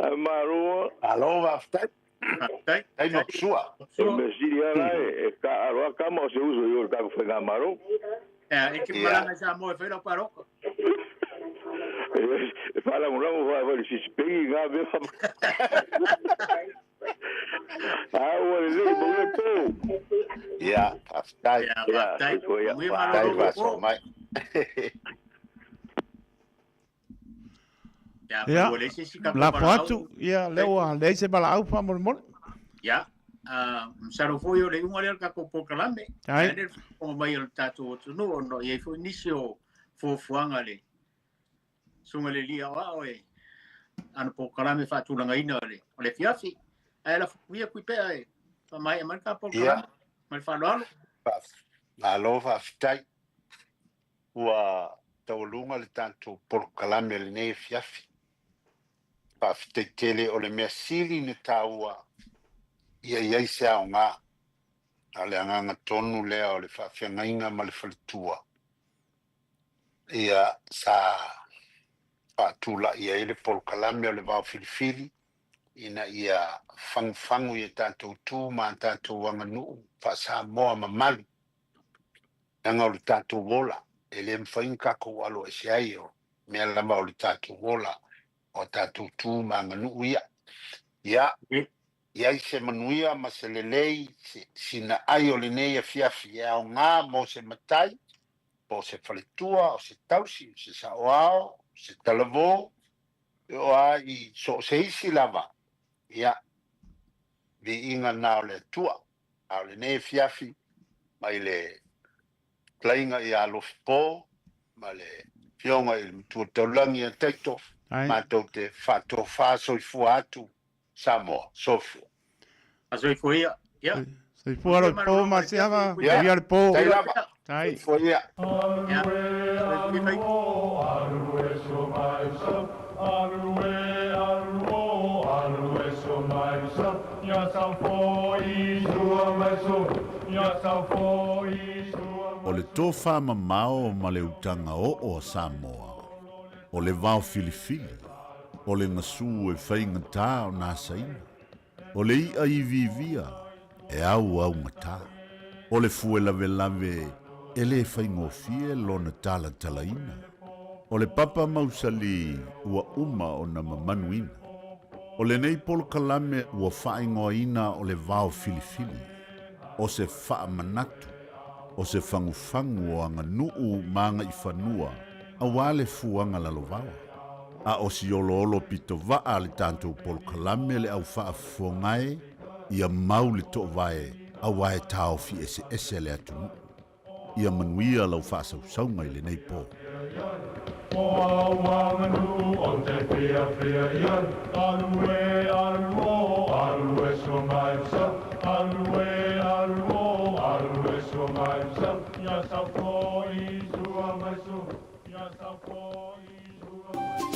Ai malo. Alo, faafetai. Faafetai. Tai ma sua. O me siri ala e ka aloa kama o se uso i o le tatou faigamalo. E ke malaga i Samoa e fai lau paloka. E faalagolago fa fa le sisipegi ngā mea fa. A ua lelei mo le po. Ia, faafetai. Ia, faafetai. Ia, Faafetai faasoa mai. Ia, Ia, ua leai se isi tatou lafo valaau. atu, ia, lea ua leai se valaau faamolemole. Ia, Masalo foi o le iuga lea o le tatou polokalame. Ai. Ae le faafofoga mai o le tatou atunuu ona o i ai foi nisi o fuafuaga a le Susuga i le Alii Aoao e ana polokalame faatulagaina o le o le afiafi. Ae lafo atu ia Tuipea e faamaea mai le ta polokalame ma le faaaloalo. Malo faafetai. Ua taualuga le tatou polokalame i lenei afiafi. Faafetai tele o le mea sili na taua ia i ai se aoga, a o le agaga tonu lea o le faafeagaiga ma le faletua ia sa faatulai ai le polokalame o le Vao Filifili ina ia fagufagu i a tatou tu ma a tatou aganuu faa-Samoa mamalu. Leaga o le tatou ola, e le mafai ona tatou alo ese ai, o mea lava o le tatou ola, o a tatou tu ma aganuu ia. Ia, i ai se manuia ma se lelei, se sina ai o lenei afiafi e aoga mo se matai, po o se faletua, o se tausi, o se saoao, o se talavou, e oo lava i so o se isi lava, ia, viiga lena o le Atua. A o lenei afiafi, mai le talaiga ia Alofipo ma le Afioga i le Matua Taulagi ia Taito, matou te faatofa soifua atu Samoa. Soifua. Soifua ia. Ia. Soifua Alofipo ma Siava, manuia le po. Tai lava. Tai. Soifua ia. O le tofamamao ma le utaga oo a Samoa, o le vao filifili, o le gasu e faigata ona asaina, o le i'a iviivia e auaugata, o le fue lavelave e lē faigofie lona talatalaina, o le papa mausali ua uma ona mamanuina. O lenei polokalame ua faaigoaina o le Vao Filifili, o se faamanatu, o se fagufagu o aganuu ma agaifanua auā le fuaga lalovaoa. A o si oloolo pitovaa a le tatou polokalame le au faafofoga e, ia mau le toovae auā e taofi eseese le atunuu. Ia manuia lau faasausauga i lenei po. O au aganuu o te fiafia i ai, Alu e, alu o, alu e sua mai sau, Alu e, alu o, alu e sua mai sau, Ia sau foi sua mai sua, ia sau foi sua mai.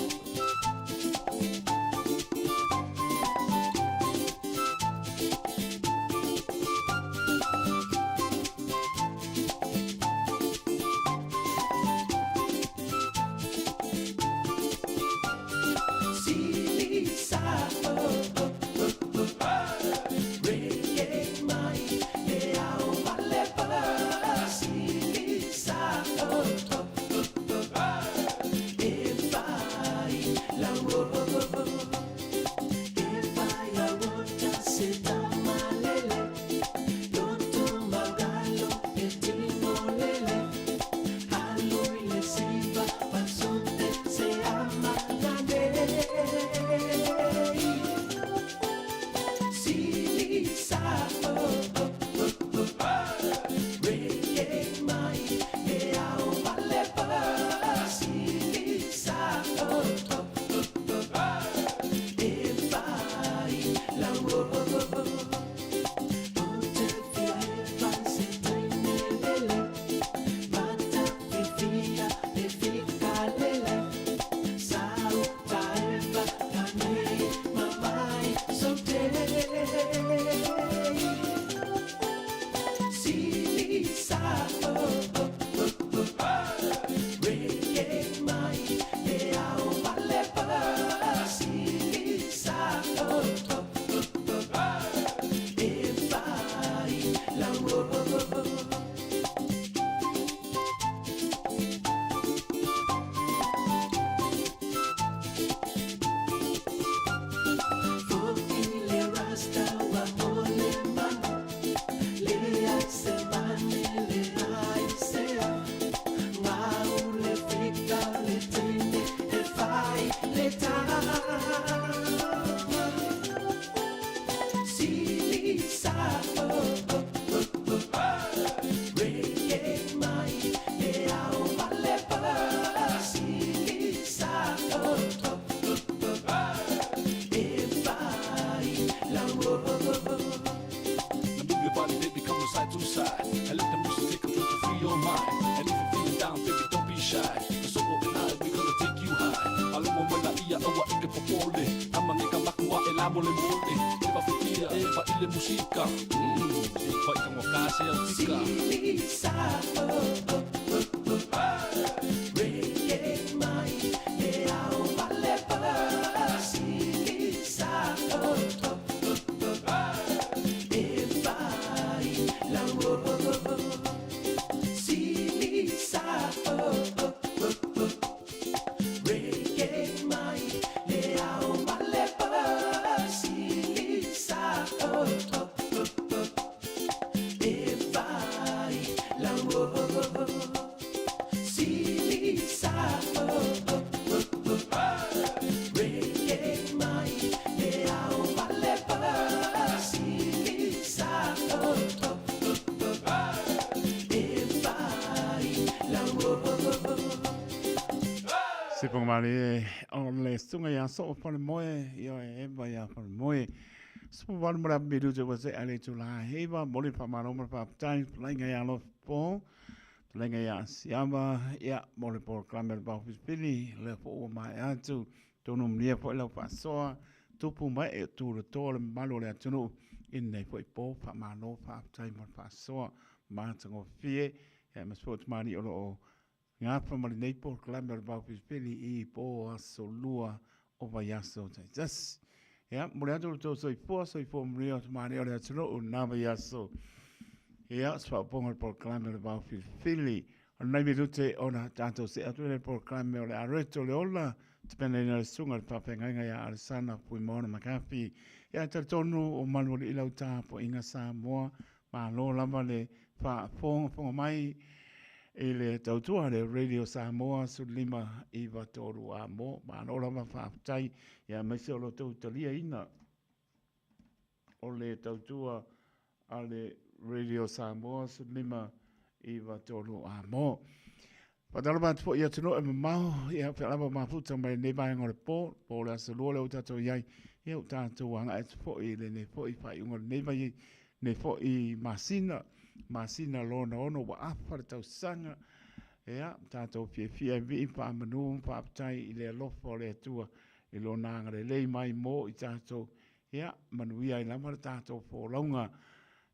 Faamolemole e fafetia e faʻi le musika e faʻitagogā se aufika. Silisa, oh, oh, oh, oh. Reggae mai le ao malepa. Silisa, oh, oh, oh, oh. E fai la oh, oh, oh. Silisa, oh, oh, oh, oh. Reggae mai le ao malepa. Silisa, oh, oh, oh, oh. E fai la oh, oh, oh. Silisa, oh, oh, oh, oh. Reggae mai le ao malepa. Silisa, oh, oh, oh, oh. E fai la oh, oh, oh. Se pongmali o le sunga ya so fale moe ia e eva ia fale moe. Supu walu mara miru te wase ale tu la heiva moli pa maro mara pa tai lainga ia lo po lainga ia siama ia moli po klamer pa pili le po o mai atu tonu mlia po lau pa soa tupu mai e tu le to le malo le atunu i nei po i po pa malo pa tai mo pa soa ma tango fie ia mas po mani o lo o ngā ma le nei po klame o le pau pili i po aso lua o vai aso tai tas. Ia, mo le atu le tau soifua, soifua mria o te mani o le atunu o nā vai aso. Ia, swa ponga le po klame o le pau pili. O nei mi rute o na tātou se atu le po klame o le areto le ola, te pene ina le sunga le papengainga ia Alessana Puimona Makapi. Ia, te tonu o malu o le ilau tāpo inga Samoa, ma lo lava le wha fonga fonga mai i le tautua le Radio Samoa su lima i watoru a mo, ma no lava whaaftai, ia maise o lo tau talia ina o le tautua a le Radio Samoa su lima i watoru a mo. Whatalama atu po ia tino e mamao, ia whalama mafuta mai nei vaenga o le pō, pō le asa lua le o tātou iai, ia o tātou anga atu po i le nei po i whai unga le nei vai, nei po i masina, masina lona ono wa afa le tausaga, ia tātou fiafia e vii whaamanu, whaapatai i le alofa o le Atua, i lona anga le lei mai mō i tātou, ia manuia i lama le tātou fōlaunga,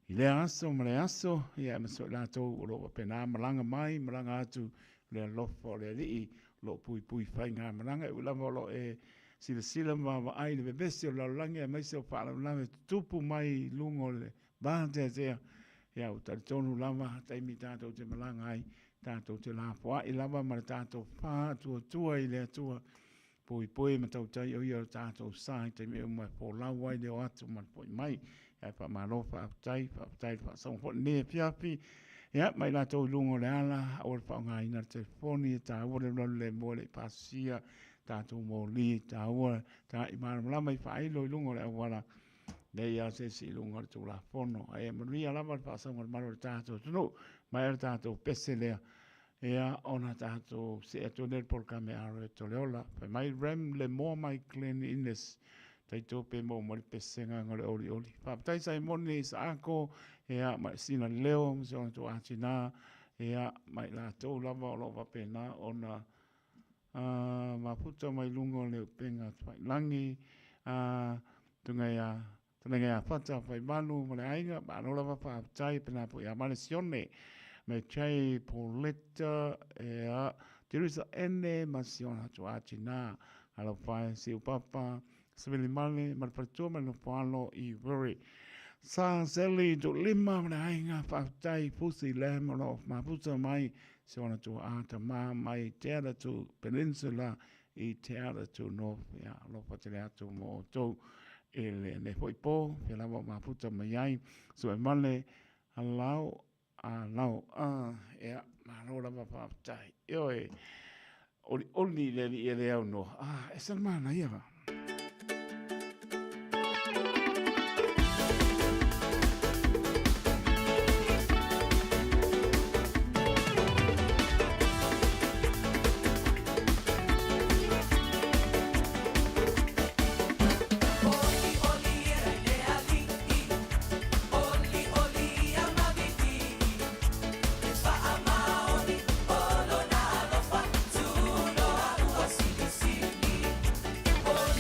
i le aso ma le aso, ia ma so lātou o lo wapena malanga mai, malanga atu, le alofa o le alii, lo pui pui whai ngā malanga, e lama o lo e sila sila ma wa ai le bebesi o lalolagi, a maise o whaalamlame tupu mai lungo le vāteatea, ia o talitonu lava, taimi tātou te malanga ai, tātou te lāpoa i lava ma le tātou whā tua tua i le atua, pui pui ma tautai o ia o tātou sa i taimi e umai pō lau ai le o atu ma le poi mai, ia wha malo wha apatai, wha apatai wha songa fo ne piapi, ia mai lātou i lungo le ala, o le whaonga ina le telefoni, e tāua le lolo le moa le pasia, tātou mōli, tāua, tā i māramalama i whailo i lungo le awala, le ia se si i lungo le tūlafono. Ai e manuia lava le whaasonga le malo le tātou tunu, mai le tātou pese lea, ia ona tātou se atu nei le polkame aro e tole ola. Pai mai rem le moa mai Glen Innes, taito pe mo mo le pesenga ngā le oli oli. Whapatai sai moni sa ako, ia mai sina leo, mse ona tō ātina, ia mai lātou lava o lo wapena ona maputa mai lungo le upenga tuai langi, tunga ia, tunga ia whata whai malu mo le ainga, ma anō lava whapatai pena po ia male sione, me chai Pauletta, ia, Teresa ene ma siona tō ātina, alo whai si upapa, Sivili male, ma le faletua ma le nofoalo i Wiri. Sa seli tu lima ma le ainga whapatai pusi le mo lo maputa mai se ona tu ata mā mai te ara tu peninsula i te ara tu north ia lo patele atu mo tau e le ne foi po pe lava maputa mai ai so e male alau alau a ia malo lava whapatai. Ioe oli oli le li e le au no. Ah, e salmana ia va. Oli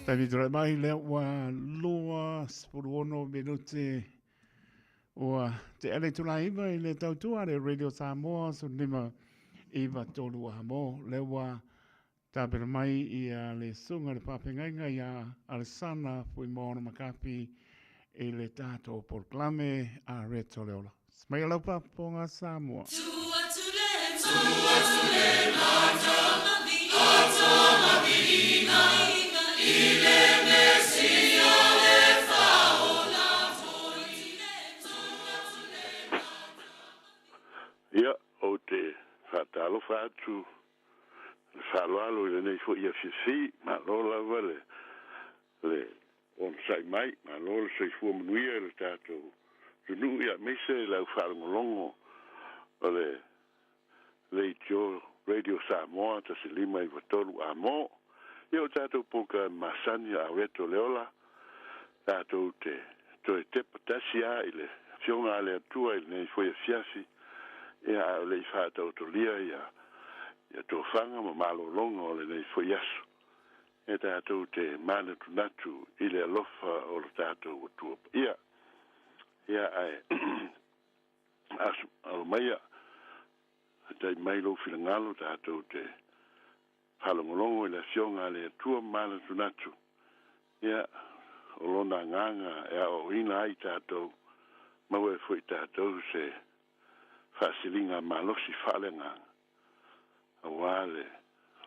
Taimi tulai mai lea ua 26 minute ua tea le itula 9 i le tautua le Radio Samoa 15 9 3 amo lea ua tapena mai ia le susuga i le faafeagaiga ia Alesana Fuimaono Makafi i le tatou polokalame a Reto le Ola. Mai lau faafofoga Samoa. Ia, ou te faatalofa atu i le faaaloalo i lenei foi afiafi. Malo lava le le onosai mai, malo le soifua manuia i le tatou atunuu, ia aemaise le au faalogologo o le Leitio Radio Samoa 1593 Amo. Ia o tatou polokalame masani o Aureto le Ola, tatou te toe tepa tasi a i le Afioga a le Atua i lenei foi afiafi, ia a o le i faataotolia ia ia tofaga ma malologa o lenei foi aso. E tatou te manatunatu i le alofa o lo tatou Atua Paia. Ia ae aso alo maia, tai mai lou finagalo tatou te faalogologo i le Afioga a le Atua ma manatunatu, ia, o Lona Agaga e aoaoina ai tatou, maua ai foi tatou se faasiliga malosi faaleagaga aua le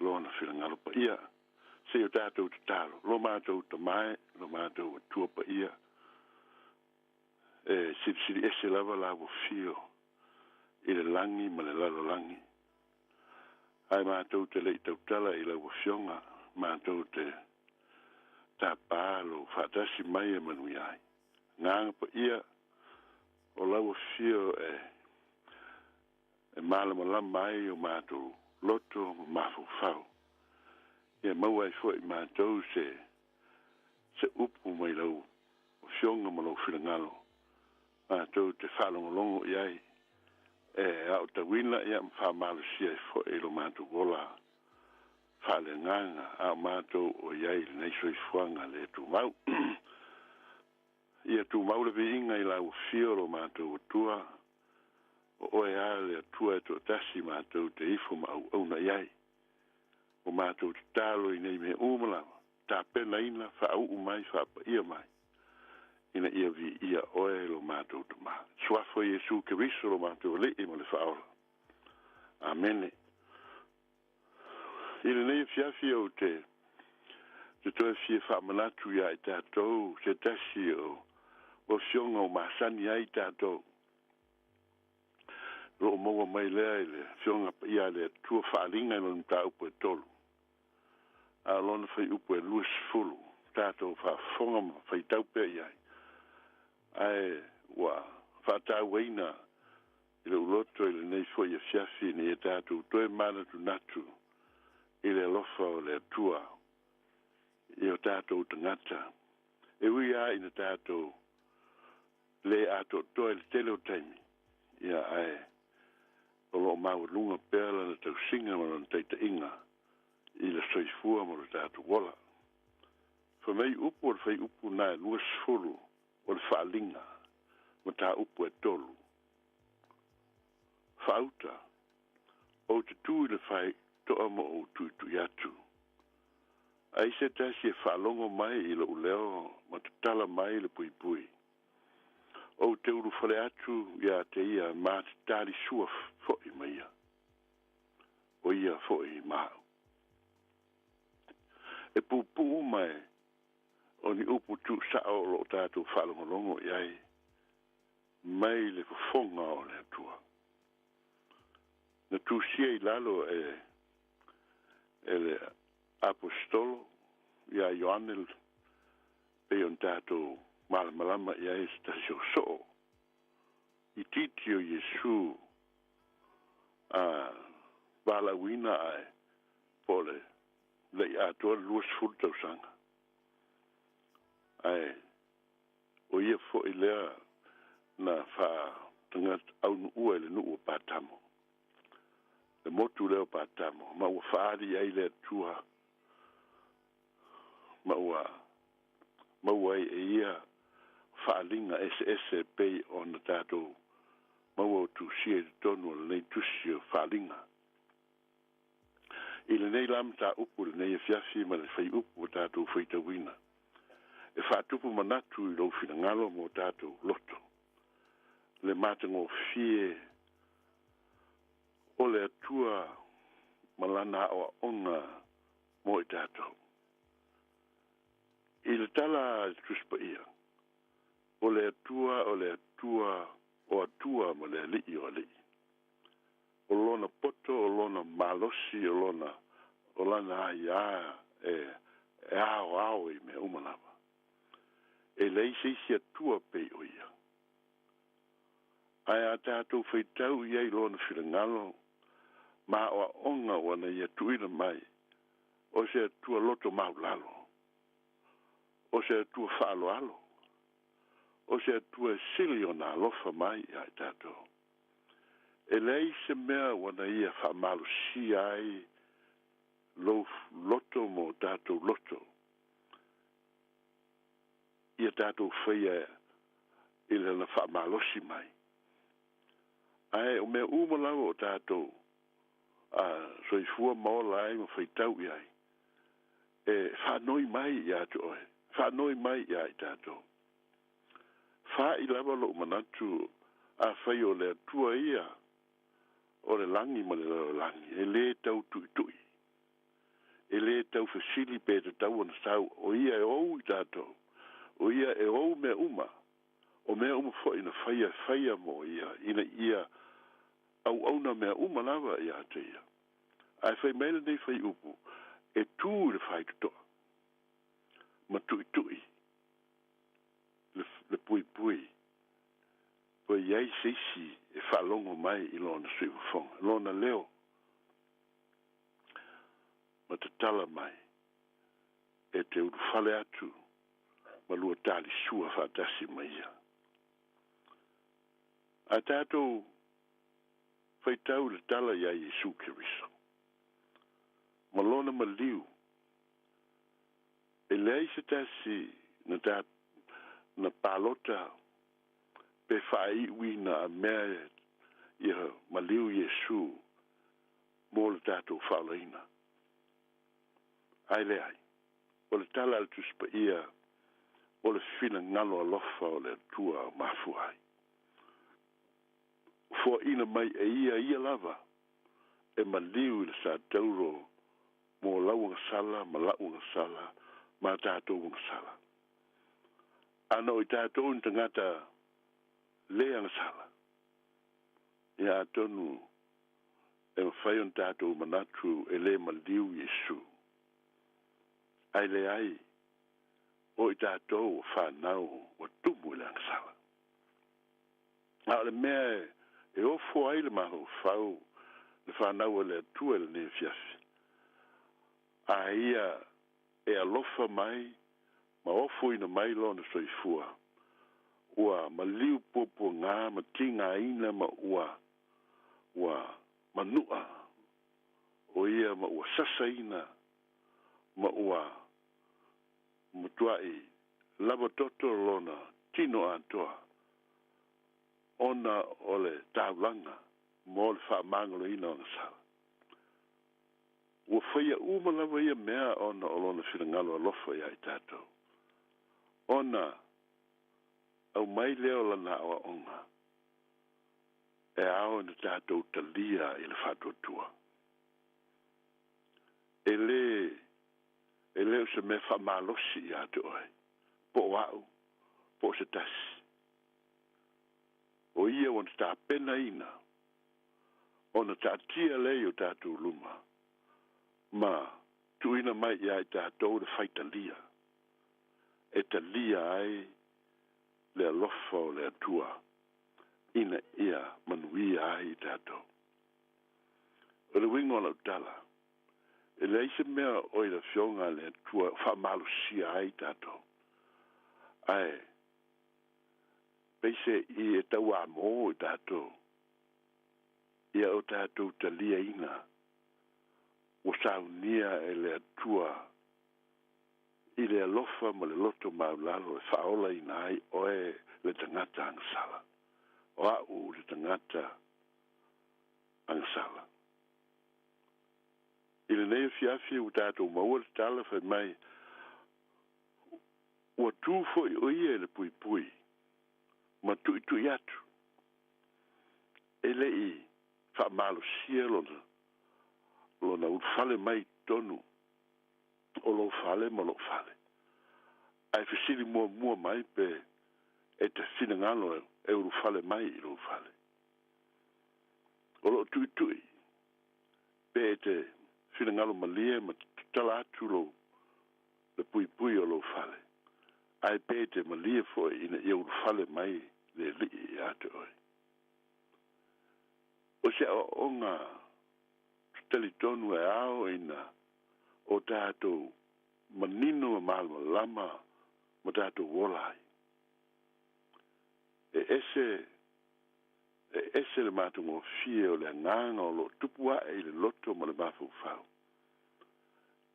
Lona finagalo paia. Se i o tatou tatalo, lo matou Tama e, lo matou Atua paia, e silisili ese lava la ua fio i le lagi ma le lalolagi. Ae matou te le i tautala i lau Afioga, matou te tapa lou faatasi mai e manuia ai. Agaga paia o lau Afio e e malamalama ai o matou loto ma mafaufau. Ia maua ai foi matou se se upu mai lau Afioga ma lou finagalo, matou te faalogologo i ai e aotauina ia ma faamalosia ai foi lo matou ola faaleagaga a o matou o i ai i lenei soifuaga le tumau. Ia tumau le viiga i lau Afio lo matou Atua, o oe lava le Atua e toatasi matou te ifo ma auauna i ai. Ua matou tatalo i nei mea uma lava, tapenaina, faauu mai, faapaia mai, ina ia viia oe lo matou Tama. Suafa o Iesu Keriso lo matou Alii ma le Faaola. Amene. I lenei afiafi ou te te toe fia faamanatu iā i tatou se tasi o afioga o masani ai tatou. O lo o maua mai lea i le Afioga Paia a le Atua faaaliga i lona mataupu e tolu, a o lona fuaiupu e 20, tatou faafofoga ma faitau pea i ai, ae ua faatauaina i lou loto i lenei foi afiafi ina ia tatou toe manatunatu i le alofa o le Atua i o tatou tagata, e ui lava ina tatou le atoatoa i le tele o taimi, ia ae o lo o maualuga pea lana tausiga ma lana taitaiga i le soifua ma lo tatou ola. Fai mai upu o le fuaiupu na e 20 o le faaaliga mataupu e tolu. Faauta, ou te tu i le faitoa ma ou tuitui atu. Ai se tasi e faalogo mai i lou leo ma tatala mai le puipui. Ou te ulufale atu ia te ia ma te talisua foi ma ia, o ia foi ma au. E puupuu mai o ni upu tuusao o lo o tatou faalogologo i ai mai le fofoga o le Atua. Na tusia i lalo e e le Aposetolo ia Ioane pei ona tatou malamalama i ai se tasi o soo itiiti o Iesu a valaauina ae po o le le i atoa le 20 tausaga. Ae o ia foi lea na faatagata aunuua i le nuu o Patamo, le motu lea o Patamo, ma ua faaali i ai le Atua. ma ua maua ai e ia faaaliga eseese e pei ona tatou maua o tusia i totonu o lenei tusi o faaaliga. I lenei la mataupu i lenei afiafi ma le fuaiupu ua tatou faitauina, e faatupu manatu i lou finagalo ma o tatou loto, le matagofie o le Atua ma Lana aoaoga mo i tatou. I le tala a le Tusi Paia, O le Atua o le Atua o Atua ma le Alii o Alii. O Lona poto, o Lona malosi, o Lona, o Lana aiā e, e aoao i mea uma lava. E leai se isi Atua pei o Ia. Ae a tatou faitau i ai i Lona finagalo ma aoaoga ua na Ia tuuina mai, o se Atua loto maulalo, o se Atua faaaloalo, o se Atua e sili ona alofa mai iā i tatou. E leai se mea ua na Ia faamalosia ai lou loto ma o tatou loto, ia tatou faia i Lana faamalosi mai. Ae o mea uma lava o tatou a soifua ma ola ai ma faitau i ai, e faanoi mai ia te oe, faanoi mai iā i tatou. Faai lava lou manatu, afai o le Atua ia o le lagi ma le lalolagi, e lē tau tuʻituʻi, e lē tau fesili pe tatau ona sau, o ia e ou i tatou, o ia e ou mea uma, o mea uma foi na faia e faia mo ia, ina ia auauna mea uma lava ia te ia. Ae fai mai lenei fuaiupu, e tu i le faitotoa ma tuʻituʻi le, le puipui, ua i ai se isi e faalogo mai i lona siufofoga, lona leo, ma tatala mai e te ulufale atu ma lua talisua faatasi ma ia. A tatou faitau i le tala iā Iesu Keriso ma lona maliu, e leai se tasi na ta na palota pe faaiuina a mea ia maliu Iesu mo le tatou faaolaina. Ae leai, o le tala a le Tusi Paia, o le finagalo alofa o le Atua o mafua ai. Foaina mai e ia ia lava e maliu i le satauro mo lau agasala ma la'u agasala ma a tatou agasala. Ana o i tatou ni tagata lē agasala, ia atonu e mafai ona tatou manatu e lē maliu Iesu. Ae leai, o i tatou o fanau ua tumu i le agasala. A o le mea e ofo ai le mafaufau le fanau a le Atua i lenei afiafi, a ia e alofa mai ma ofoina mai lona soifua, ua maliu puapuagā ma tigaina ma ua ua manu'a o ia ma ua sasaina ma ua matua'i lava toto lona tino atoa ona o le taulaga mo le faamagaloina o agasala. Ua faia uma lava ia mea ona o Lona finagalo alofa iā i tatou, ona aumai lea o Lana aoaoga e ao ina tatou talia i le faatuatua. E lē, e le o se mea faamalosi ia te oe, po o a'u, po o se tasi. O ia ua na tapenaina ona taatia lea i o tatou luma ma tuuina mai iā i tatou le faitalia e talia ai le alofa o le Atua ina ia manuia ai i tatou. O le uiga o lau tala, e leai se mea o i le Afioga a le Atua e faamalosia ai tatou, ae Peise i e tauamō i tatou, ia o tatou taliaina ua saunia e le Atua I le alofa ma le loto maulalo e faaolaina ai oe le tagata agasala. O a'u le tagata agasala. I lenei afiafi ua tatou maua le tala fai mai, ua tu foi o ia i le puipui ma tu'itu'i atu, e le i faamalosia lona lona ulufale mai i totonu o lou fale ma lo'u fale, ae fesili muamua mai pe e te finagalo e ulufale mai i lou fale. O lo'o tu'itu'i pe e te finagalo malie ma tatala atu lou le puipui o lou fale, ae pe e te malie foi ina ia ulufale mai le Alii ia te oe. O se aoaoga talitonu e ao ina o tatou manino ma malamalama ma tatou ola ai. E ese e ese le matagofie o le agaga o loo tupu ae i le loto ma le mafaufau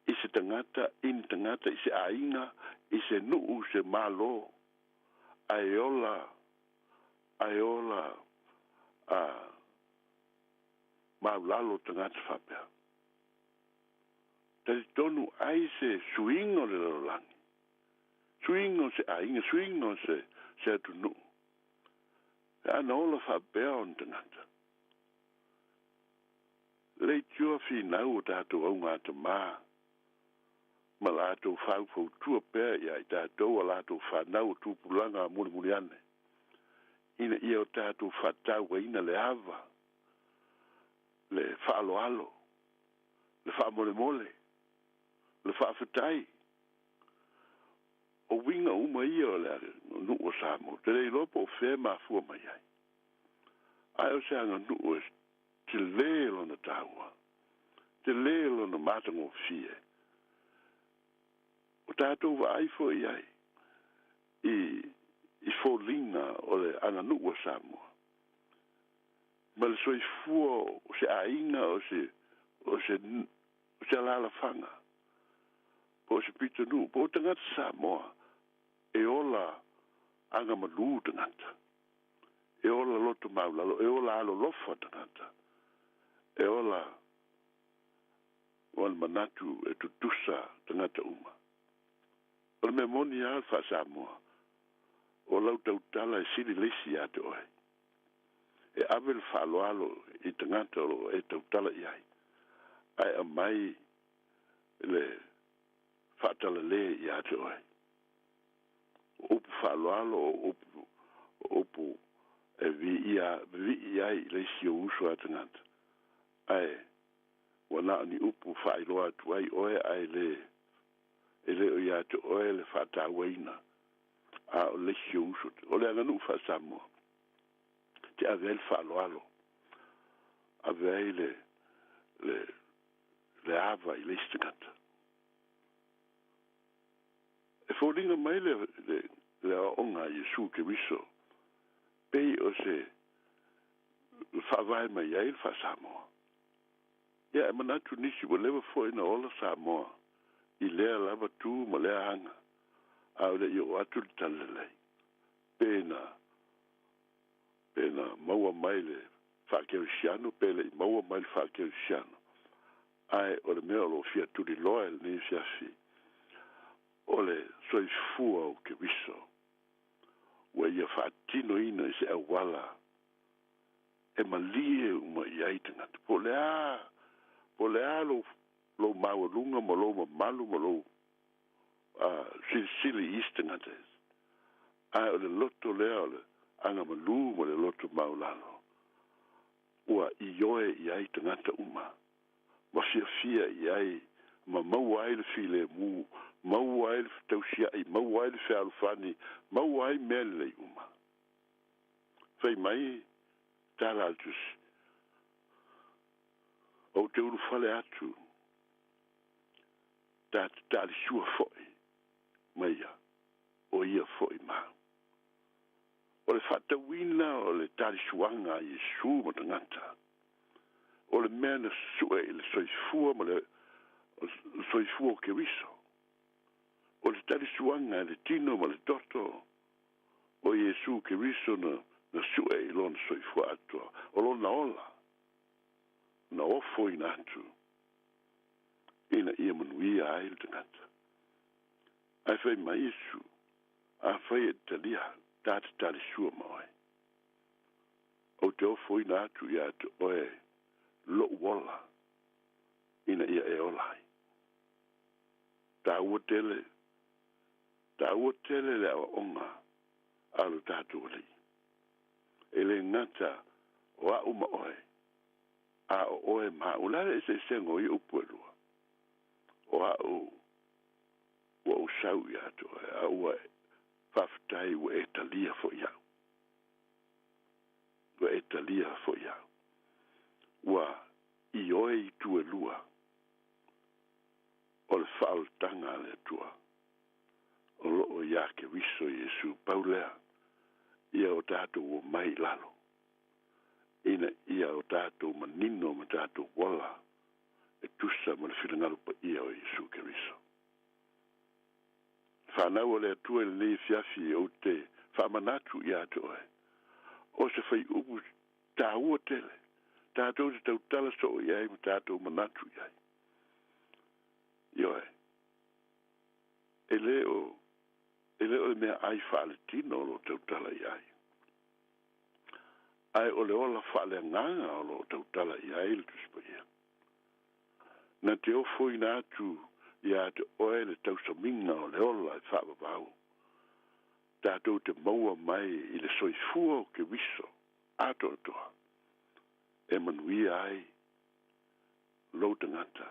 i se tagata, i ni tagata, i se aiga, i se nuu, se malo, ae ola, ae ola a maulalo tagata faapea. Talitonu ai se suiga o le lalolagi, suiga o se aiga, suiga o se se atunuu, pe ana ola faapea ona tagata. Leitioa finau o tatou augatamā ma latou faufautua pea ia i tatou a latou fanau o tupulaga mulimuli ane, ina ia o tatou faatauaina le ava, le faaaloalo, le faamolemole, le faafetai. O uiga uma ia o le aganuu a Samoa, ou te le iloa po o fea e mafua mai ai, ae o se aganuu e tele lona taua, tele lona matagofie. O tatou vaai foi i ai i i foliga o le aganuu a Samoa ma le soifua o se aiga, o se o se o se alaalafaga, po o se pitonuu, po o tagata Samoa e ola agamalū tagata, e ola loto maulalo, e ola alolofa tagata, e ola ma le manatu e tutusa tagata uma. O le mea moni lava le faa-Samoa, o lau tautala e sili le isi ia te oe. E ave le faaaloalo i tagata o lo o e tautala i ai, ae aumai le faatalale ia te oe. O upu faaaloalo, o upu, o upu e viia, vivii ai i le isi ou uso a tagata, ae ua na o ni upu faailoa atu ai oe, ae le, e le o ia te oe le faatauaina, a o le isi ou uso. O le aganuu faa-Samoa, te ave ai le faaaloalo, ave ai le, le, le ava i le isi tagata. E foliga mai le, le, le aoaoga a Iesu Keriso, pei o se faavae mai ai le faa-Samoa. Ia, e manatu nisi ua leva foi na ola Samoa i lea lava tu ma lea aga, a o le i oo atu le talalelei, pe na, pe na maua mai le faakerisiano pe le i maua mai le faakerisiano, ae o le mea o lo o fia tuliloa i lenei afiafi, o le soifua o Keriso ua ia faatinoina i se auala e malie uma i ai tagata. Po o le a, po o le a lou, lou maualuga ma lou mamalu ma lou silisili i isi tagata, ae o le loto lea o le agamalu ma le loto maulalo ua ioe i ai tagata uma ma fiafia i ai ma maua ai le filemu, maua ai le fetausia'i, maua ai le fealofani, maua ai mea lelei uma. Fai mai tala a le Tusi, Ou te ulufale atu ta te talisua foi ma ia, o ia foi ma au. O le faatauina o le talisuaga a Iesu ma tagata, o le mea na sue i le soifua ma le soifua o Keriso. O le talisuaga e le tino ma le toto o Iesu Keriso na na su'e i lona soifua atoa, o lona ola na ofoina atu ina ia manuia ai le tagata. Ae fai mai Iesu, Afai e te talia, ta te talisua ma oe. Ou te ofoina atu iā te oe lo'u ola ina ia e ola ai. Tāua tele, tāua tele le aoaoga a lo tatou Alii. E le gata o a'u ma oe, a o oe ma a'u. O le a le eseesega o ia upu e lua? O a'u ua ou sau iā te oe, a ua faafetai ua e talia foi a'u. Ua e talia foi a'u. Ua ioe itu e lua o le faaolataga a le Atua o loo iā Keriso Iesu. Pau lea, ia o tatou omai i lalo, ina ia o tatou manino ma tatou ola e tusa ma le finagalo paia o Iesu Keriso. Fanau a le Atua i lenei afiafi ou te faamanatu iā te oe, o se faiupu tāua tele, tatou te tautala soo i ai ma tatou manatu i ai. Ioe, e le o, e le o le meaai faaletino o lo o tautala i ai, ae o le ola faaleagaga o lo o tautala i ai le Tusi Paia. Na te ofoina atu iā te oe le tausamiga o le ola e faavavau, tatou te maua mai i le soifua o Keriso atoatoa e manuia ai lou tagata,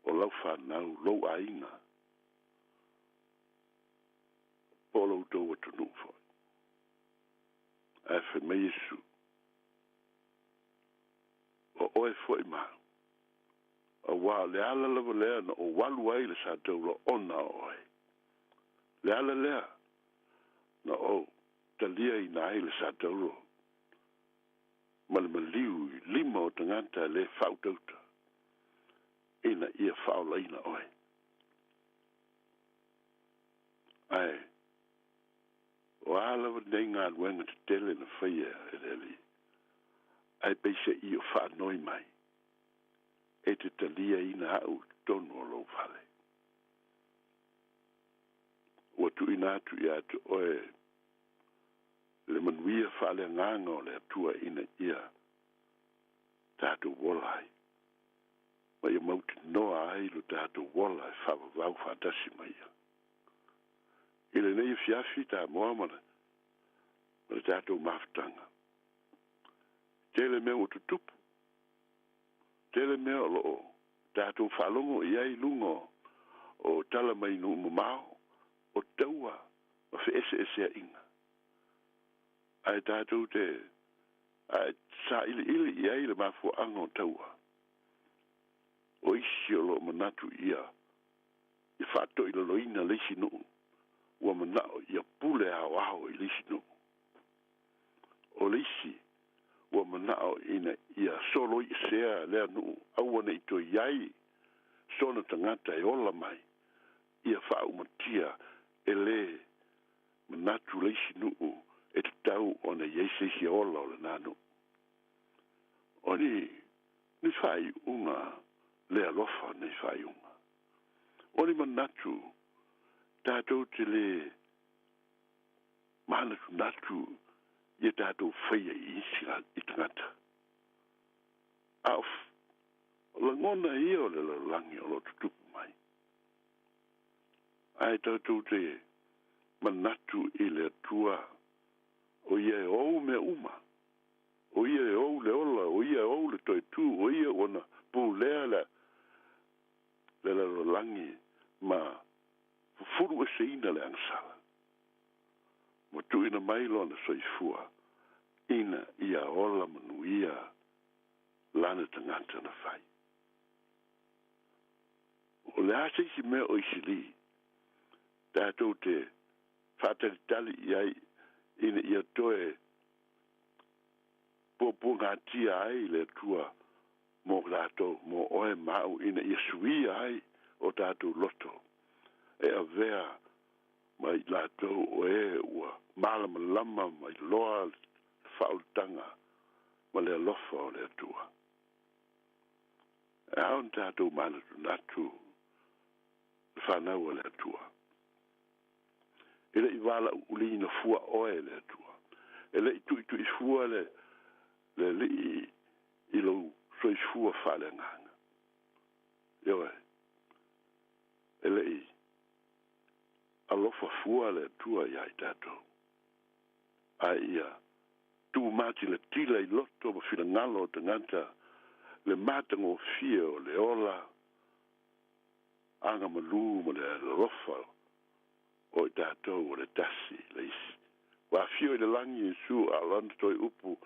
o lau fanau, lou aiga, po o lo outou atunuu foi. Ae fai mai Iesu, O oe foi ma au, auā o le ala lava lea na ou alu ai i le sataula ona o oe. Le ala lea na ou taliaina ai le satauro ma le maliu i lima o tagata e le faautauta ina ia faaolaina oe. Ae o a lava nei galuega tetele na faia e le Alii, ae peiseai o faanoi mai, e te taliaina a'u i totonu o lou fale. Ua tuuina atu iā te oe le manuia faaleagaga o le Atua ina ia tatou ola ai, ma ia mautinoa ai lo tatou ola e faavavau faatasi ma Ia. I lenei afiafi Samoa ma le, ma le tatou mafutaga, tele mea ua tutupu, tele mea o loo tatou faalogo i ai i luga o, o tala mai nuu mamao, o taua ma feeseeseaiga. Ae tatou te ae sailiili i ai le mafuaaga o taua. O isi o loo manatu ia ia faatoilaloina le isi nuu, ua manao ia pule aoao i le isi nuu. O le isi ua manao ina ia soloiesea lea nuu aua nei toe i ai sona tagata e ola mai ia faaumatia e le manatu le isi nuu e tatau ona i ai se isi ola o lenā nuu. O ni, ni faaiuga le alofa nei faaiuga. O ni manatu tatou te le manatunatu ia tatou faia i isi i tagata. A o lagona ia o le lalolagi o lo o tutupu mai. Ae tatou te manatu i le Atua o Ia e ou mea uma, o Ia e ou le ola, o Ia e ou le toe tū, o Ia ua na pulea le le lalolagi ma fufulu eseina le agasala, ma tuuina mai lona soifua ina ia ola manuia lana tagata na fai. O le a se isi mea o Isili tatou te faatalitali i ai ina ia toe puapuagatia ai le Atua mo tatou, mo oe ma a'u ina ia suia ai o tatou loto e avea ma i latou o e ua malamalama ma iloa le faaolataga ma le alofa o le Atua. E ao ona tatou manatunatu le fanau a le Atua. E le i valaauliina fua oe e le Atua. E le i tuituifua le le Alii i lou soifua faaleagaga. Ioe, e le i alofa fua le Atua iā i tatou, ae ia tumatilatila i loto ma finagalo o tagata le matagofie o le ola agamalu ma le alofa o i tatou o le tasi i le isi. Ua afio i le lagi Iesu a o lana toe upu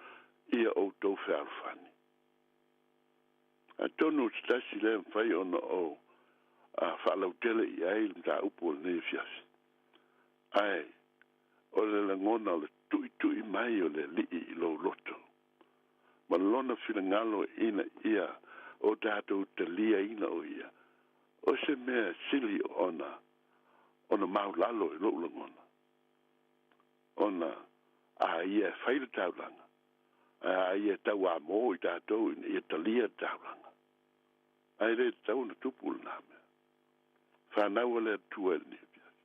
ia outou fealofani. Atonu o se tasi lea e mafai ona ou faalautele i ai le mataupu o lenei afiafi. Ae o le lagona o le tuitui mai o le Alii i lou loto, ma Lona finagalo ina ia o tatou taliaina o Ia, o se mea sili ona ona maulalo i lou lagona, ona a Ia e fai le taulaga, ae a Ia e tauamo i tatou ina ia talia le taulaga. Ae le tatau ona tupu lena mea. Fanau a le Atua i lenei afiafi.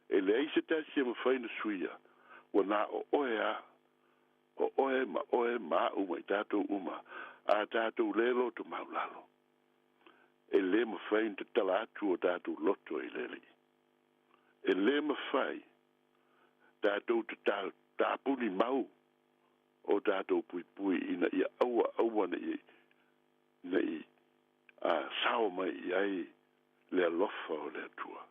E leai se tasi e mafai ona suia, ua na o oe a, o oe ma oe ma a'u ma i tatou uma, a tatou le loto maulalo. E le mafai ona tatala atu o tatou loto i le Alii. E le mafai tatou te tapuni mau o tatou puipui ina ia aua aua ne i ne i sao mai i ai le alofa o le Atua.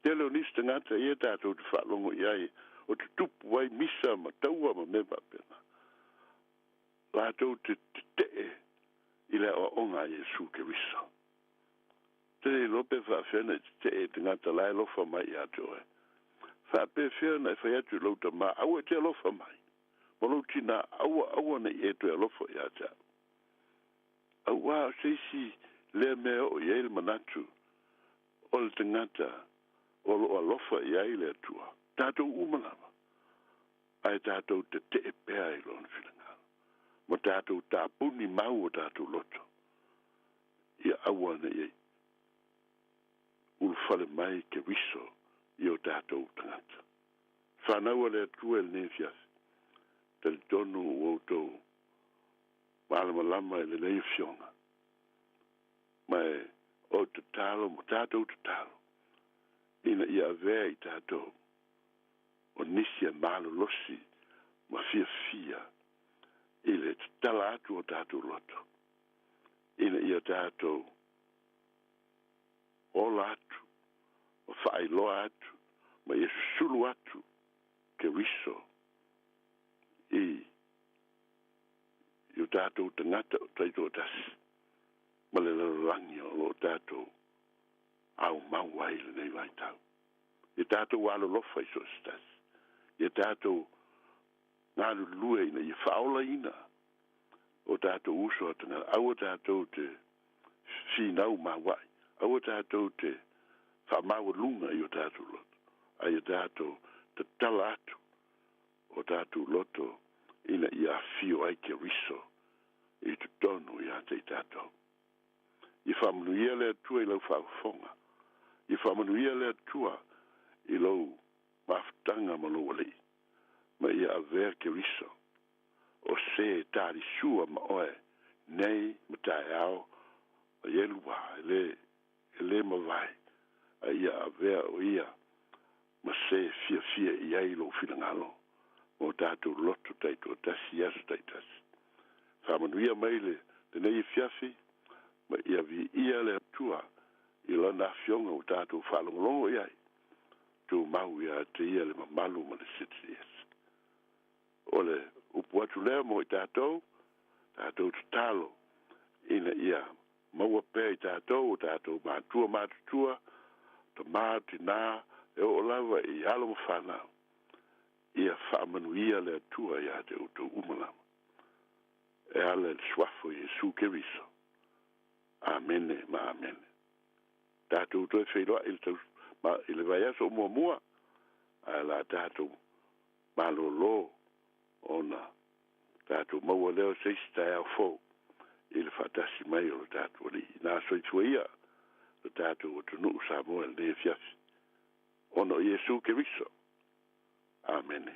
Tele o nisi tagata ia tatou te faalogo i ai o tutupu ai misa ma taua ma mea faapena, latou te tetee i le aoaoga a Iesu Keriso. Te le iloa pe faafefea ona e tetee i tagata la e alofa mai ia te oe. Faapefea ona e fai atu i lou tamā, Aua e te alofa mai, ma lou tinā, Aua, aua ne i e toe alofa ia te au. Auā o se isi lea mea e oo i ai le manatu o le tagata o lo o alofa i ai le Atua, tatou uma lava, ae tatou tetee pea i Lona finagalo, ma tatou tapuni mau o tatou loto, ia aua ne i ulufale mai Keriso i o tatou tagata. Fanau a le Atua i lenei afiafi, talitonu ua outou malamalama i lenei afioga, ma e o tatalo ma tatou tatalo ina ia avea i tatou o nisi e malolosi ma fiafia i le tatala atu o tatou loto, ina ia tatou ola atu ma faailoa atu ma ia susulu atu Keriso i i o tatou tagata o taitoatasi ma le lalolagi o lo o tatou aumau ai i lenei vaitau. Ia tatou alolofa i so o se tasi. Ia tatou galulue ina ia faaolaina o tatou uso a tagata. Aua tatou te finau maua'i. Aua tatou te faamaualuga i o tatou loto. A ia tatou tatala atu o tatou loto ina ia afio ai Keriso i totonu ia te i tatou. Ia faamanuia le Atua i lau faafofoga. Ia faamanuia le Atua i lou mafutaga ma lou alii, ma ia avea Keriso, o se e talisua ma oe nei ma taeao ma Ieluā, e le, e le mavae, a ia avea o ia ma se fiafia i ai lou finagalo ma o tatou loto taitoatasi i aso taitasi. Faamanuia mai le lenei afiafi ma ia viia le Atua i Lana Afioga ua tatou faalogologo i ai, tumau ia te Ia le mamalu ma le silisili. O le upu atu lea mo i tatou, tatou tatalo ina ia maua pea i tatou o tatou matua matutua, tamā, tinā, e oo lava i alo ma fanau, ia faamanuia le Atua ia te outou uma lava. E ala i le Suafa o Iesu Keriso. Amene ma amene. Tatou toe feiloai i le ma i le vaiaso muamua, ae o le a tatou malōlō ona tatou maua lea o se isi taeao fou i le faatasi mai o lo tatou Alii. Ina soifua ia lo tatou atunuu Samoa i lenei afiafi, ona o Iesu Keriso. Amene.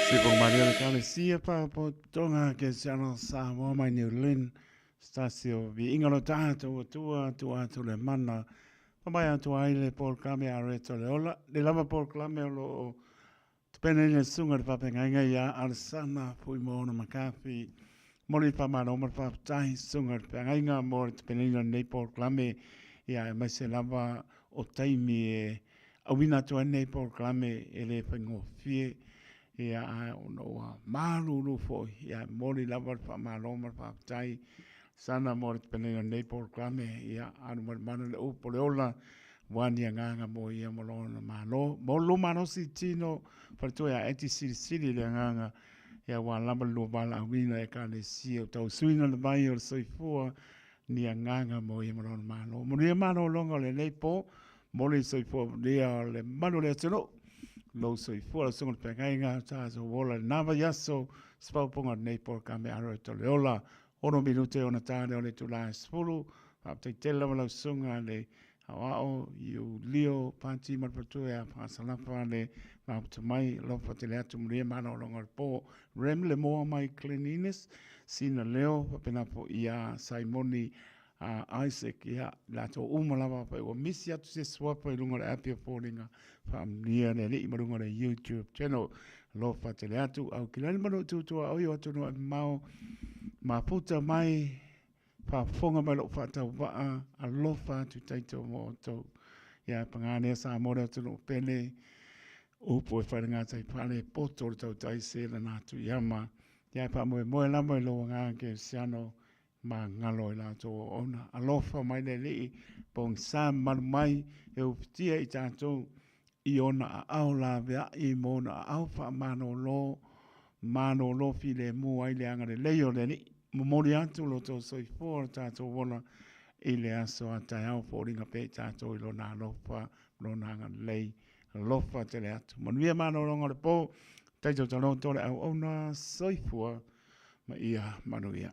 Sipo Maria le Kalesia pa po tonga ke siano Samoa mai New Zealand Stasio vi inga lo tatou atua atu atu le mana pa mai atu ai le polokalame a Reto le ola le lava polokalame o lo o tupena i le susuga le faafeagaiga ia Alesana Fuimaono McCarthy. Momoli le faamalo ma le faafetai susuga le feagaiga mo le tupenaina o lenei polokalame ia aemaise lava o taimi e auina atu ai lenei polokalame e le faigofie ia ae ona ua malulu foi ia e momoli lava le faamalo ma le faafetai sana mo le tupenaina o lenei polokalame ia alu malumalu le upu o le ola ua ni agaga mo ia ma lona malo. Mo lo malosi tino faletua ia eti silisili le agaga ia ua lava le lua valaauina e ekalesia o tausuina le vai o le soifua ni agaga mo ia ma lona malo. Manuia malologa o lenei po, mo le soifua manuia o le malu o le atunuu. Lou soifua lau susuga i le feagaiga, tatou ola i lena vaiaso, se faaopoopoga o lenei polokalame alo e tole ola. 6 minute ona ta lea o le itula e 10. Faafetai tele lava lau susuga le Aoao Iulio Pati ma le faletua ia Faasalafa le mafuta mai alofa tele atu manuia malologa o le po. Rem le moa mai Glen Innes, Sina Leo faapena foi ia Saimoni Isaac ia latou uma lava afai ua misi atu se suafa i luga o le api o foliga faamanuia le Alii ma luga o le YouTube channel. Alofa tele atu au kilani manu tutua oi o atunuu e mamao mafuta mai faafofoga mai lou faatauvaa alofa atu taito mo outou. Ia paga lea Samoa le atunuu pele upu e fai le gatai pale poto le tautai se lana atu iama. Ia e faamoemoe lava i lou agaga kerisiano magalo i latou auauna. Alofa mai le Alii pogisa mamalu mai e ufitia i tatou i ona aao laveai ma ona aao faamalolo, malolo filemu ai le agalelei o le Alii. Momoli atu lo outou soifua o le tatou ola i le aso a taeao, foliga pea i tatou i lona alofa, lona agalelei. Alofa tele atu. Manuia malologa o le po. Taito taloto le auauna soifua ma ia manuia.